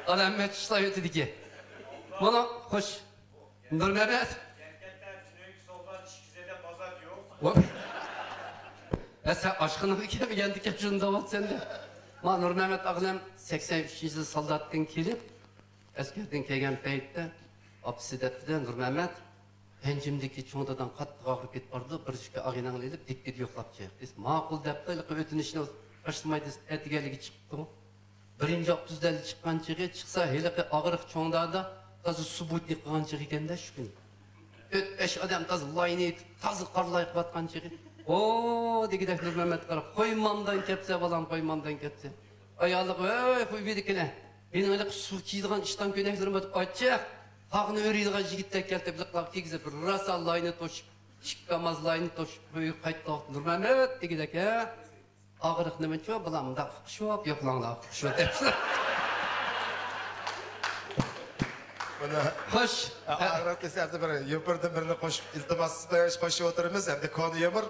ئالامەت ئىشلار ئۆتىدىكى. مانا، خوش. نۇرمەمەت. ۋاي. ئە، سەن ئاشخانىغا كەلمىگەندىكىن شۇنى دەۋاتىسەن دە. ما نۇرمەمەت ئاغىنەم سەكسەن ئۈچىنچى يىل سالداتتىن كېلىپ، ئەسكەردىن كەلگەن پەيتتە ئاپىسى دەپتىدە، نۇرمەمەت، پەنجىمدىكى چوڭ داداڭ قاتتىق ئاغرىپ كېتىپ بارىدۇ، بىر ئىككى ئاغىنەڭنى ئېلىپ دىككىدە يوقلاپ چىق دېسە، ماقۇل دەپتۇ، ھېلىقى ئۆتۈنۈشنى قارشىلىماي دېسە، ئەتىگەنلىكى چىقىپتۇ. بىرىنچى ئاپتوبۇستا دەل چىققان چېغى، چىقسا ھېلىقى ئاغرىق چوڭ دادا تازا سۇبوتنىك قىلغان چېغى ئىكەندە شۇ كۈنى. تۆت-بەش ئادەم تازا لاينى ئېيتىپ، تازا قارلاي قىلىۋاتقان چېغى. ھو دېگۈدەك نۇرمەمەت قاراپ، قويمامدان كەپسە بالام، قويمامدان كەپسە. ئايالىغا، ھەي، قويۇۋېدىكىنە. مېنىڭ ھېلىقى سۇ كىيىدىغان ئىشتان كۆينەكلىرىم بار، ئاچچىق. تاغنى ئۆرۈيدىغان يىگىتتەك كەلتۈرۈپ، لىقلاپ كىيگۈزۈپ، راسا لاينى توشۇپ، ئىككى كاماز لاينى توشۇپ، ئۆيگە قايتتۇق. نۇرمەمەت دېگۈدەك، ھە؟ ئاغرىق نېمىچۇ؟ بۇلار مۇنداق ئۇقۇشۇپ، يوقلاڭلار ئۇقۇشۇپ دەپسىلەر. بۇنى خوش. ئاغرىق دېسە، ئەمدى بىر يوپۇردىن بىرنى قوشۇپ، ئىلتىماس قوشۇپ ئولتۇرىمىز. ئەمدى كونا يۇمۇر.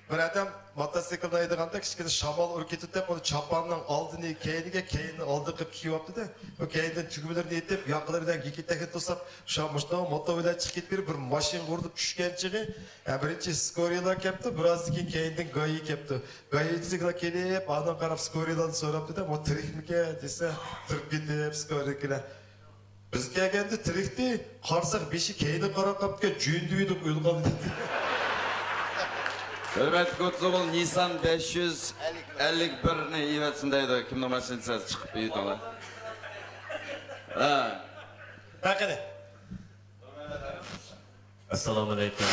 بىر ئادەم موتوسىكلدا ھەيدىغاندا كىچىككىنە شامال ئۇرۇپ كېتىپ، ئۇنى چاپاننىڭ ئالدىنى كەينىگە، كەينىنى ئالدىغا قىلىپ كىيىۋاپتۇ-دە. ئۇ كەينىدىن تۈگمىلىرىنى ئېتىپ، ياقىلىرى بىلەن گىكىتەكنى توساپ، شۇ مۇشۇنداق موتو بىلەن چىقىپ كېتىپ بېرىپ، بىر ماشىنىغا ئۇرۇلۇپ چۈشكەن چېغى، ھە، بىرىنچى سكورىيلار كەپتۇ، بىرازدىن كېيىن كەينىدىن گايى كەپتۇ. گايىچىلىكلار كېلىپ، ئاندىن قاراپ سكورىيلاردىن سوراپتۇ-دە، «بۇ تىرىكمىكەن؟» دېسە، تۇرۇپ كېتىپ سكورىيلار. بىز كەلگەندە تىرىكتى، قارىساق بېشى كەينىگە قاراپ قاپتىكەن، جۆندۈيدۇق ئۆلگەن. ھۆرمەتلىك ئوتتۇز ئوغۇل، نىسسان بەش يۈز ئەللىك بىرنى ئېۋەتسۇن دەيدۇ. كىمنىڭ ماشىنىسى چىقىپ ئېيتىڭلار. ھە. ھە، قېنى. ئەسسالامۇئەلەيكۇم.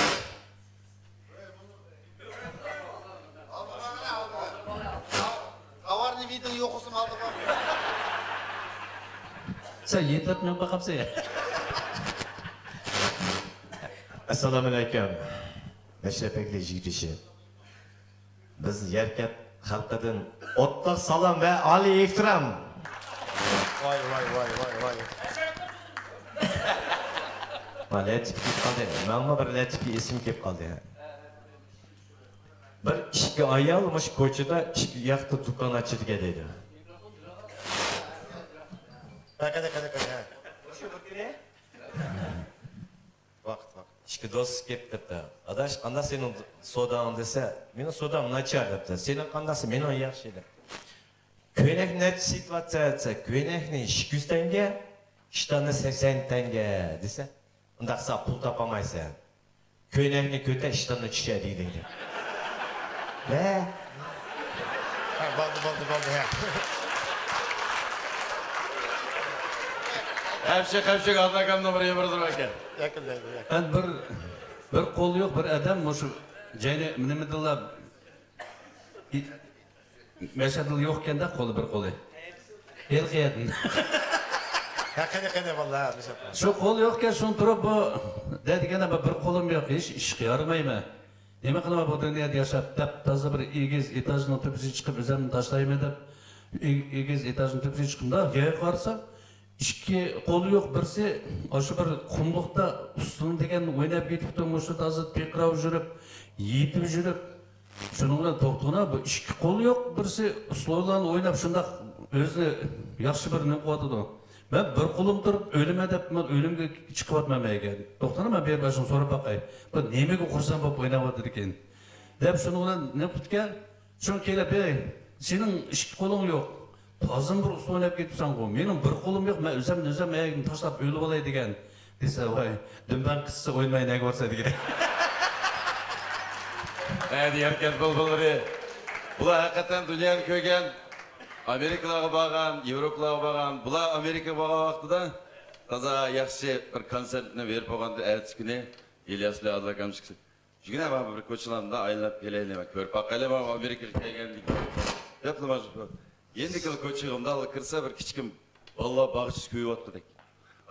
Товарный видео يوق ئالدىغا. سەن يېتىپ مېڭىپ باقامسەن؟ ئەسسالامۇئەلەيكۇم. مەشرەپ ئەھلى جىگدىشى. بىز يەركەنت خەلقىدىن ئوتتۇق سالام ۋە ئالىي ئېھتىرام. ۋاي، ۋاي، ۋاي، ۋاي، ۋاي. ۋا، لەتىپە كېلىپ قالدى. ماڭىمۇ بىر لەتىپە ئېسىمگە كېلىپ قالدى. بىر ئىككى ئايال مۇشۇ كوچىدا ئىككى ياقتا دۇكان ئاچىدىكەن دەيدۇ. ھە، قېنى، قېنى، قېنى، ھە. ۋاقىت، ۋاقىت. ئىككى دوست كېلىپ دەپتۇ، «ئاداش، قانداق سېنىڭ سوداڭ؟» دېسە، «مېنىڭ سودام ناچار» دەپتۇ. «سېنىڭ قانداقسى؟» «مېنىڭ ياخشى» دەپ. «كۆينەك نەچچە سېتىۋاتىسەن؟» دېسە، «كۆينەكنى ئىككى يۈز تەڭگە، ئىشتاننى سەكسەن تەڭگە» دېسە، «ئۇنداق قىلسا پۇل تاپالمايسەن. كۆينەكنى كۆتەر، ئىشتاننى چۈشۈر» دېدى. ۋە ھە، بولدى، بولدى، بولدى، ھە. خەپشە، خەپشە، ئاداكامنىڭ بىر يۇمۇرى بار ئىكەن. ياكىن دەيدۇ، ياكىن. ئەمدى بىر، بىر قولى يوق بىر ئادەم مۇشۇ جەينى نېمىدىلا مەشھەدىلا يوقكەن-دە، قولى بىر قولى. ھېلىقى يەردىن. ھە، قېنى، قېنى، ۋاللا، ھە، مەشھەد. شۇ قول يوقكەن، شۇنى تۇرۇپ بۇ، دەيدىكەن، بۇ بىر قولۇم يوق، ھېچ ئىشقا يارىمايمەن. نېمە قىلىمەن بۇ دۇنيادا ياشاپ، دەپ، تازا بىر ئېگىز ئېتاژنىڭ تۆپىسىگە چىقىپ، ئۆزۈمنى تاشلايمەن دەپ، ئېگ-، ئېگىز ئېتاژنىڭ تۆپىسىگە چىقتىم-دا، يەرگە قارىسام، ئىككى قولى يوق بىرسى، ئاشۇ بىر قۇملۇقتا ئۇسسۇل دېگەن ئويناپ كېتىپتۇ، مۇشۇ تازا پىقراپ يۈرۈپ، يېتىپ يۈرۈپ، شۇنىڭ بىلەن توختىغىنا، بۇ ئىككى قولى يوق بىرسى ئۇسسۇللارنى ئويناپ، شۇنداق ئۆزىنى ياخشى بىر نېمە قىلىۋاتىدۇ. مەن بىر قولۇم تۇرۇپ، ئۆلىمەن دەپ، مەن ئۆلۈمگە چىقىۋاتىمەن مەيگە. توختىغىنا، مەن بىر باشقىدىن سوراپ باقاي. بۇ نېمىگە خۇرسەن بولۇپ ئويناۋاتىدىكىن؟ دەپ شۇنىڭ بىلەن نېمە قىپتىكەن؟ شۇڭا كېلىپ، «ھەي، سېنىڭ ئىككى قولۇڭ يوق. تازىمۇ بىر ئۇسسۇل ئويناپ كېتىپسەنغۇ. مېنىڭ بىر قولۇم يوق، مەن ئۆزۈمنى ئۆزۈم ئەيەگىمنى تاشلاپ ئۆلۈۋالاي» دېگەن. دېسە، «ۋاي، دۈمبەڭ قىسسا ئوينىماي نەگە بارسا» دېگەن. ئەدى يەركەنت بۇلبۇللىرى. بۇلار ھەقىقەتەن دۇنيانى كۆرگەن، ئامېرىكىلارغا بارغان، ياۋروپىلارغا بارغان. بۇلار ئامېرىكىغا بارغان ۋاقتىدا تازا ياخشى بىر كونسېرتنى بېرىپ بولغاندا، ئەتىسى كۈنى ئىلياس بىلەن ئابدۇللا ئاكام چىقسا، «جۈگىنە، مانا بىر كوچىلاردا ئايلىنىپ كېلەيلى، مەن كۆرۈپ باقايلى، مانا ئامېرىكىغا كەلگەندىن كېيىن» دەپلا مانا شۇ يېنىدىكى كوچىغا مۇنداقلا كىرسە، بىر كىچىككىنە بالىلار باغچىسى كۆيۈۋاتقۇدەك.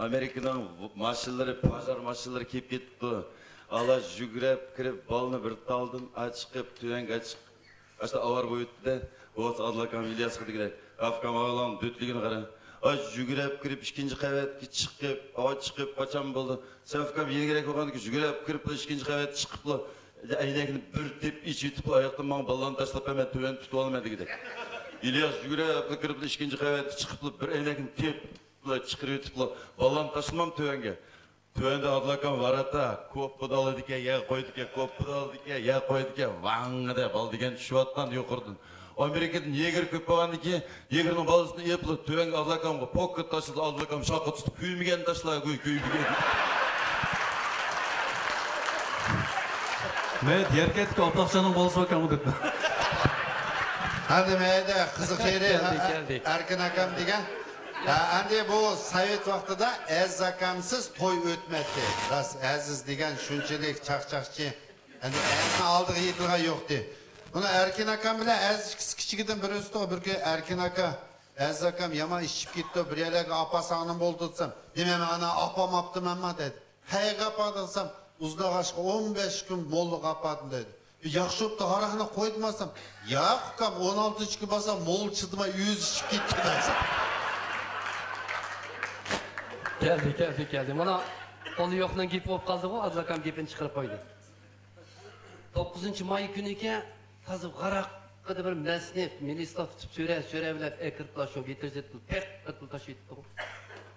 ئامېرىكىنىڭ ماشىنىلىرى، پاژار ماشىنىلىرى كېلىپ كېتىپتۇ. ئالا يۈگۈرۈپ كىرىپ، بالىنى بىر تالدىن ئاچىقىپ، تۆۋەنگە ئاچىقىپ، ئاشۇنداق ئاۋارە بولۇۋېتىپتۇ-دە. بولسا ئابدۇللا ئاكام ئىلياسقا دېگۈدەك، «ئاكام، ئاغىلىڭ دۆتلۈكىنى قارا. ئاي، يۈگۈرۈپ كىرىپ ئىككىنچى قەۋەتكە چىقىپ، ئاي، چىقىپ قاچان بولدى؟ سەن ئۇكام يېنىكرەك بولغاندىكىن يۈگۈرۈپ كىرىپلا ئىككىنچى قەۋەتكە چىقىپلا، ئەينەكنى بىر تېپىپ ئېچىۋېتىپلا، ئاياقتىن ماڭا بالىلارنى تاشلاپ بەرمە، تۆۋەندە تۇتۇۋالىمەن» دېگۈدەك. ئىلياس يۈگۈرۈپ كىرىپلا ئىككىنچى قەۋەتكە چىقىپلا، بىر ئەينەكنى تېپىپلا چىقىرىۋېتىپلا، بالىلارنى تاشلىمامدۇ تۆۋەنگە؟ تۆۋەندە ئابدۇللا ئاكام ۋاراتا، كوپپىدا ئالىدىكەن، يەرگە قويىدىكەن، كوپپىدا ئالىدىكەن، يەرگە قويىدىكەن، ۋاڭ دە بال دېگەن چۈشۈۋاتقان يۇقىرىدىن. ئامېرىكىدا نېگىر كۆپ بولغاندىن كېيىن، نېگىرنىڭ بالىسىنى ئېلىپلا تۆۋەنگە ئابدۇللا ئاكامغا پوككا تاشلىدى، ئابدۇللا ئاكام شاققا تۇتۇپ، «كۆيمىگەن تاشلا، كۆي، كۆيمىگەن.» مەن يەركەنتتىكى ئابدۇللاخاننىڭ بالىسى ئىكەنغۇ دەپتۇ. ھەدە مەيدە قىزىق يېرى، كەلدى، ھە، كەلدى. ئەركىن ئاكام دېگەن. ھە، ئەمدى بۇ سوۋېت ۋاقتىدا ئەزىز ئاكامسىز توي ئۆتمەيتتى. راست، ئەزىز دېگەن شۇنچىلىك چاقچاقچى. ئەمدى ئەزىزنىڭ ئالدىغا يېتىدىغان يوقتى. بۇنى ئەركىن ئاكام بىلەن ئەزىز ئىككىسى كىچىكىدىن بىر ئۆستۇق. بىر كۈنى ئەركىن ئاكا، ئەزىز ئاكام يامان ئىچىپ كېتىپتۇ، بىر يەرلەرگە ئاپارساڭلار بولدى دېسەم، نېمە، مانا ئاپام ئاپتىمەنما دېدى. قەيەرگە ئاپاردىڭ دېسەم، ئۇزۇن ئاغاچقا ئون بەش كۈن موللىغا ئاپاردىم دەيدۇ. ياخشى بوپتۇ، ھاراقنى قويدۇم دېسەم، ياق ئۇكام، ئون ئالتىنچى كۈن بارسام موللا چىدىماي ئۆزى ئىچىپ كېتىپتۇ دەيسەن. كەلدى، كەلدى، كەلدى. مانا، قولى يوقنىڭ گېپى بولۇپ قالدىغۇ، ئادىل ئاكام گېپىنى چىقىرىپ قويدى. توققۇزىنچى ماي كۈنىكەن، تازا ۋاراققىدا بىر مەستنى مىلىسلار تۇتۇپ سۆرە، سۆرەۋېلىپ، ئەكىرىپلا شۇ ۋىتىرزېتتىلا پەق قىلىپلا تاشلىۋېتىپتىغۇ.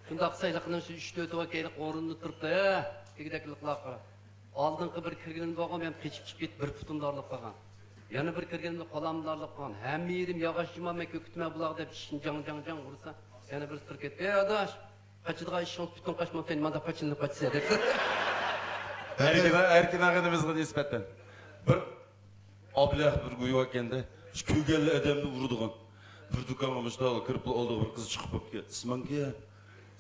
شۇنداق سايلىقنىڭ شۇ ئۈچ تۆت ۋاكەيلىق ئورنىدا تۇرۇپلا، ھە، دېگۈدەكلىقلار قارا. ئالدىنقى بىر كىرگىنىمدە بولغان، مەن قېچىپ چىقىپ كېتىپ، بىر پۇتۇمدا ئارىلىپ قالغان. يەنە بىر كىرگىنىمدە قولامدا ئارىلىپ قالغان. ھەممە يېرىم ياغاچ جۇما، مەن كۆكۈتىمەن بۇلارغا دەپ، ئىشىكنى جاڭ، جاڭ، جاڭ ئۇرسا، يەنە بىرسى تۇرۇپ كەتتى. ئەي ئاداش، قاچىدىغان ئىشىڭىز پۈتۈن قاچماپتۇ، مانداق قاچىلىنىپ قاچىسە، دەپتۇ. ئەركىن، ئەركىن ئاغىنىمىزغا نىسبەتەن بىر ئابلەخ بىر گۇي باركەندە، شۇ كۆرگەنلا ئادەمنى ئۇرىدىغان. بىر دۇكانغا مۇشۇنداق كىرىپلا ئالدىغا بىر قىز چىقىپ قاپتىكەن. «ئىسمىڭ كىم؟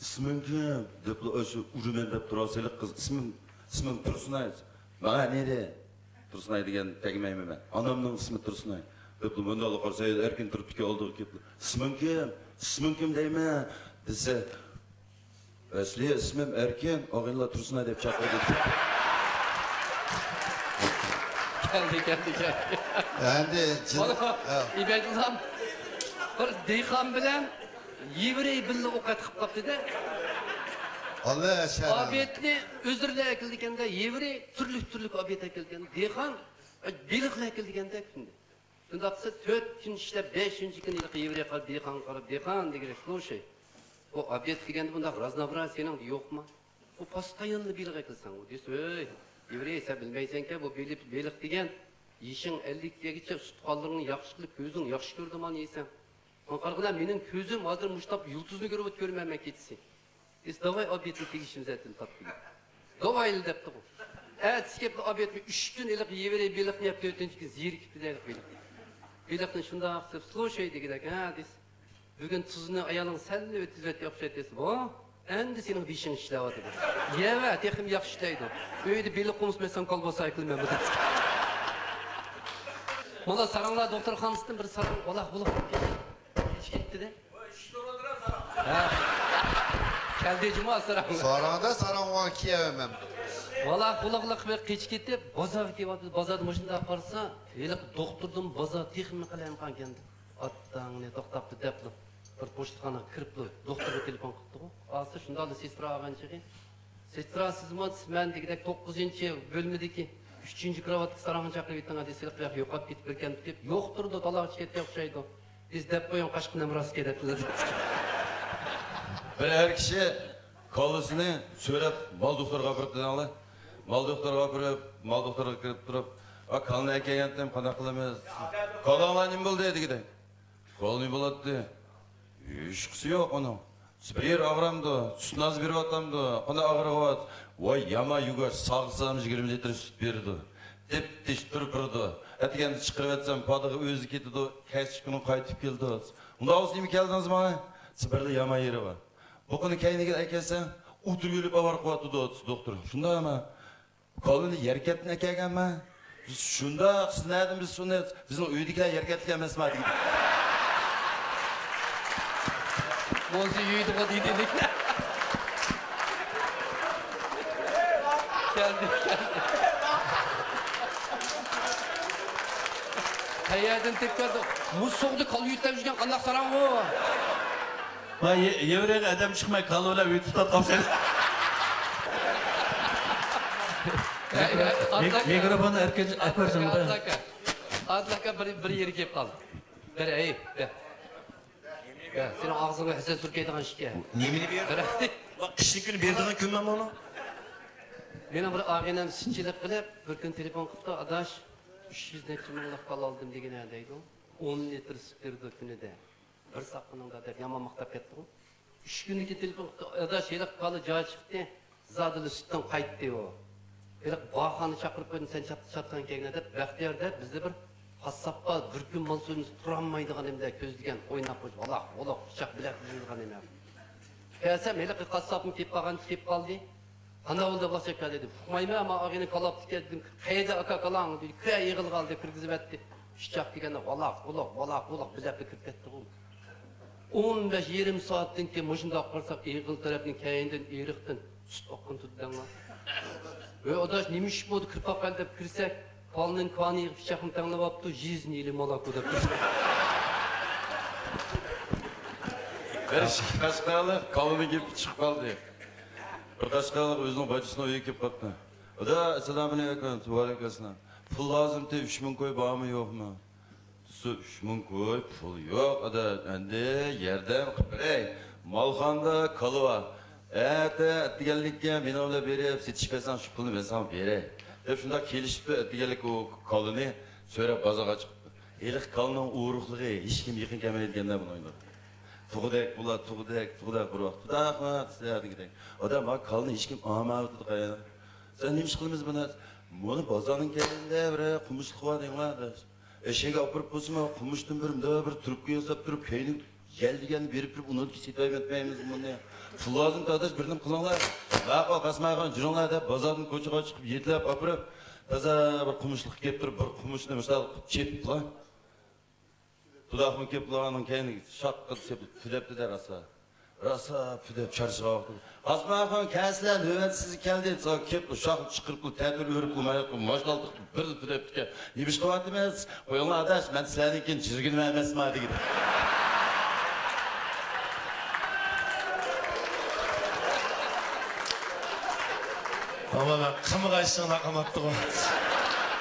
ئىسمىڭ كىم؟» دەپلا، «ئاشۇ ئۇرىمەن» دەپ تۇرۇۋالسا ھېلىقى قىز، «ئىسمىم، ئىسمىم تۇرسۇنئاي.» «ماڭا نېرى؟» «تۇرسۇنئاي دېگەن تەگمەيمەن مەن. ئانامنىڭ ئىسمى تۇرسۇنئاي.» دەپلا مۇنداقلا قارىسا، ئەركىن تۇرۇپتىكەن ئالدىغا كېلىپلا، «ئىسمىڭ كىم؟ ئىسمىڭ كىم دەيمەن؟» دېسە، «ئەسلى ئىسمىم ئەركىن، ئاغىنىلار تۇرسۇنئاي دەپ چاقىرىدۇ.» كەلدى، كەلدى، كەلدى. ئەمدى جىل-، مانا، ھە. ئىبەدۇللام بىر دېھقان بىلەن يېۋرېي بىللە ئوقەت قىلىپ قاپتىدە. ئاللا شەرم. ئابىدنى ئۆزلىرىلا ئەكېلىدىكەندە، يېۋرېي تۈرلۈك، تۈرلۈك ئابىد ئەكېلىدىكەن. دېھقان بېلىقلا ئەكېلىدىكەندە كۈندە. شۇنداق قىلسا، تۆت كۈن ئىشلەپ، بەشىنچى كۈنى ھېلىقى يېۋرېي قاراپ، دېھقانغا قاراپ، «دېھقان» دېگۈدەك، «سلۇشاي، بۇ ئابىد دېگەندە بۇنداق رازنوبراسىيە سېنىڭدە يوقمۇ؟ بۇ پوستايىنلا بېلىق ئەكەلسەڭ»، ئۇ دېسە، «ھۆي، يېۋرېي، سەن بىلمەيسەنكەن، بۇ بېلىق، بېلىق دېگەن يېشىڭ ئەللىككە يەتكەنچە ئۇستىخانلىرىڭنى ياخشى قىلىپ، كۆزۈڭ ياخشى كۆرىدىغان يېسەڭ. ماڭا قارىغىنا، مېنىڭ كۆزۈم ھازىر مۇشۇنداق يۇلتۇزنى كۆرۈۋاتىپ كۆرىمەن مەن كېچىسى.» دېسە، «داۋاي، ئابىدنى تېگىشىمىز ئەتىدىن تاپقىلى.» «داۋايلا» دەپتىغۇ. ئەتىسى كېلىپلا ئابىدمۇ ئۈچ كۈن ھېلىقى يېۋرېي بېلىقنى يەپ، تۆتىنچى كۈنى زېرىكىپتۇ ھېلىقى بېلىق. بېلىقنى شۇنداق قىلىپ، «سلۇشاي» دېگۈدەك، «ھە» دېسە، «بۈگۈن تۇزنى ئايالىڭ سەللا ئۆتكۈزۈۋەتتى ئوخشايدۇ» دېسە، «ۋو، ئەمدى سېنىڭ بېشىڭ ئىشلەۋاتىدۇ. يەۋە، تېخىمۇ ياخشى ئىشلەيدۇ. ئۆيدە بېلىق قومۇسمەيسەن، كولباسا ئەكىلىمەن» دېدى. مانا ساراڭلار دوختۇرخانىسىدىن بىر ساراڭ ۋالاق بۇلاق كېتىپ كەتتى-دە. ھە. كەلدى جۇما ساراڭ. ساراڭدا ساراڭ بولغان كىيەۋەرمەم. ۋالاق بۇلاقلىق بىر قېچىپ كېتىپ، بازارغا كېلىۋاتىدۇ. بازاردا مۇشۇنداق قارىسا، ھېلىقى دوختۇردىن بازار تېخىمۇ قالايمىقان ئىكەن. ئاتاڭنى توختاپتۇ دەپلا، بىر پوچتىخانىغا كىرىپلا، دوختۇرغا تېلېفون قىپتىغۇ. ئالسا، شۇنداقلا سېسترا ئالغان چېغى، «سېسترا، سىزمۇ؟» دېسە، «مەن» دېگۈدەك، توققۇزىنچى بۆلمىدىكى ئۈچىنچى كارىۋاتتىكى ساراڭنى چاقىرىۋېتىڭ دېسە، ھېلىقى يوقاپ كېتىپ بىر كەمپە كېلىپ، «يوقتۇر» دەپ، تالاغا چىقىپ كەتكەن ئوخشايدۇ. بىز دەپ قويۇڭ، قاچقىنىم راستكەن دەپتۇ. بىر ئەر كىشى كالىسىنى سۆرەپ مال دوختۇرىغا ئاپىرىپتۇ دەڭلار. مال دوختۇرىغا ئاپىرىپ، مال دوختۇرىغا كىرىپ تۇرۇپ، «ۋا، كالىنى ئەكەلگەنتىم، قانداق قىلىمىز؟ كالاڭلار نېمە بولدى؟» دېگۈدەك. «كالا نېمە بولاتتى؟ ھېچقىسى يوق ئۇنىڭ. بىر يېرى ئاغرامدۇ، سۈت نازى بېرىۋاتامدۇ، قانداق ئاغرىۋات؟ ۋاي، يامان يۈگۈر، ساغسام يىگىرمە لىتىر سۈت بېرىدۇ. تىپتىش تۇرۇپ بېرىدۇ. ئەتىگەندە چىقىرىۋەتسەم، پادىغا ئۆزى كېتىدۇ، كەچ كۈنى قايتىپ كېلىدۇ.» «ئۇنداق بولسا نېمە كەلدىڭىز ماڭا؟» دېسە، «بىرلا يامان يېرى بار. بۇ قېنى كەينىگە ئەكەلسەڭ، ئۇ تۈرۈلۈپ ئاۋارە قىلىۋاتىدۇ» دېسە، دوختۇر. «شۇنداقمۇ؟» «كالىنى يەركەنتتىن ئەكەلگەنمەن.» «شۇنداق، سىز نەدىن بىلىسىز ئۇنى؟ بىزنىڭ ئۆيدىكىلەر يەركەنتلىك ئەمەسما؟» دېگەن. بولسا يۇيىدىغۇ دېدى. كەلدى، كەلدى. قەيەردىن تېپىپ كەلدى؟ مۇز سوغدى، كالا يۆتەپ يۈرگەن قانداق ساراڭ بۇ؟ ۋاي، يە-، يەۋرەيگە ئادەم چىقماي، كالا بىلەن ئۆي تۇتۇپ قالسا. ھەي، ھەي، مىك-، ئادىل ئاكا. مىكروفوننى ئەركىن-، ئەركىن ئادىل ئاكا، بەرسەڭ. ئادىل ئاكا، بىر، بىر يېرى كېلىپ قالدى. بىر، ھەي، بىر. يا، سېنىڭ ئاغزىڭغا ھەسەل سۈركەيدىغان ئىشكەن. نېمىنى بېرىدۇ؟ بىر. ۋاي، قىشلىق كۈنى بېرىدىغان كۈنمۇ ئۇنىڭ؟ مېنىڭ بىر ئاغىنەم سۈتچىلىك قىلىپ، بىر كۈنى تېلېفون قىپتۇ، «ئاداش، ئۈچ يۈز نەچچە مىڭلىق كالا ئالدىم» دېگىنە دەيدۇ. ئون لىتىر سۈت بېرىدۇ كۈنىدە. بىر ساققىنىڭدا دەپ يامان ماختاپ كەتتىغۇ. ئۈچ كۈندىن كېيىن تېلېفون قىپتۇ، ئاداش، ھېلىقى كالا جايى چىقتى، زادىلا سۈتتىن قايتتى ئۇ. ھېلىقى باغخانا چاقىرىپ قويدۇم، سەن چات-، چاتساڭ كەلگىنە دەپ، بەختىيار دەپ بىزدە بىر قاسساپ بار، بىر كۈن مال سويمىسا تۇرالمايدىغان نېمىدە كۆزلىگەن، ئويناق قوچ، ۋالاق، ۋۇلۇق، پىچاق بىلەپ يۈرىدىغان نېمە. كەلسەم، ھېلىقى قاسساپمۇ كېلىپ قالغانچە كېلىپ قالدى. «قانداق بولدى، ئابلىق ئاكا؟» دېدى. «ئۇقمايمەن، ئەمما ئاغىنىڭ كالا ئاپتىكەن» دېدىم. «قەيەردە ئاكا كالاڭ؟» دېدى. «كىرە ئېغىلغا» دېدى، كىرگۈزۈۋەتتى. پىچاق دېگەندە ۋالاق، ۋۇلۇق، ۋالاق، ۋۇلۇق بىلەپلا كىرىپ كەتتىغۇ. ئون بەش يېرىم سائەتتىن كېيىن مۇشۇنداق قارىساق، ئېغىل تەرەپنىڭ كەينىدىن ئېرىقتىن سۈت ئاققىنى تۇردى دەڭلار. «ۋەي ئاداش، نېمە ئىش بولدى، كىرىپ باقايلى» دەپ كىرسەك، «كالىنىڭ كانىيىغا پىچاقنى تەڭلەۋاپتۇ، ژېزنىيلى مالاكو» دەپ. بىر ئىككى قاشقالىق كالىنىڭ گېپى چىقىپ قالدى. بىر قاشقاللىق ئۆزىنىڭ باچىسىنىڭ ئۆيىگە كېلىپ قاپتۇ. ئادا، ئەسسالامۇئەلەيكۇم. ۋەئەلەيكۇمئەسسالام. پۇل لازىمتى، ئۈچ مىڭ كوي بارمۇ يوقمۇ؟ سۇ، ئۈچ مىڭ كوي پۇل يوق، ئادا، ئەمدى ياردەم قىلىپ بېرەي. مالخانىدا كالا بار. ئەتە ئەتىگەنلىككە مېنىڭ بىلەن بېرىپ سېتىشىپ بەرسەڭ، شۇ پۇلنى مەن ساڭا بېرەي، دەپ شۇنداق كېلىشىپتۇ. ئەتىگەنلىككە ئۇ كالىنى سۆرەپ بازارغا چىقىپتۇ. ھېلىقى كالىنىڭ ئورۇقلۇقى ھېچكىم يېقىن كەلمەيدىكەن-دە بۇنىڭ يېنىغا. تۇغدەك بۇلار، تۇغدەك، تۇغدەك بىر ۋاقىت. تۇغداقمۇ سىلەر دېگۈدەك. ئادا، ما كالىنى ھېچكىم ئالمايۋاتىدۇ قايا. سەن نېمە ئىش قىلىمىز بۇنى؟ مۇنى بازارنىڭ كەينىدە بىر قومۇچلۇق بار دەيمەن، ئاداش. ئەشەگە ئاپىرىپ بولسىمۇ، قومۇچتىن بىر مۇنداق بىر تۇرۇپكا ياساپ تۇرۇپ، كەينى يەل دېگەننى بېرىپ تۇرۇپ، ئۇنىڭدىكى سېتىۋەتمەيمىز بۇنى. پۇل لازىم، ئاداش، بىر نېمە قىلىڭلار. ماقۇل، قاسمايخان، جۈرۈڭلار دەپ، بازاردىن كوچىغا چىقىپ، يېتىلەپ ئاپىرىپ، تازا بىر قومۇچلۇق كېلىپ تۇرۇپ، بىر قومۇچنى مىسال قىلىپ چېپىپلا. تۇداقمۇ كېلىپلا ئۇنىڭ كەينىگە شاققىدە سېپىپ پۈدەپتىدە راسا. راسا پۈدەپ چارچىغان ۋاقتىدا، «قاسماخان، كەلسىلە، نۆۋەت سىزگە كەلدى.» دېسە، كېلىپلا شاخ چىقىرىپلا، تەتۈر ئۆرۈپلا، ماياققا ماشىنا ئالدۇرۇپلا بىر پۈدەپتىكەن. «نېمە ئىش قىلىۋاتىمىز؟» «قويۇڭلار، ئاداش، مەن سىلەردىن كېيىن جىرگىنىمەن ئەمەسما» دېگىنى. تامامەن قىمغايشىڭلار قاماپتىغۇ.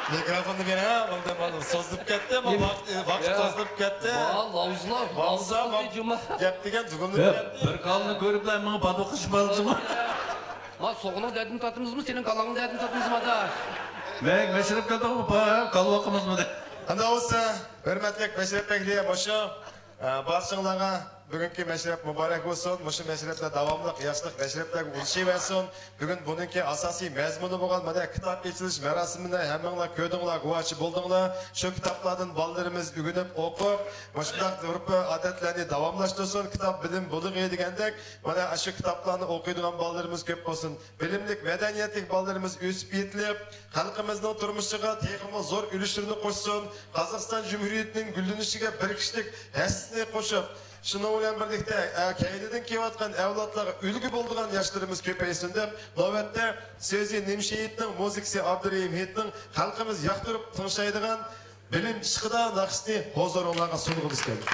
مىكروفوننى بېرىڭ، ھە، بولدى، بولدى. سوزۇلۇپ كەتتى، ما ۋاقىت، ۋاقىت يا. سوزۇلۇپ كەتتى. ۋا، لاۋزىلار، لاۋزا، لاۋزا ما-، جۇما. گەپ دېگەن تۈگۈنلۈك يا، گەپ. بىر كالىنى كۆرۈپلا ماڭا پادۇقۇش بالىسىغۇ. ما سوغۇننىڭ دەردىنى تارتىمىزمۇ، سېنىڭ كالاڭنىڭ دەردىنى تارتىمىزمۇ ئادا؟ مەن مەشرەپ كەلدىڭمۇ، كالۋاقىمىزمۇ دەپ. ئەمدى بولسا، ھۆرمەتلىك مەشرەپ بەگلىرى، مۇشۇ ئە، بارچىڭلارغا بۈگۈنكى مەشرەپ مۇبارەك بولسۇن. مۇشۇ مەشرەپلەر داۋاملىق ياخشىلىق مەشرەپلەرگە ئۇلىشىۋەرسۇن. بۈگۈن بۇنىڭكى ئاساسىي مەزمۇنى بولغان مانا كىتاب ئېچىلىش مەراسىمىنى ھەممىڭلار كۆردۈڭلار، گۇۋاھچى بولدۇڭلار. شۇ كىتابلاردىن بالىلىرىمىز ئۆگىنىپ، ئوقۇپ، مۇشۇنداق ئۆرپ-ئادەتلەرنى داۋاملاشتۇرسۇن. كىتاب بىلىم بۇلىقى دېگەندەك، مانا شۇ كىتابلارنى ئوقۇيدىغان بالىلىرىمىز كۆپ بولسۇن. بىلىملىك، مەدەنىيەتلىك بالىلىرىمىز ئۆسۈپ يېتىلىپ، خەلقىمىزنىڭ تۇرمۇشىغا تېخىمۇ زور ئۈلۈشلىرىنى قوشسۇن، قازاقىستان جۇمھۇرىيىتىنىڭ گۈللىنىشىگە بىر كىشىلىك ھەسسىسىنى قوشۇپ، شۇنىڭ بىلەن بىرلىكتە، ئە، كەينىدىن كېلىۋاتقان ئەۋلادلارغا ئۈلگە بولىدىغان ياشلىرىمىز كۆپەيسۇن دەپ، نۆۋەتتە سۆزى نىمشېھىتنىڭ، مۇزىكىسى ئابدۇرېھىم ھېيتنىڭ خەلقىمىز ياقتۇرۇپ تىڭشايدىغان بىلىم ئىشقىدا ناخشىسىنى ھۇزۇرۇڭلارغا سۇنغۇمىز كەلدى.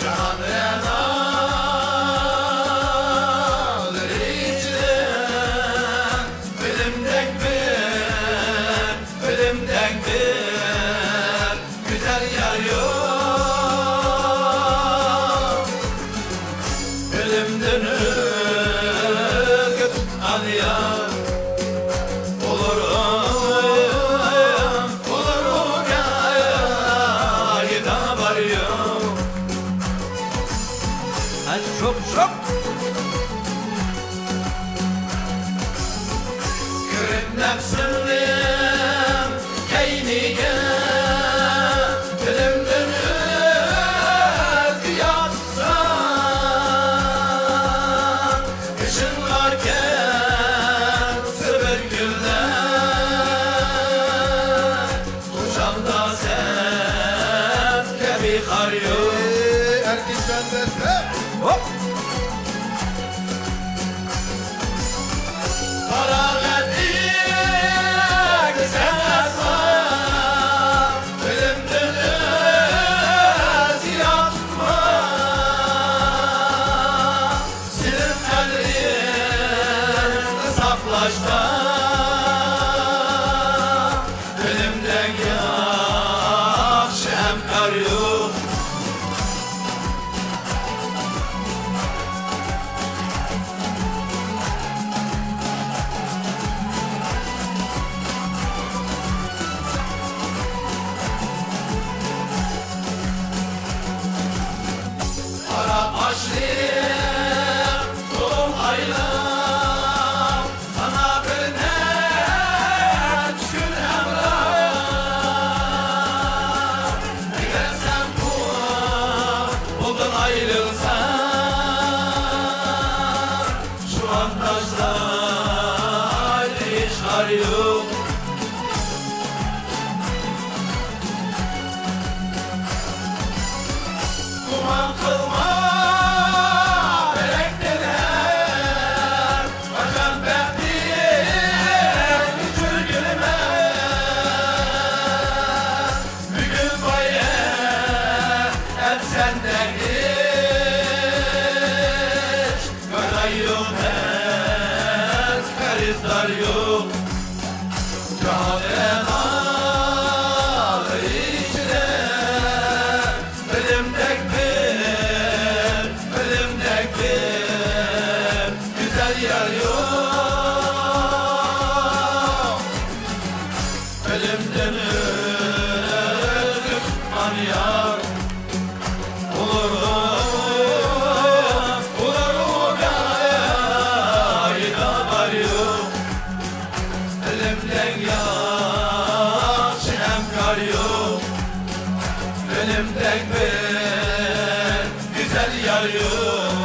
جاھان رەنالىرى ئىچىدە بىلىمدەك بىر، بىلىمدەك بىر گۈزەل يار يوق. بىلىمدىن ئۈلگە تۇتقان يار، ئۇلار، ئۇلار ئۇ گاھىدا بار يوق. ھە، شوق، شوق. كىرىپ نەپسىمنىڭ كەينىگە، بىلىمدىن ئۆزگە ياتسا، بېشىڭغا كەلسە بىر كۈنلەر، قۇچاقتا سەن كەبى خار يوق. ئەركىن بەندەسى. ھوپ! پاراغەت ئىگىسى ئەسلا، بىلىمدىن ئۆزگە ياتما. سىلىم قەدرىنى ساقلاشتا، بىلىمدەك ياخشى ھەمكار يوق. قارا قاشلىق، توم ئايلاپ، ساڭا بىر نەچچە كۈن ھەمراھ. ئەگەر سەن بۇ يولدىن ئايرىلساڭ، شۇ ئانداشلار ھېچ خار يوق. ئەلەمدىن ئۆزى تۇتقان يار. ئۇلارغا، ئۇلارغا ئايدا بار يوق. ئەلەمدەك ياخشى ھەمكار يوق. ئەلەمدەك بىر گۈزەل يار يوق.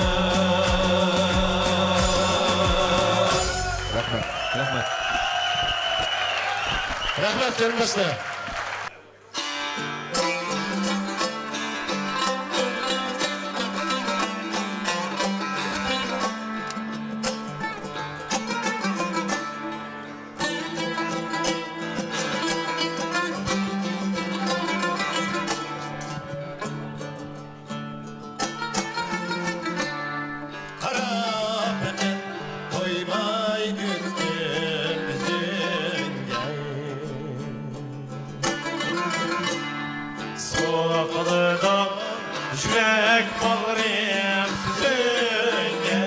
رەھمەت. رەھمەت. رەھمەت، قېرىنداشلار. قاراپ بېقىپ تويماي ئۆتتۈم ئۆزۈڭگە. سوقۇلىدۇ يۈرەك باغرىم سۆزۈڭگە.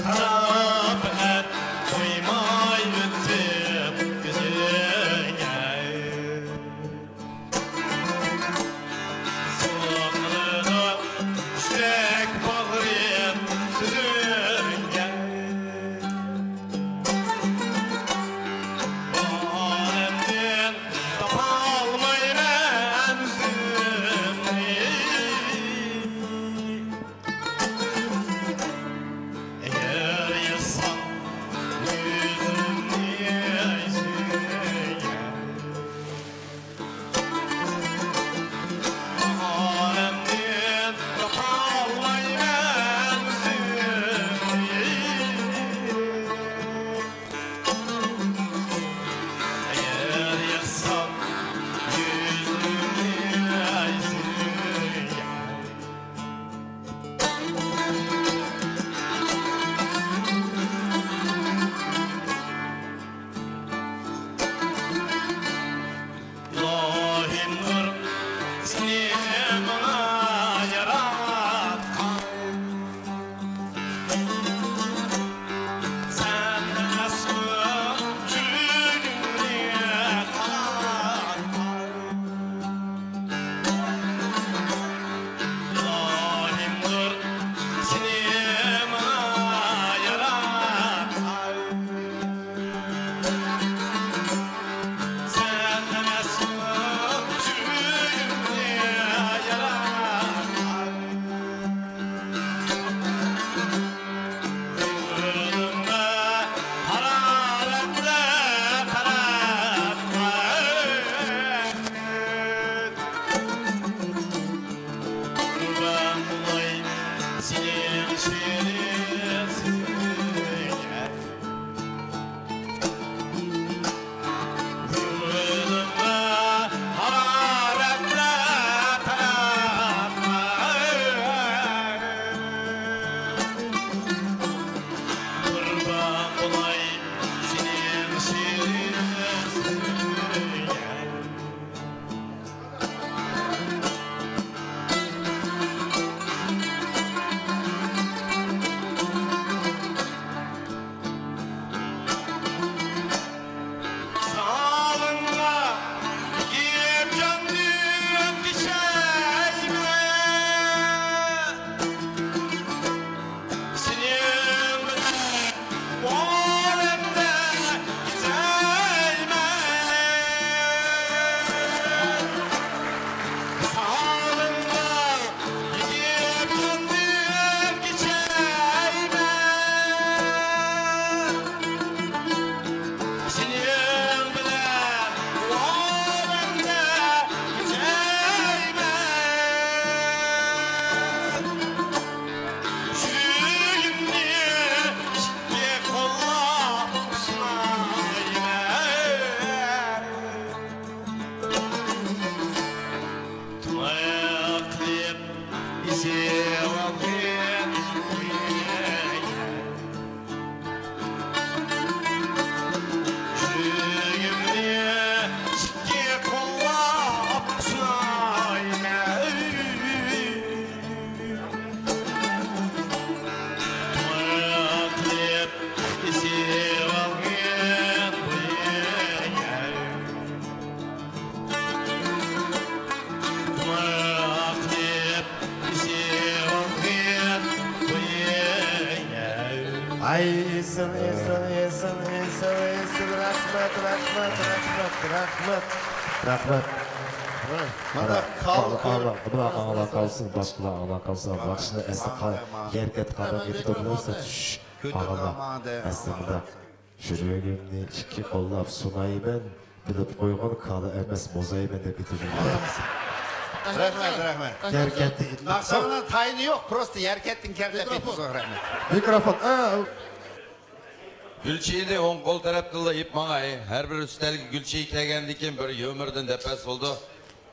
قاراپ بېقىپ تويماي ئۆتتۈم ئۆزۈڭگە. سوقۇلىدۇ يۈرەك باغرىم سۆزۈڭگە. باھارىمدىن تاپالمايمەن ئۆزۈمنى. ئېسىل، ئېسىل، ئېسىل، ئېسىل، ئېسىل. رەھمەت، رەھمەت، رەھمەت، رەھمەت. رەھمەت. مانا قال-، قال-، قال-، بۇلار ئاڭلاپ قالسۇن، باشقىلار ئاڭلاپ قالسۇن. ناخشىنى ئەسلى قا-، يەرگە قاتقاندا ئېيتىپ تۇرمايسىز. شۇش، ئاغىلار. ئەسلى مۇنداق. يۈرىكىمنى ئىككى قوللاپ سۇنايمەن، بىلىپ قويغىن، كالا ئەمەس، موزايمەن دەپ ئېيتىۋېرىڭ. رەھمەت، رەھمەت. يەركەتتە ئېيتماق. ناخشىنىڭ تايىنى يوق، پروستو يەركەتتىن كەلتەپ ئېيتىمىز، رەھمەت. مىكروفون. ئا. گۈلچىنى ئوڭ قول تەرەپتىنلا ئېلىپ ماڭاي. ھەر بىر ئۈستەلگە گۈلچىنى كەلگەندىن كېيىن بىر يۇمۇردىن دەپ بەرسە بولىدۇ.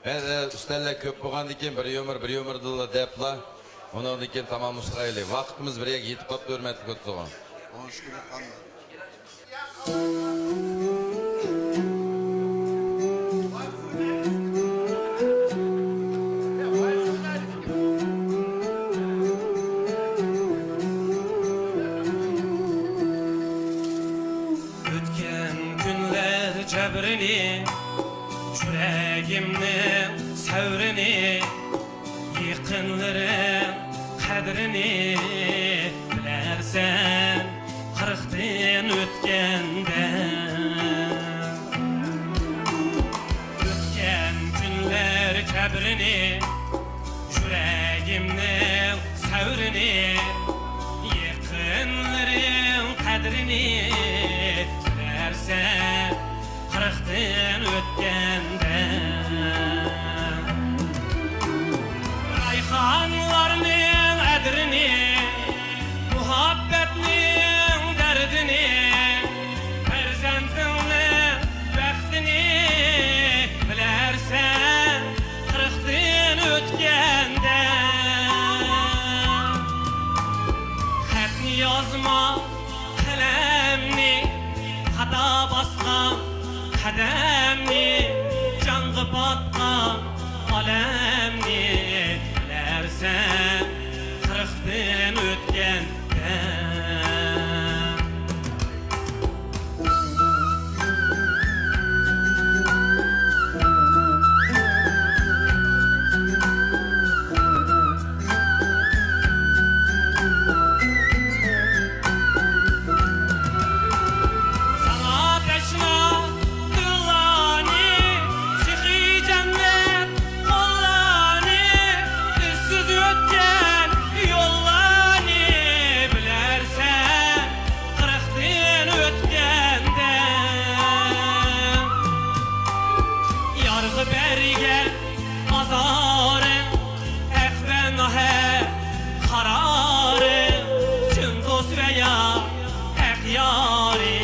بەزى ئۈستەللەر كۆپ بولغاندىن كېيىن بىر يۇمۇر، بىر يۇمۇردىنلا دەپلا، ئۇنىڭدىن كېيىن تاماملىشىدىغان ئىدى. ۋاقتىمىز بىر يەرگە يېتىپ قاپتۇ، ھۆرمەتلىك دوستلار. ئۆتكەن كۈنلەر جەبرىنى، يۈرەگىمنىڭ سەۋرىنى، يېقىنلىرىڭ قەدرىنى بىلەرسەن قىرىقتىن ئۆتكەندە. ئۆتكەن كۈنلەر جەبرىنى، يۈرەگىمنىڭ سەۋرىنى، يېقىنلىرىڭ قەدرىنى بىلەرسەن قىرىقتىن ئۆتكەندە. رايخانلارنىڭ ئەدرىنى، مۇھەببەتنىڭ دەردىنى، پەرزەنتىڭنىڭ بەختىنى بىلەرسەن قىرىقتىن ئۆتكەندە. خەتنى يازما قەلەمنى، خاتا باسقان قەدەمنى، جانغا پاتقان ئالەمنى بىلەرسەن قىرىقتىن ئۆتكەندە. ساڭا تەشنا دىللارنى، سېخىي جەننەت قوللارنى، ئىزسىز ئۆتكەن يوللارنى بىلەرسەن قىرىقتىن ئۆتكەندە. يارغا بەرگەن ئازارىڭ، ھەق ۋە ناھەق قارارىڭ، چىن دوست ۋە يا ھەق يارى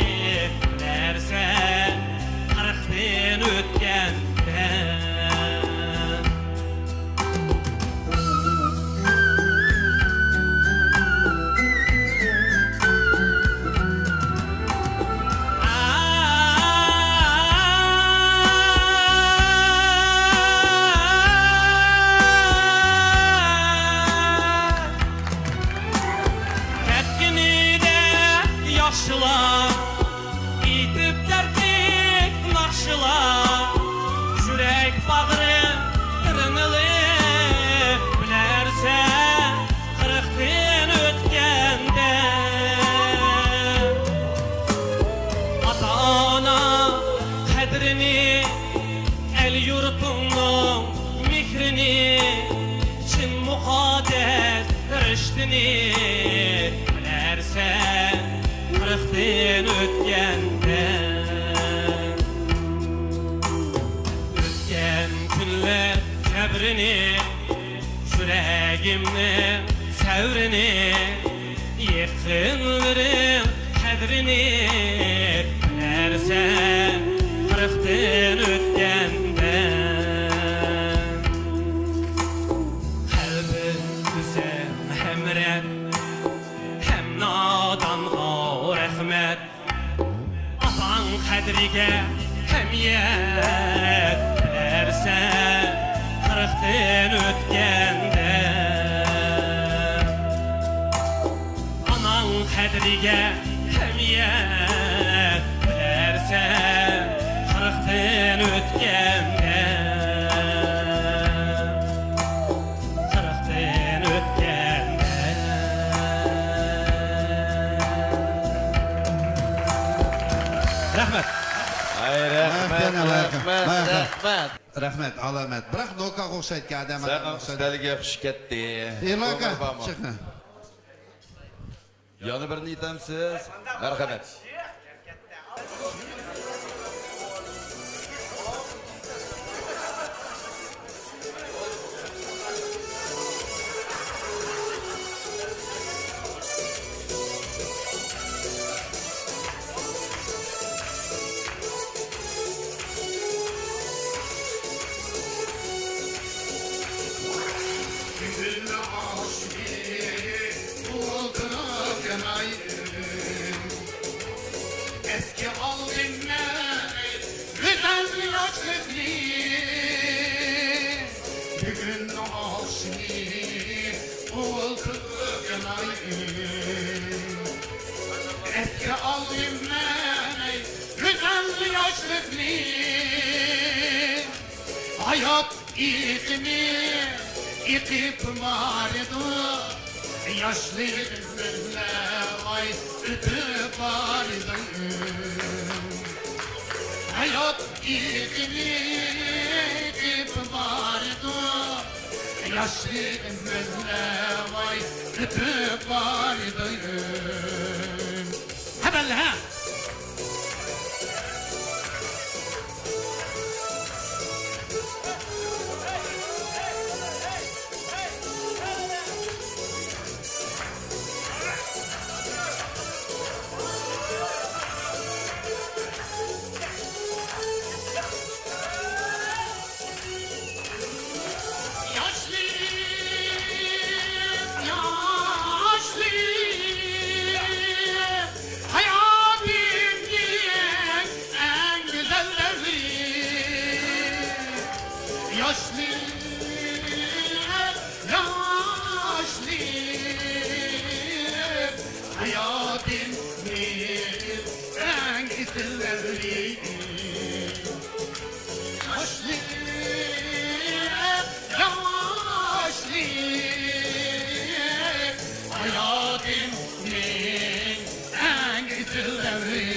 بىلەرسەن قىرىقتىن ئۆتكەندە. كەتكىنىدە ياخشىلار، ئېيتىپ دەردلىك ناخشىلار، يۈرەك باغرىم تىرنىلىپ بىلەرسەن قىرىقتىن ئۆتكەندە. ئاتا-ئانا قەدرىنى، ئەل-يۇرتۇڭنىڭ مېھرىنى، چىن مۇقەددەس رىشتىنى بىلەرسەن قىرىقتىن ئۆتكەندە. ئۆتكەن كۈنلەر قەدرىنى، يۈرەگىمنىڭ سەۋرىنى، يېقىنلىرىڭ قەدرىنى بىلەرسەن قىرىقتىن ئۆتكەندە. قەلبىم ئۈزەم ھەمرەت، ھەم نادانغا رەھمەت. ئاتاڭ قەدرىگە ھەم يەت، بىلەرسەن قىرىقتىن ئۆتكەندە. ئاناڭ قەدرىگە ھەم يەت، بىلەرسەن قىرىقتىن ئۆتكەندە. قىرىقتىن ئۆتكەندە. رەھمەت. ھەي، رەھمەت، رەھمەت، رەھمەت. رەھمەت، ئالامەت. بىراق نوكاغا ئوخشايدىكەن، ئادەم، سەن ئادەم ئوخشايدۇ. ئۈستەلگە خۇش كەتتى. ئېلىكا، چىقىڭ. يەنە بىرنى ئېيتامسىز؟ مەرھەمەت. بۈگۈن ئاشۇ ئولتۇرۇپ يانايلى. ئەسكە ئالدىم مەن گۈزەل ياشلىقنى. بۈگۈن ئاشۇ ئولتۇرۇپ يانايلى. ئەسكە ئالدىم مەن گۈزەل ياشلىقنى. ھايات ئېقىمى ئېقىپ بارىدۇ، ياشلىرىم بىللە ۋاي ئۆتۈپ بارىدۇ. ھايات ئېقىمى ئېقىپ بارىدۇ، ياشلىرىم بىللە ۋاي ئۆتۈپ بارىدۇ. ھەبەللە، ھە! ياشلىق، ياشلىق، ھاياتىمنىڭ ئەڭ گۈزەل دەۋرى. ياشلىق، ياشلىق، ھاياتىمنىڭ ئەڭ ئېسىل دەۋرى. ياشلىق، ياشلىق، ھاياتىمنىڭ ئەڭ ئېسىل دەۋرى.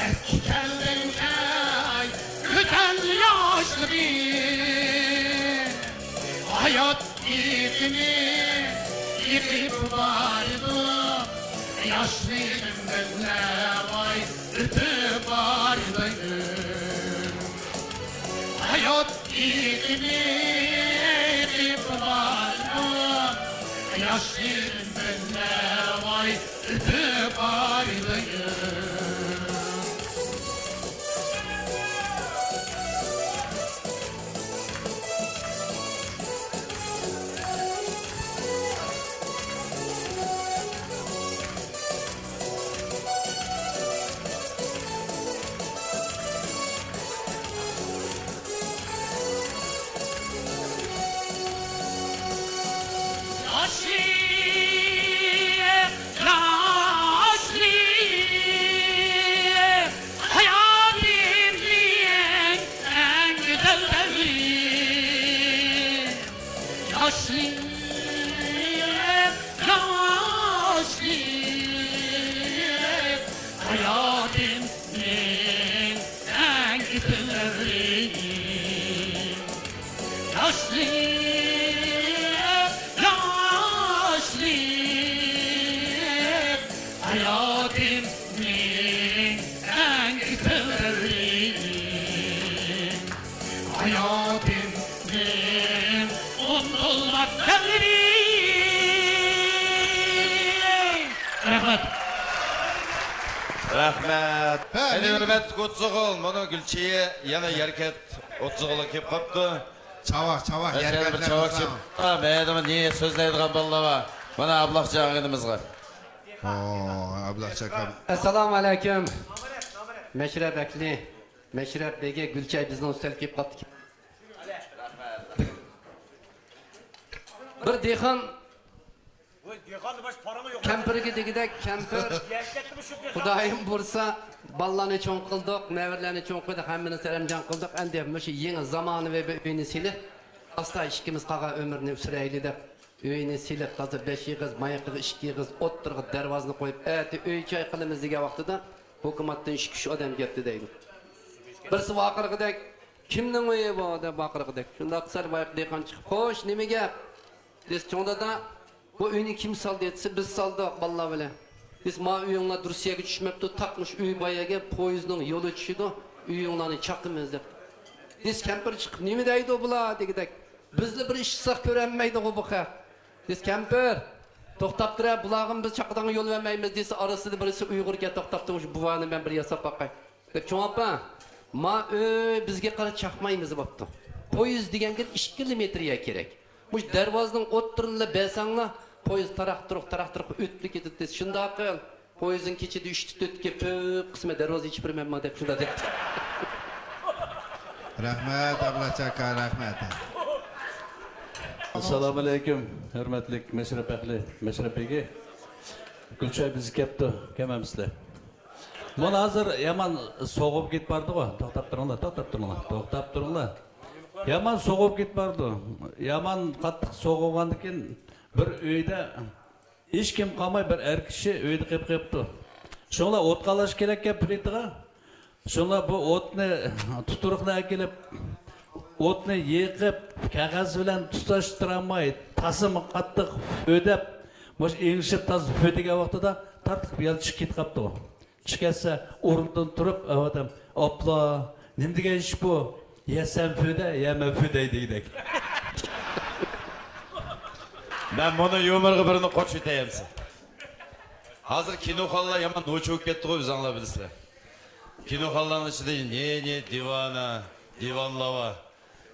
ئەسكى كەلدىڭ ئەي گۈزەل ياشلىرىم، ھايات ئېقىمى ئېقىپ بارىدۇ، ياشلىرىم بىللە ۋاي ئۆتۈپ بارىدۇ. ھايات ئېقىمى ئېقىپ بارىدۇ، ياشلىرىم بىللە ۋاي ئۆتۈپ بارىدۇ. ياشلىق، ياشلىق، ھاياتىمنىڭ ئەڭ گۈزەل دەۋرى. ياشلىق، ياشلىق، ھاياتىمنىڭ ئەڭ ئېسىل دەۋرى. ياشلىق، ياشلىق، ھاياتىمنىڭ ئەڭ ئېسىل دەۋرى. ھاياتىمنىڭ ئۇنتۇلماس دەۋرى. رەھمەت. رەھمەت. ھە، ئەلى ھۆرمەتلىك ئوتتۇز ئوغۇل، مانا گۈلچېھرە يەنە يەركەنت ئوتتۇز ئوغۇلغا كېلىپ قاپتۇ. چاۋاق، چاۋاق، يەنە بىر يەركەنتلەر چاۋاق بولسا. چىقىپتۇ. مەيدىمۇ نى سۆزلەيدىغان بالىلار بار. مانا ئابلەخجان ئىنىمىزغا. ئو، ئابلەخجان ئاكام. ئەسسالامۇ ئەلەيكۇم. مەشرەپ ئەھلى، مەشرەپ بېگى، گۈلچېھرە بىزنىڭ ئۈستەلگە كېلىپ قاپتۇ. بىر دېھقان كەمپىرگە دېگۈدەك، كەمپىر، خۇدايىم بۇيرۇسا، بالىلارنى چوڭ قىلدۇق، نەۋرىلەرنى چوڭ قىلدۇق، ھەممىنى سەرەمجان قىلدۇق. ئەمدى مۇشۇ يېڭى زامانىۋى بىر ئۆينى سېلىپ، ئاستا ئىككىمىز قالغان ئۆمۈرنى سۈرەيلى دەپ، ئۆينى سېلىپ، تازا بەش ئېغىز، مايىقىغا ئىككى ئېغىز، ئوتتۇرىغا دەرۋازىنى قويۇپ، ئەتە ئۆي چاي قىلىمىز دېگەن ۋاقتىدا، ھۆكۈمەتتىن ئىككى ئۈچ ئادەم كەپتۇ دەيدۇ. بىرسى ۋارقىرىغۇدەك، «كىمنىڭ ئۆيى بۇ؟» دەپ ۋارقىرىغۇدەك. شۇنداق قىلسا، ۋاي دېھقان چىقىپ، «خوش، نېمە گەپ؟» دېسە، «چوڭ دادا، بۇ ئۆينى كىم سالدى؟» دېسە، «بىز سالدۇق، بالىلار بىلەن.» دېسە، «ما ئۆيۈڭلار دۇرۇس يەرگە چۈشمەپتۇ، تاق مۇشۇ ئۆي بار يەرگە پويىزنىڭ يولى چۈشىدۇ، ئۆيۈڭلارنى چاقىمىز» دەپتۇ. دېسە، كەمپىر چىقىپ، «نېمە دەيدۇ بۇلار؟» دېگۈدەك. «بىزلا بىر ئىش قىلساق كۆرەلمەيدىغۇ بۇ خەق.» دېسە، «كەمپىر، توختاپ تۇرە، بۇلارغىمۇ بىز چاقىدىغان يول بەرمەيمىز» دېسە، ئارىسىدا بىرسى ئۇيغۇركەن، «توختاپ تۇرۇڭ، شۇ بۇۋانى مەن بىر ياساپ باقاي.» دەپ، «چوڭ ئاپا، ما ئۆي بىزگە قارا چاقمايمىز» بوپتۇ. پويىز دېگەنگە ئىككى كىلومېتىر يەر كېرەك. مۇشۇ دەرۋازىنىڭ ئوتتۇرىلا بەرسەڭلا، پويىز تاراق-تۇرۇق، تاراق-تۇرۇق ئۆتۈپ كېتىدۇ. «شۇنداق قىل، پويىزنىڭ كېچىدە ئۈچتە تۆتكە كۆپ قىسمەن دەرۋازا ئېچىپ بېرىمەنما» دەپ شۇنداق دەپتۇ. رەھمەت، ئابلەت ئاكا، رەھمەت. ئەسسالامۇئەلەيكۇم، ھۆرمەتلىك مەشرەپ ئەھلى، مەشرەپ بېگى. گۈلچېھرە بىزگە كەپتۇ، كەلمەمسىلەر. مانا ھازىر يامان سوغۇپ كېتىپ بارىدىغۇ. توختاپ تۇرۇڭلار، توختاپ تۇرۇڭلار، توختاپ تۇرۇڭلار. يامان سوغۇپ كېتىپ بارىدۇ. يامان قاتتىق سوغۇغاندىن كېيىن بىر ئۆيدە ھېچكىم قالماي، بىر ئەر كىشى ئۆيدە قېلىپ قېلىپتۇ. شۇڭلار ئوت قالاش كېرەككەن پلىتىغا. شۇڭلار بۇ ئوتنى، تۇتۇرۇقنى ئەكېلىپ، ئوتنى يېقىپ، كاغەز بىلەن تۇتاشتۇرالماي، تاسىمۇ قاتتىق ھۆدەپ، مۇشۇ ئېڭىشىپ تازا ھۆدىگەن ۋاقتىدا تارتىپ يەل چىقىپ كېتىپ قاپتۇ. چىقىپ كەتسە، ئورنىدىن تۇرۇپ، ئادەم، «ئاپلا، نېمە دېگەن ئىش بۇ؟ يە سەن فۆدە، يە مەن فۆدەي» دېگۈدەك. مەن مۇنۇ يۇمۇرغا بىرنى قوشۇۋېتەي ئەمسە. ھازىر كىنوخانلار يامان نوچى بولۇپ كەتتىغۇ، ئۆزۈڭلار بىلىسىلەر. كىنوخانلارنىڭ ئىچىدە نى، نى، دىۋانە، دىۋانلار بار.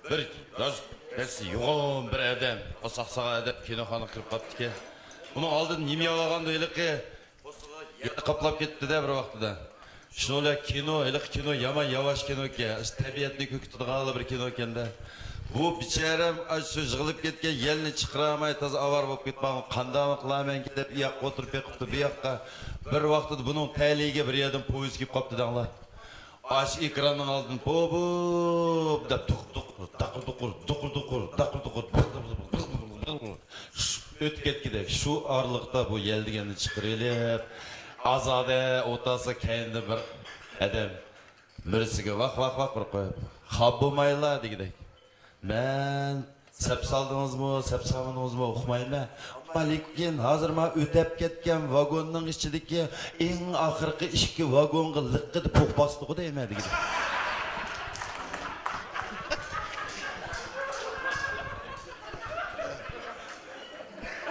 بىر راست بەس يوغان بىر ئادەم، ئاساقساغا ئادەم كىنوخانىغا كىرىپ قاپتىكەن. ئۇنىڭ ئالدىدا نېمە يەۋالغاندۇ ھېلىقى؟ يەر قاپلاپ كەتتى-دە بىر ۋاقتىدا. شۇنىڭ بىلەن كىنو، ھېلىقى كىنو يامان ياۋاش كىنوكەن. تەبىئەتنى كۆكىتىدىغانلا بىر كىنوكەن-دە. بۇ بىچارەم ئاشۇ يىغىلىپ كەتكەن يەلنى چىقىرالماي تازا ئاۋارە بولۇپ كېتىپ قالغان. «قانداقمۇ قىلارمەنكىن» دەپ، ئۇ ياققا ئولتۇرۇپ، بېقىپتۇ، بۇ ياققا. بىر ۋاقتىدا بۇنىڭ تەلىيىگە بىر يەردىن پويىز كېلىپ قاپتۇ دەڭلار. ئاشۇ ئېكراننىڭ ئالدىدىن بوبۇپ دەپ، دۇق دۇق، داقۇر دۇقۇر، دۇقۇر دۇقۇر، داقۇر دۇقۇر، بىر بىر بىر بىر بىر بىر بىر ئۆتۈپ كەتكۈدەك. شۇ ئارىلىقتا بۇ يەل دېگەننى چىقىرىۋېلىپ، ئازادە ئولتۇرسا، كەينىدە بىر ئادەم مۈرىسىگە ۋاق ۋاق ۋاق ئۇرۇپ قويۇپ، «خاپا بولمايلا» دېگۈدەك. مەن «سەپ سالدىڭىزمۇ، سەپ سالمىدىڭىزمۇ ئۇقمايمەن. ئەمما لېكىن ھازىر مانا ئۆتەپ كەتكەن ۋاگوننىڭ ئىچىدىكى ئەڭ ئاخىرقى ئىككى ۋاگونغا لىققىدە پۇخ باستىغۇ دەيمەن» دېگۈدەك.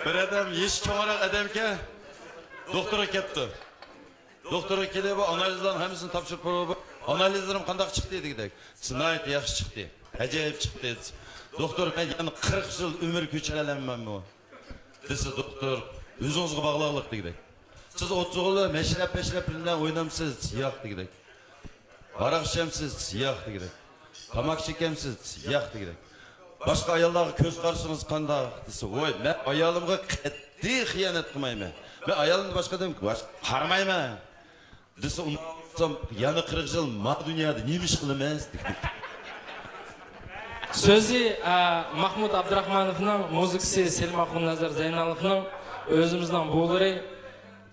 بىر ئادەم يېشى چوڭراق ئادەمكەن، دوختۇرغا كەپتۇ. دوختۇرغا كېلىپ، بۇ ئانالىزلارنىڭ ھەممىسىنى تاپشۇرۇپ بېرىپ، «ئانالىزلىرىم قانداق چىقتى؟» دېگۈدەك. «ناھايىتى ياخشى چىقتى. ئەجايىپ چىقتى» دېسە. «دوختۇر، مەن يەنە قىرىق يىل ئۆمۈر كۆچۈرەلەممەنمۇ؟» دېسە، دوختۇر، «ئۆزىڭىزگە باغلىقلىق» دېگۈدەك. «سىز ئوتتۇز يىل مەشرەپ-پەشرەپ بىلەن ئوينامسىز؟» «ياق» دېگۈدەك. «ھاراق ئىچەمسىز؟» «ياق» دېگۈدەك. «تاماكا چېكەمسىز؟» «ياق» دېگۈدەك. «باشقا ئاياللارغا كۆز قارىشىڭىز قانداق؟» دېسە، «ۋوي، مەن ئايالىمغا قەتئىي خىيانەت قىلمايمەن. مەن ئايالىمنى باشقا ئادەمگە باش-، قارىمايمەن» دېسە، ئۇنداق بولسام، يەنە قىرىق يىل ما دۇنيادا نېمە ئىش قىلىمىز؟ سۆزى، ئە، ماخمۇت ئابدۇراخمانوفنىڭ، مۇزىكىسى سېلىم ئاخۇننازار زەينالوفنىڭ، ئۆزىمىزنىڭ بۇۋىلىرى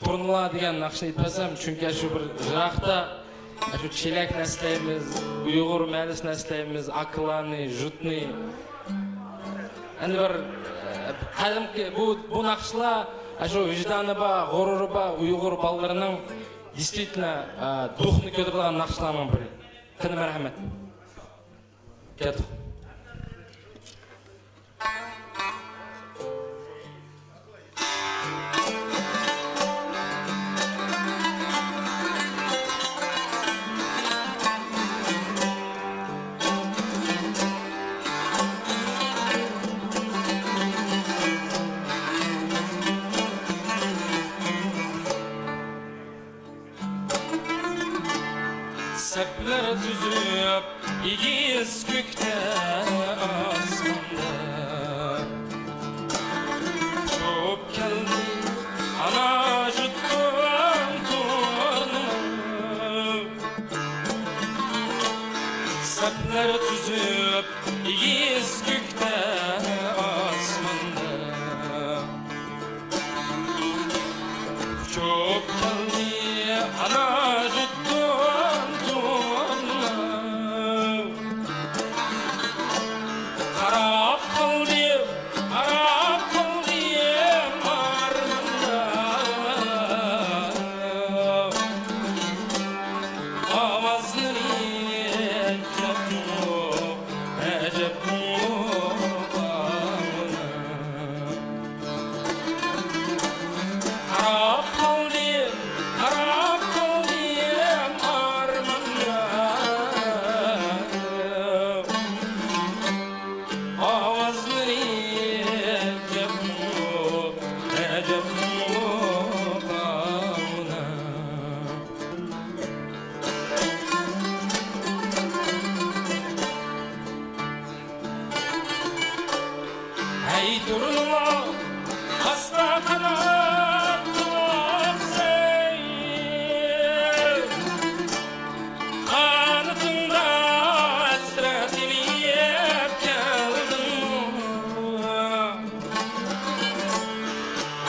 تۇرنىلار دېگەن ناخشىنى ئېيتىپ بەرسەم، چۈنكى شۇ بىر يىراقتا شۇ چېلەكنى ئەسلەيمىز، ئۇيغۇر مەھەللىسىنى ئەسلەيمىز، ئاكىلارنى، ژۇتنى. ئەمدى بىر، ئە، قەدىمكى بۇ، بۇ ناخشىلار شۇ ۋىجدانى بار، غۇرۇرى بار ئۇيغۇر بالىلىرىنىڭ دېيسىتنە، ئە، دۇخنى كۆتۈرىدىغان ناخشىلارنىڭ بىرى. قېنى، مەرھەمەت. كەتتۇق. تۈزۈپ ئېگىز كۆكتە ئاسماندا، ئۇچۇپ كەلدى ئانا جۇتتۇن تۇرنىڭ. سەپلەر تۈزۈپ ئېگىز كۆكتە ئاسماندا، ئۇچۇپ كەلدى ئانا جۇتتۇن تۇرنىڭ. قاراپ قالدىم، قاراپ قالدىم ئارماندا. ئاۋازلىرى ئەجەبمۇ، ئەجەبمۇ ئاڭلىنار. قاراپ قالدىم، قاراپ قالدىم ئارمانغا. ئاۋازلىرى ئەجەبمۇ، ئەجەبمۇ ئاڭلىنار. ھەي تۇرنىڭ ئاستا قانات قاقساي، قانىتىڭدا ھەسرەت ئېلىپ كەلدىڭمۇ؟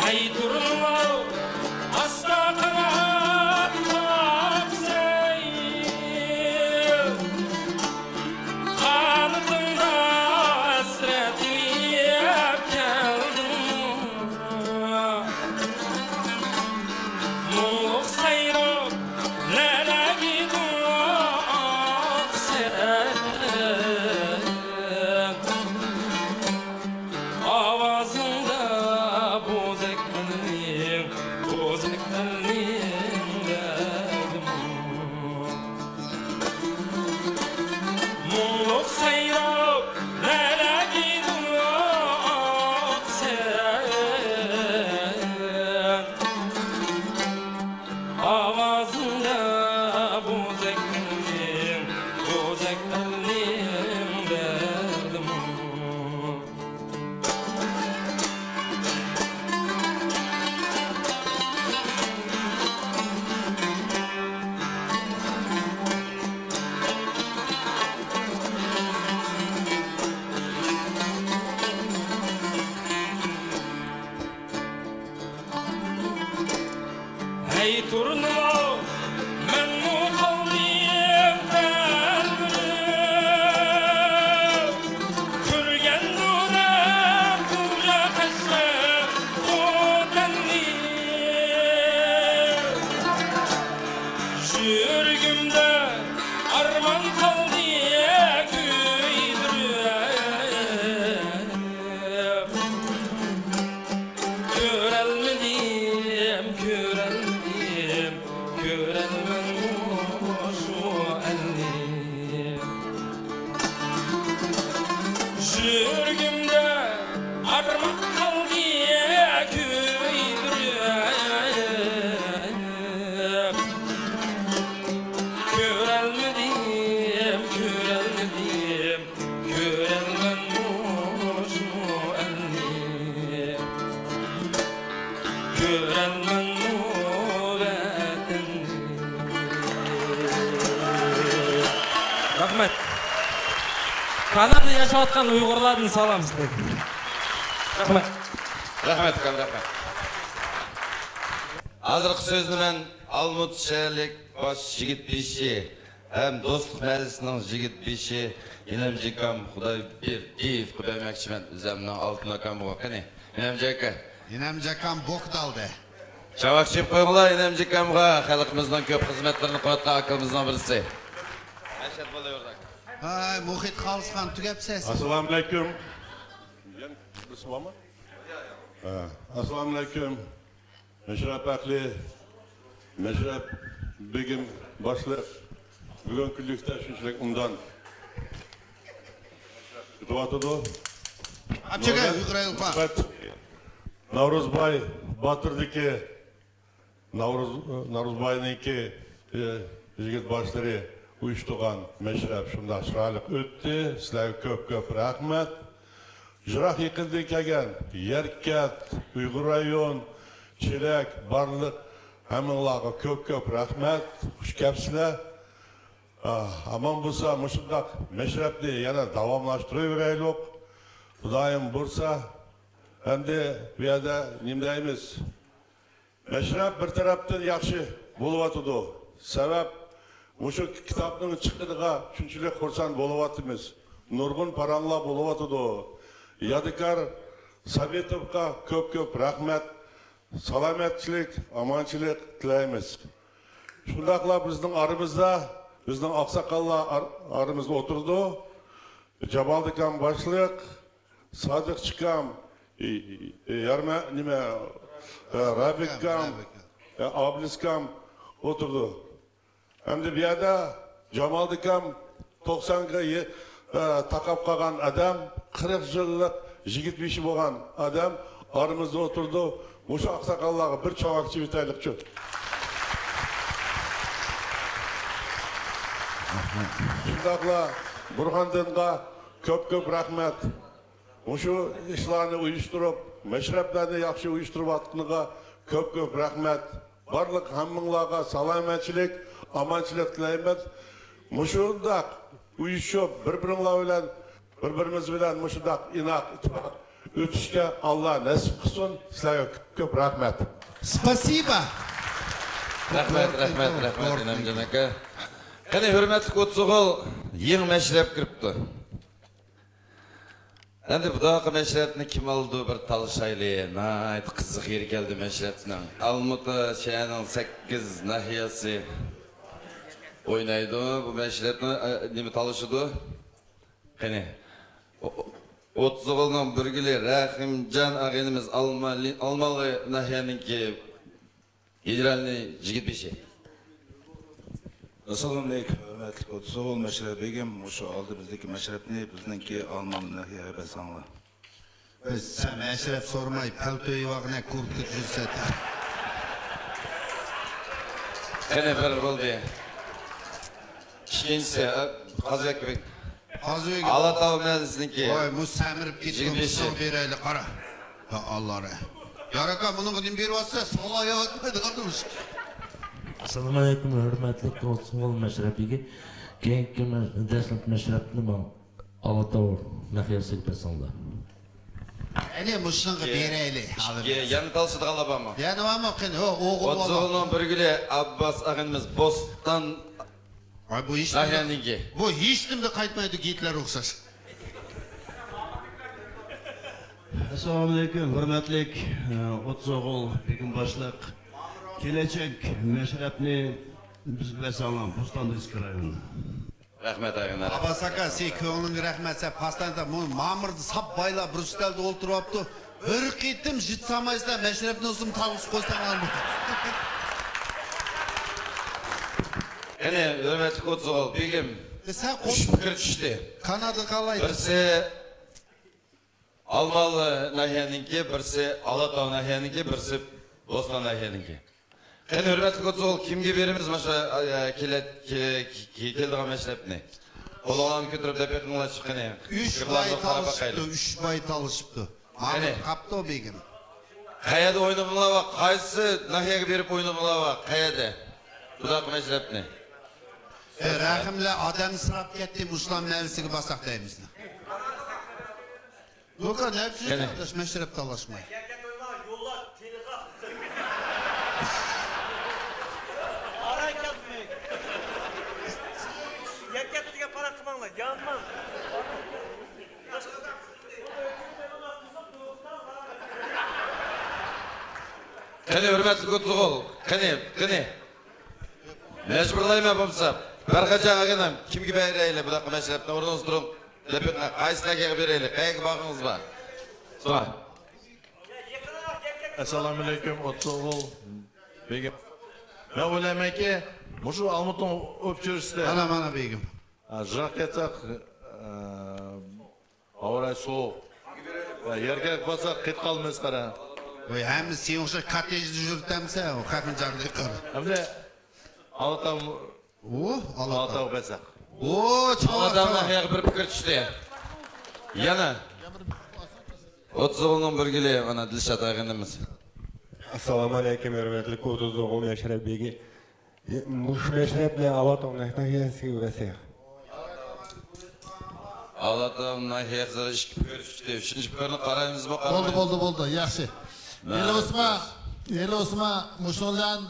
ھەي تۇرنىڭ ئاستا قانات قاقساي، قانىتىڭدا ھەسرەت ئېلىپ كەلدىڭمۇ؟ مۇڭلۇق سايراپ لەلەگىدۇ ئاقسەن. ئاۋازىڭدا بوزەك ئەلنىڭ، بوزەك ئەلنىڭ دەردىمۇ. مۇڭلۇق سايراپ لەلەگىدۇ ئاقسەن. ئاۋازىڭدا بوزەك ئەلنىڭ، بوزەك ئەلنىڭ دەردىمۇ. ھەي تۇرنىمۇ، مەنمۇ قالدىم تەلمۈرۈپ، كۆرگەندۇ دەپ تۇنجى قەشقەر خوتەننى. يۈرىكىمدە ئارمان قالدى كۆيدۈرۈپ. كۆرەلمىدىم، كۆرەلمىدىم، كۆرەلمەن مۇشۇ ئەلنى. يۈرىكىمدە ئارمان قالدى كۆيدۈرۈپ. كۆرەلمىدىم، كۆرەلمىدىم، كۆرەلمەن مۇشۇ ئەلنى، كۆرەلمەن مۇ ۋەتەننى. رەھمەت. كانادىدا ياشاۋاتقان ئۇيغۇرلاردىن سالام سىزگە. رەھمەت. رەھمەت، ئۇكام، رەھمەت. ھازىرقى سۆزنى مەن ئالمۇتا شەھەرلىك باش يىگىت بېشى ھەم دوستلۇق مەھەللىسىنىڭ يىگىت بېشى ئىنەمجىكام خۇدايبېردىيېۋقا بەرمەكچىمەن، ئۆزۈمنىڭ ئالتۇن ئاكام بولغىنى. ئىنەمجىكا. ئىنەمجىكام بوكتا ئالدى. چاۋاك چېلىپ قويۇڭلار ئىنەمجىكامغا، خەلقىمىزنىڭ كۆپ خىزمەتلىرىنى قىلىۋاتقان ئاكىمىزنىڭ بىرسى. ھەي، مۇھىت خالىسخان تۈگەپسىز. ئەسسالامۇئەلەيكۇم. يەنە بىرسى بارمۇ؟ ھە، ئەسسالامۇئەلەيكۇم. مەشرەپ ئەھلى، مەشرەپ بېگىم باشلىق، بۈگۈنكى كۈنلۈكتە شۇنچىلىك ئوبدان ئۆتۈۋاتىدۇ. ئاچىكە، يۇقىرى ئۇپا. نەۋرۇزباي باتۇردىكى، نەۋرۇز، نەۋرۇزباينىڭكى، ئى، يىگىت باشلىرى، ئۇيۇشتۇرغان مەشرەپ شۇنداق چىرايلىق ئۆتتى. سىلەرگە كۆپ-كۆپ رەھمەت. يىراق يېقىندىن كەلگەن يەركەنت، ئۇيغۇر رايون، چېلەك، بارلىق ھەممىڭلارغا كۆپ-كۆپ رەھمەت. خۇش كەپسىلەر. ئا، ئامان بولسا مۇشۇنداق مەشرەپنى يەنە داۋاملاشتۇرۇۋېرەيلۇق. خۇدايىم بۇيرۇسا، ئەمدى بۇ يەردە نېمە دەيمىز؟ مەشرەپ بىر تەرەپتىن ياخشى بولۇۋاتىدۇ. سەۋەب، مۇشۇ كىتابنىڭ چىققىنىغا شۇنچىلىك خۇرسەن بولۇۋاتىمىز. نۇرغۇن پاراڭلار بولۇۋاتىدۇ. يادىكار سابىتوفقا كۆپ-كۆپ رەھمەت، سالامەتچىلىك، ئامانچىلىق تىلەيمىز. شۇنداقلا بىزنىڭ ئارىمىزدا، بىزنىڭ ئاقساقاللار ئار-، ئارىمىزدا ئولتۇرىدۇ. جامالىكام باشلىق، سادىقچىكام، ئى، ئى، يارمە-، نېمە، ئە، رەبىككام، ئە، ئابلىسكام ئولتۇرىدۇ. ئەمدى بۇ يەردە جامالىكام توقسانغا يە-، ئە، تاقاپ قالغان ئادەم، قىرىق يىللىق يىگىت بېشى بولغان ئادەم ئارىمىزدا ئولتۇرىدۇ. مۇشۇ ئاقساقاللارغا بىر چاۋاك ئىچىۋېتەيلىكچۇ؟ شۇنداقلا بۇرھاندىنغا كۆپ-كۆپ رەھمەت. مۇشۇ ئىشلارنى ئۇيۇشتۇرۇپ، مەشرەپلەرنى ياخشى ئۇيۇشتۇرۇۋاتقىنىغا كۆپ-كۆپ رەھمەت. بارلىق ھەممىڭلارغا سالامەتچىلىك، ئامانچىلىق تىلەيمەن. مۇشۇنداق ئۇيۇشۇپ، بىر-بىرىڭلار بىلەن، بىر-بىرىمىز بىلەن مۇشۇنداق ئىناق، ئىتتىپاق ئۆتۈشكە ئاللا نەسىپ قىلسۇن. سىلەرگە كۆپ-كۆپ رەھمەت. Спасибо. رەھمەت، رەھمەت، رەھمەت، ئىنامجان ئاكا. قېنى، ھۆرمەتلىك ئوتسوغۇل، يېڭى مەشرەپ كىرىپتۇ. ئەمدى بۇداقى مەشرەپنى كىم ئالىدۇ، بىر تالىشايلى. ناھايىتى قىزىق يېرى كەلدى مەشرەپنىڭ. ئالمۇتا شەھەرنىڭ سەككىز ناھىيەسى ئوينايدۇ بۇ مەشرەپنى، ئە، نېمە تالىشىدۇ. قېنى، ئو-، ئوتتۇز ئوغۇلنىڭ بىر گۈلى رەھىمجان ئاغىنىمىز ئالمالى-، ئالمالى ناھىيەنىڭكى گېنېرالنىي جىگىت بېشى. ئەسسالامۇئەلەيكۇم، ھۆرمەتلىك ئوتتۇز ئوغۇل مەشرەپ بېگىم، مۇشۇ ئالدىمىزدىكى مەشرەپنى بىزنىڭكى ئالمالى ناھىيەگە بەرسەڭلار. سەن مەشرەپ سورىماي، پەلتو يەۋالغىنە كۇرتكا چۈشۈرسە. قېنى، بىر بولدى. ئىككىنچىسى، ئە، قازاكبېك. ھازىر ئالاتاۋ مەھەللىسىنىڭكى. ۋاي، مۇ سەمرىپ كېتىپ يىگىرمە بەش. مۇشۇنى بېرەيلى، قارا. يا ئاللا رە. يار ئاكا، مۇنىڭغا نېمە بېرىۋاتىسەن؟ ساڭا يەۋاتمايدىغان ئىش. ئەسسالامۇئەلەيكۇم، ھۆرمەتلىك ئوتسوغۇل مەشرەپىگە. كېيىنكى مە-، دەسلەپكى مەشرەپنى ماڭا ئالاتاۋ ناھىيەسىگە بەرسەڭلار. ئەنە مۇشۇنىڭغا بېرەيلى. يەنە تالىشىدىغانلار بارمۇ؟ يەنە بارمۇ؟ قېنى، ھو، ئوغۇل. ئوتتۇز ئوغۇلنىڭ بىر گۈلى ئابباس ئاغىنىمىز بوستان ۋاي، بۇ ھېچ نېمە، ناھىيەنىڭكى. بۇ ھېچ نېمىدە قايتمايدۇ، گىتلەرگە ئوخشاش. ئەسسالامۇئەلەيكۇم، ھۆرمەتلىك، ئە، ئوتتۇز ئوغۇل بېگىم باشلىق. كېلەچەك مەشرەپنى بىزگە بەرسەڭلار، بوستان دىسكى رايونى. رەھمەت، ئاغىنە. ئابباس ئاكا، سېنىڭ كۆڭلۈڭگە رەھمەت، سەن پاستاندا مۇ-، مامۇردا ساپ بايلار بىر ئۈستەلدە ئولتۇرۇۋاپتۇ. بىر قېتىم ژىت سالمايسىلەر، مەشرەپنى ئۇزۇن تالغۇسى قويساڭلار بولدى. قېنى، ھۆرمەتلىك ئوتتۇز ئوغۇل بېگىم، سەن ئۈچ پىكىر چۈشتى. كانادىغا قالايدۇ. بىرسى ئالمالى ناھىيەنىڭكى، بىرسى ئالاتاۋ ناھىيەنىڭكى، بىرسى بوستان ناھىيەنىڭكى. قېنى، ھۆرمەتلىك ئوتتۇز ئوغۇل، كىمگە بېرىمىز مانا شۇ، ئە، كېلە-، كېلە-، كېلىدىغان مەشرەپنى؟ قولىڭلارنى كۆتۈرۈپ دەپ بېقىڭلارچۇ، قېنى. ئۈچ باي تالىشىپتۇ، ئۈچ باي تالىشىپتۇ. ماڭا قاپتۇ بېگىم. قەيەردە ئوينىغىڭلار بار؟ قايسى ناھىيەگە بېرىپ ئوينىغىڭلار بار؟ قەيەردە؟ بۇنداق مەشرەپنى. رەھىملەر ئادەمنى سىراپ كەتتى، مۇشۇلار مەھەللىسىگە بارساق دەيمىز. لۇكا، نەچچە يىل مەشرەپ تالاشماي. يەكەتتىگە پاراق قىلماڭلار، يانماڭ. قېنى، ھۆرمەتلىك ئوتتۇز ئوغۇل، قېنى، قېنى. مەجبۇرلايمەن بولمىسا. بەرخەجان ئاغىنەم، كىمگە بېرەيلى بۇنداق مەشرەپنى؟ ئورنىڭىزدا تۇرۇڭ. دەپ بېقىڭ، قايسى ناھىيەگە بېرەيلى؟ قەيەرگە بارغىڭىز بار؟ سوراڭ. ئەسسالامۇئەلەيكۇم، ئوتتۇز ئوغۇل بېگىم. مەن ئويلايمەنكى، مۇشۇ ئالمۇتىنىڭ ئوبچۆرىسىدە. مانا، مانا بېگىم. ھە، يىراق كەتسەك، ئە، ھاۋا رايى سوغۇق. ھە، يەرگە بارساق قېتىپ قالىمىز، قارا. ۋاي، ھەممە سېنىڭ ئوخشاش كاتتېجدا يۈرۈتەمسەن، ئۇ خەقنى جاغدەك قىلىپ. ئەمدى ئالاتاۋ ئۇ، ئالاتاغ بەزەك. ئۇ، چاۋاك، ئالاتاغ چاۋاك. ناھىيەگە بىر پىكىر چۈشتى. يەنە. ئوتتۇز ئوغۇلنىڭ بىر گۈلى، مانا، دىلشات ئاغىنىمىز. ئەسسالامۇ ئەلەيكۇم، ھۆرمەتلىك ئوتتۇز ئوغۇل مەشرەپ بېگى. مۇشۇ مەشرەپنى ئالاتاغ ناھىيەسىگە بەرسەك. ئالاتاغ ناھىيەسىگە ئىككى پىكىر چۈشتى. ئۈچىنچى پىكىرنى قارايمىزمۇ، بولدى، قارىمايمىز؟ بولدى، بولدى، ياخشى. مەن ئېلى ئوسما، ئېلى ئوسما، مۇشۇنىڭ بىلەن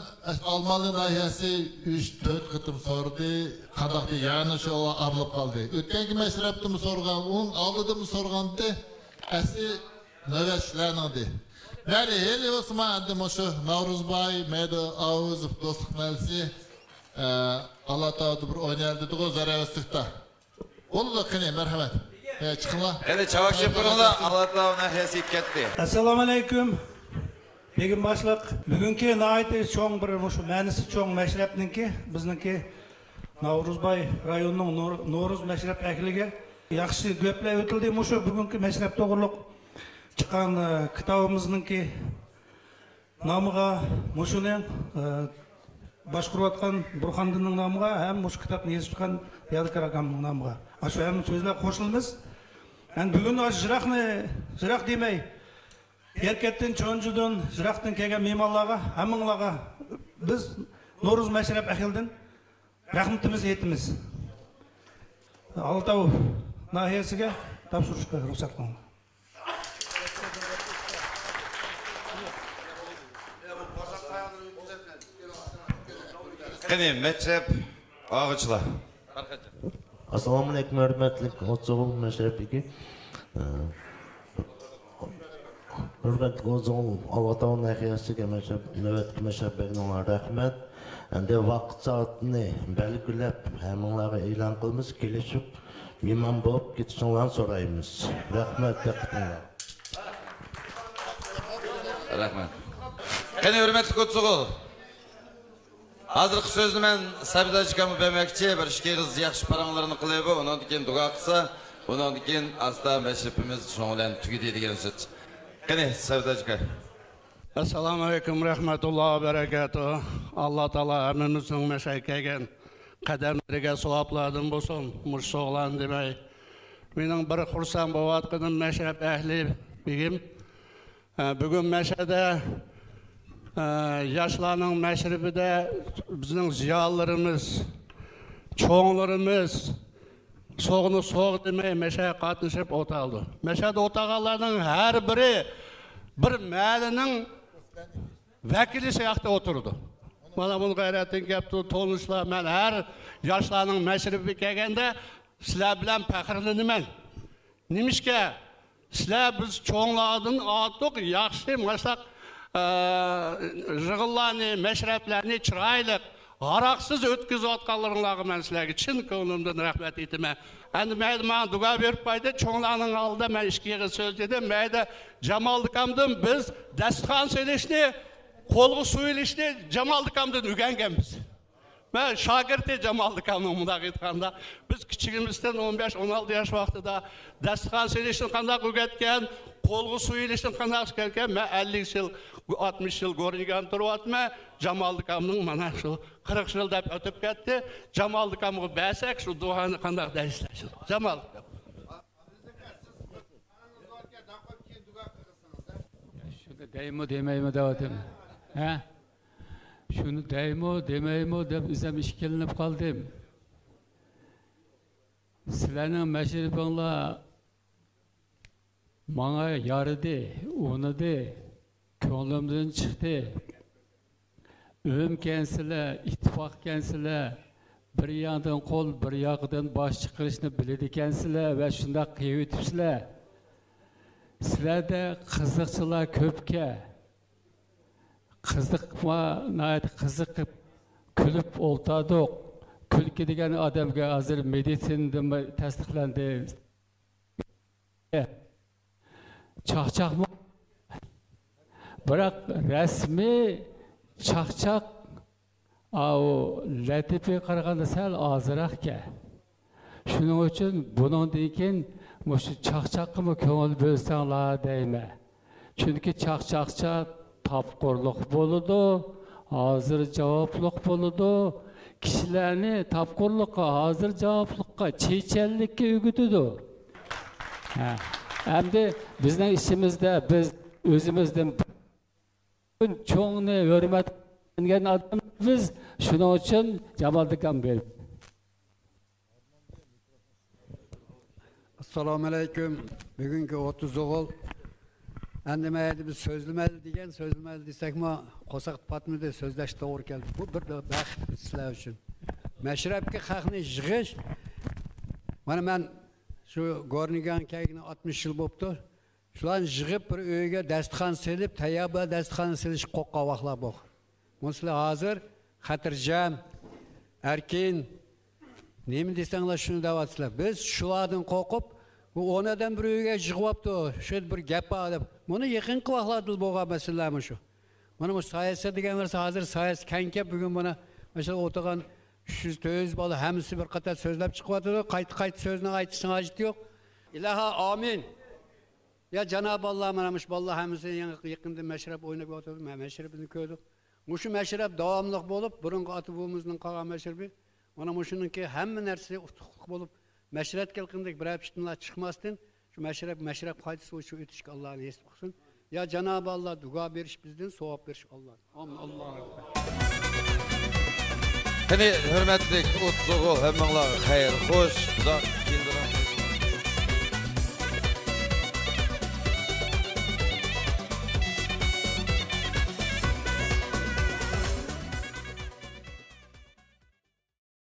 ئالمالى ناھىيەسى ئۈچ، تۆت قېتىم سورىدى. قانداق دېگەن، يەنە شۇ ئايرىلىپ قالدى. ئۆتكەنكى مەشرەپتىمۇ سورىغان، ئۇنىڭ ئالدىدىمۇ سورىغانتى. ئەسلى نۆۋەت شۇلارنىڭدى. مەيلى، ئېلى ئوسما ئەمدى مۇشۇ ناۋرۇزباي، مەيدە ئاۋۇزوف دوستلۇق مەھەللىسى، ئە، ئالاتاغدا بىر ئوينايلى دېدىغۇ، زاراۋۇزلۇقتا. بولدى، قېنى، مەرھەمەت. ھە، چىقىڭلار. قېنى، چاۋاك چېلىپ قويۇڭلار، ئالاتاغ ناھىيەسى كېتىپ كەتتى. ئەسسالامۇ ئەلەيكۇم. بېگىم باشلىق، بۈگۈنكى ناھايىتى چوڭ بىر، مۇشۇ مەنىسى چوڭ مەشرەپنىڭكى، بىزنىڭكى ناۋرۇزباي رايونىنىڭ نور-، نورۇز مەشرەپ ئەھلىگە ياخشى گەپلەر ئۆتۈلدى. مۇشۇ بۈگۈنكى مەشرەپ توغرۇلۇق چىققان، ئە، كىتابىمىزنىڭكى نامىغا مۇشۇنى، ئە، باشقۇرۇۋاتقان بۇرھاندىننىڭ نامىغا ھەم مۇشۇ كىتابنى يېزىپ چىققان يادىكار ئاكامنىڭ نامىغا. ئاشۇ ھەممە سۆزلەر قوشۇلىمىز. مەن بۈگۈن ئاشۇ يىراقنى، يىراق دېمەي، يەركەنتتىن، چونجۇدىن، يىراقتىن كەلگەن مېھمانلارغا، ھەممىڭلارغا بىز نورۇز مەشرەپ ئەھلىدىن رەھمىتىمىزنى ئېيتىمىز. ئالاتاغ ناھىيەسىگە تاپشۇرۇشقا رۇخسەت قىلىڭلار. قېنى، مەشرەپ ئاغىچىلار. ئەسسالامۇ ئەلەيكۇم، ھۆرمەتلىك ئوتتۇز ئوغۇل مەشرەپ بېگى. ھۆرمەتلىك ئوتتۇز ئوغۇل ئالاتاغ ناھىيەسىگە مەشرەپ، نۆۋەتتىكى مەشرەپ بېگىنىڭلار رەھمەت. ئەمدى ۋاقىت سائىتىنى بەلگىلەپ، ھەممىڭلارغا ئېلان قىلىمىز، كېلىشىپ، مېھمان بولۇپ كېتىشىڭلارنى سورايمىز. رەھمەت، دىققىتىڭلار. رەھمەت. قېنى، ھۆرمەتلىك ئوتتۇز ئوغۇل. ھازىرقى سۆزنى مەن سەبىت ھاجى ئاكامغا بەرمەكچى، بىر ئىككى ئېغىز ياخشى پاراڭلىرىنى قىلىۋۇ، ئۇنىڭدىن كېيىن دۇئا قىلسا، ئۇنىڭدىن كېيىن ئاستا مەشرىپىمىز شۇنىڭ بىلەن تۈگىدى دېگەن سۆز. قېنى، سەبىت ھاجى ئاكا. ئەسسالامۇ ئەلەيكۇم رەھمەتۇللاھى ۋە بەرەكاتۇھ. ئاللا تائالا ھەممىمىزنىڭ مەشەگە كەلگەن قەدەملىرىگە ساۋابلاردىن بولسۇن. مۇشۇ سوغلان دېمەي. مېنىڭ بىر خۇرسەن بولۇۋاتقىنىم مەشرەپ ئەھلى بېگىم. ھە، بۈگۈن مەشەدە، ھە، ياشلارنىڭ مەشرىپىدە بىزنىڭ زىيالىيلىرىمىز، چوڭلىرىمىز سوغنى سوغ دېمەي مەشەگە قاتنىشىپ ئولتۇرالىدۇ. مەشەدە ئولتۇرغانلارنىڭ ھەر بىرى بىر مەھەللىنىڭ ۋەكىلى سىياقتا ئولتۇرىدۇ. مانا بۇنى غەيرەتتىن كەپتۇ، تونۇشلار، مەن ھەر ياشلارنىڭ مەشرىپىگە كەلگەندە سىلەر بىلەن پەخىرلىنىمەن. نېمىشقا؟ سىلەر بىز چوڭلاردىن ئارتۇق ياخشى ماشۇنداق، ئە، يىغىنلارنى، مەشرەپلەرنى چىرايلىق، ھاراقسىز ئۆتكۈزۈۋاتقانلىرىڭلارغا مەن سىلەرگە چىن كۆڭلۈمدىن رەھمەت ئېيتىمەن. ئەمدى مەيلى ماڭا دۇئا بېرىپ بايدى، چوڭلارنىڭ ئالدىدا مەن ئىككى ئېغىز سۆز دېدىم. مەيلى جامالىدىكامدىن بىز داستىخان سېلىشنى، قولغا سۇ ئېلىشنى جامالىدىكامدىن ئۆگەنگەنمىز. مەن شاگىرتى جامالىدىكامنىڭ، مۇنداق ئېيتقاندا. بىز كىچىكىمىزدىن ئون بەش، ئون ئالتە ياش ۋاقتىدا داستىخان سېلىشنى قانداق ئۆگەتكەن، قولغا سۇ ئېلىشنى قانداق ئۆگەتكەن، مەن ئەللىك يىل، ئاتمىش يىل گورنىيگان تۇرۇۋاتىمەن. جامالىدىكامنىڭ مانا شۇ قىرىق يىل دەپ ئۆتۈپ كەتتى. جامالىدىكامغا بەرسەك شۇ دۇئانى قانداق دەيسىلەر شۇ جامالىدىكام. شۇنى دەيمۇ دېمەيمۇ دەۋاتىمەن. ھە؟ شۇنى دەيمۇ دېمەيمۇ دەپ ئۆزۈم ئىككىلىنىپ قالدىم. سىلەرنىڭ مەشرىپىڭلار ماڭا يارىدى، ئۇنىدى، كۆڭلۈمدىن چىقتى. ئۆمكەنسىلەر، ئىتتىپاقكەنسىلەر، بىر ياندىن قول، بىر ياقىدىن باش چىقىرىشنى بىلىدىكەنسىلەر ۋە شۇنداق قىلىۋېتىپسىلەر. سىلەردە قىزىقچىلار كۆپكەن. قىزىقما، ناھايىتى قىزىقىپ، كۈلۈپ ئولتۇردۇق. كۈلكە دېگەن ئادەمگە ھازىر مېدىتسىنىدىنمۇ تەستىقلاندى. چاقچاقمۇ؟ بىراق رەسمىي چاقچاق، ئاۋۇ لەتىپىگە قارىغاندا سەل ئازراقكەن. شۇنىڭ ئۈچۈن بۇنىڭدىن كېيىن مۇشۇ چاقچاققىمۇ كۆڭۈل بۆلسەڭلار دەيمەن. چۈنكى چاقچاقچە تاپقۇرلۇق بولىدۇ، ھازىر جاۋابلىق بولىدۇ، كىشىلەرنى تاپقۇرلۇققا، ھازىر جاۋابلىققا، چېچەنلىككە ئۆگىتىدۇ. ھە. ئەمدى بىزنىڭ ئىچىمىزدە بىز ئۆزىمىزدىن چوڭنى ھۆرمەت قىلغان ئادەم بىز. شۇنىڭ ئۈچۈن جامالىدىن ئاكام بېرىپ. ئەسسالامۇئەلەيكۇم. بۈگۈنكى ئوتتۇز ئوغۇل. ئەمدى مەيلى بىز سۆزلىمەيلى دېگەن، سۆزلىمەيلى دېسەكمۇ، قورساق پاتمىدى، سۆزلەش توغرا كەلدى. بۇ بىر بەخت سىلەر ئۈچۈن. مەشرەپكە خەقنى يىغىش. مانا مەن شۇ گورنىگان كەلگىنى ئاتمىش يىل بوپتۇ. شۇلارنى يىغىپ، بىر ئۆيگە داستىخان سېلىپ، تەييار بىر داستىخان سېلىشقا قورققان ۋاقىتلار بولغان. بۇنى سىلەر ھازىر خاتىرجەم، ئەركىن، نېمە دېسەڭلار شۇنى دەۋاتىسىلەر. بىز شۇلاردىن قورقۇپ، بۇ ئون ئادەم بىر ئۆيگە يىغىۋاپتۇ، شۇ بىر گەپ بار دەپ. بۇنى يېقىنقى ۋاقىتلاردىلا بولغان مەسىلىلەرمۇ شۇ. مانا بۇ سايەسى دېگەن بىرسى ھازىر سايەسى كەڭكەپ، بۈگۈن مانا مەسىلەن ئولتۇرغان ئۈچ يۈز، تۆت يۈز بالا ھەممىسى بىر قاتار سۆزلەپ چىقىۋاتىدۇ. قايتا، قايتا سۆزنى ئېيتىشنىڭ ھاجىتى يوق. ئىلاھا، ئامىن. يا جانابى ئاللا، مانا مۇشۇ بالىلار ھەممىسى يېڭى، يېقىندىن مەشرەپ ئويناپ ياتىدۇ. مەن مەشرىپىنى كۆردۈم. مۇشۇ مەشرەپ داۋاملىق بولۇپ، بۇرۇنقى ئاتا بوۋىمىزنىڭ قالغان مەشرىپى. مانا مۇشۇنىڭكى ھەممە نەرسىسى ئۇتۇقلۇق بولۇپ، مەشرەپكە كەلگەندەك بىرەر پىتنىلەر چىقماستىن، شۇ مەشرەپ، مەشرەپ قايتىسى شۇ ئۆتۈشكە ئاللا نېسىپ قىلسۇن. يا جانابى ئاللا، دۇئا بېرىش بىزدىن، ساۋاب بېرىش ئاللا. ئامىن. ئاللاھۇ ئەكبەر. قېنى، ھۆرمەتلىك ئوتتۇز ئوغۇل، ھەممىڭلارغا خەير خوش. ئۇزاق يىللىرىڭ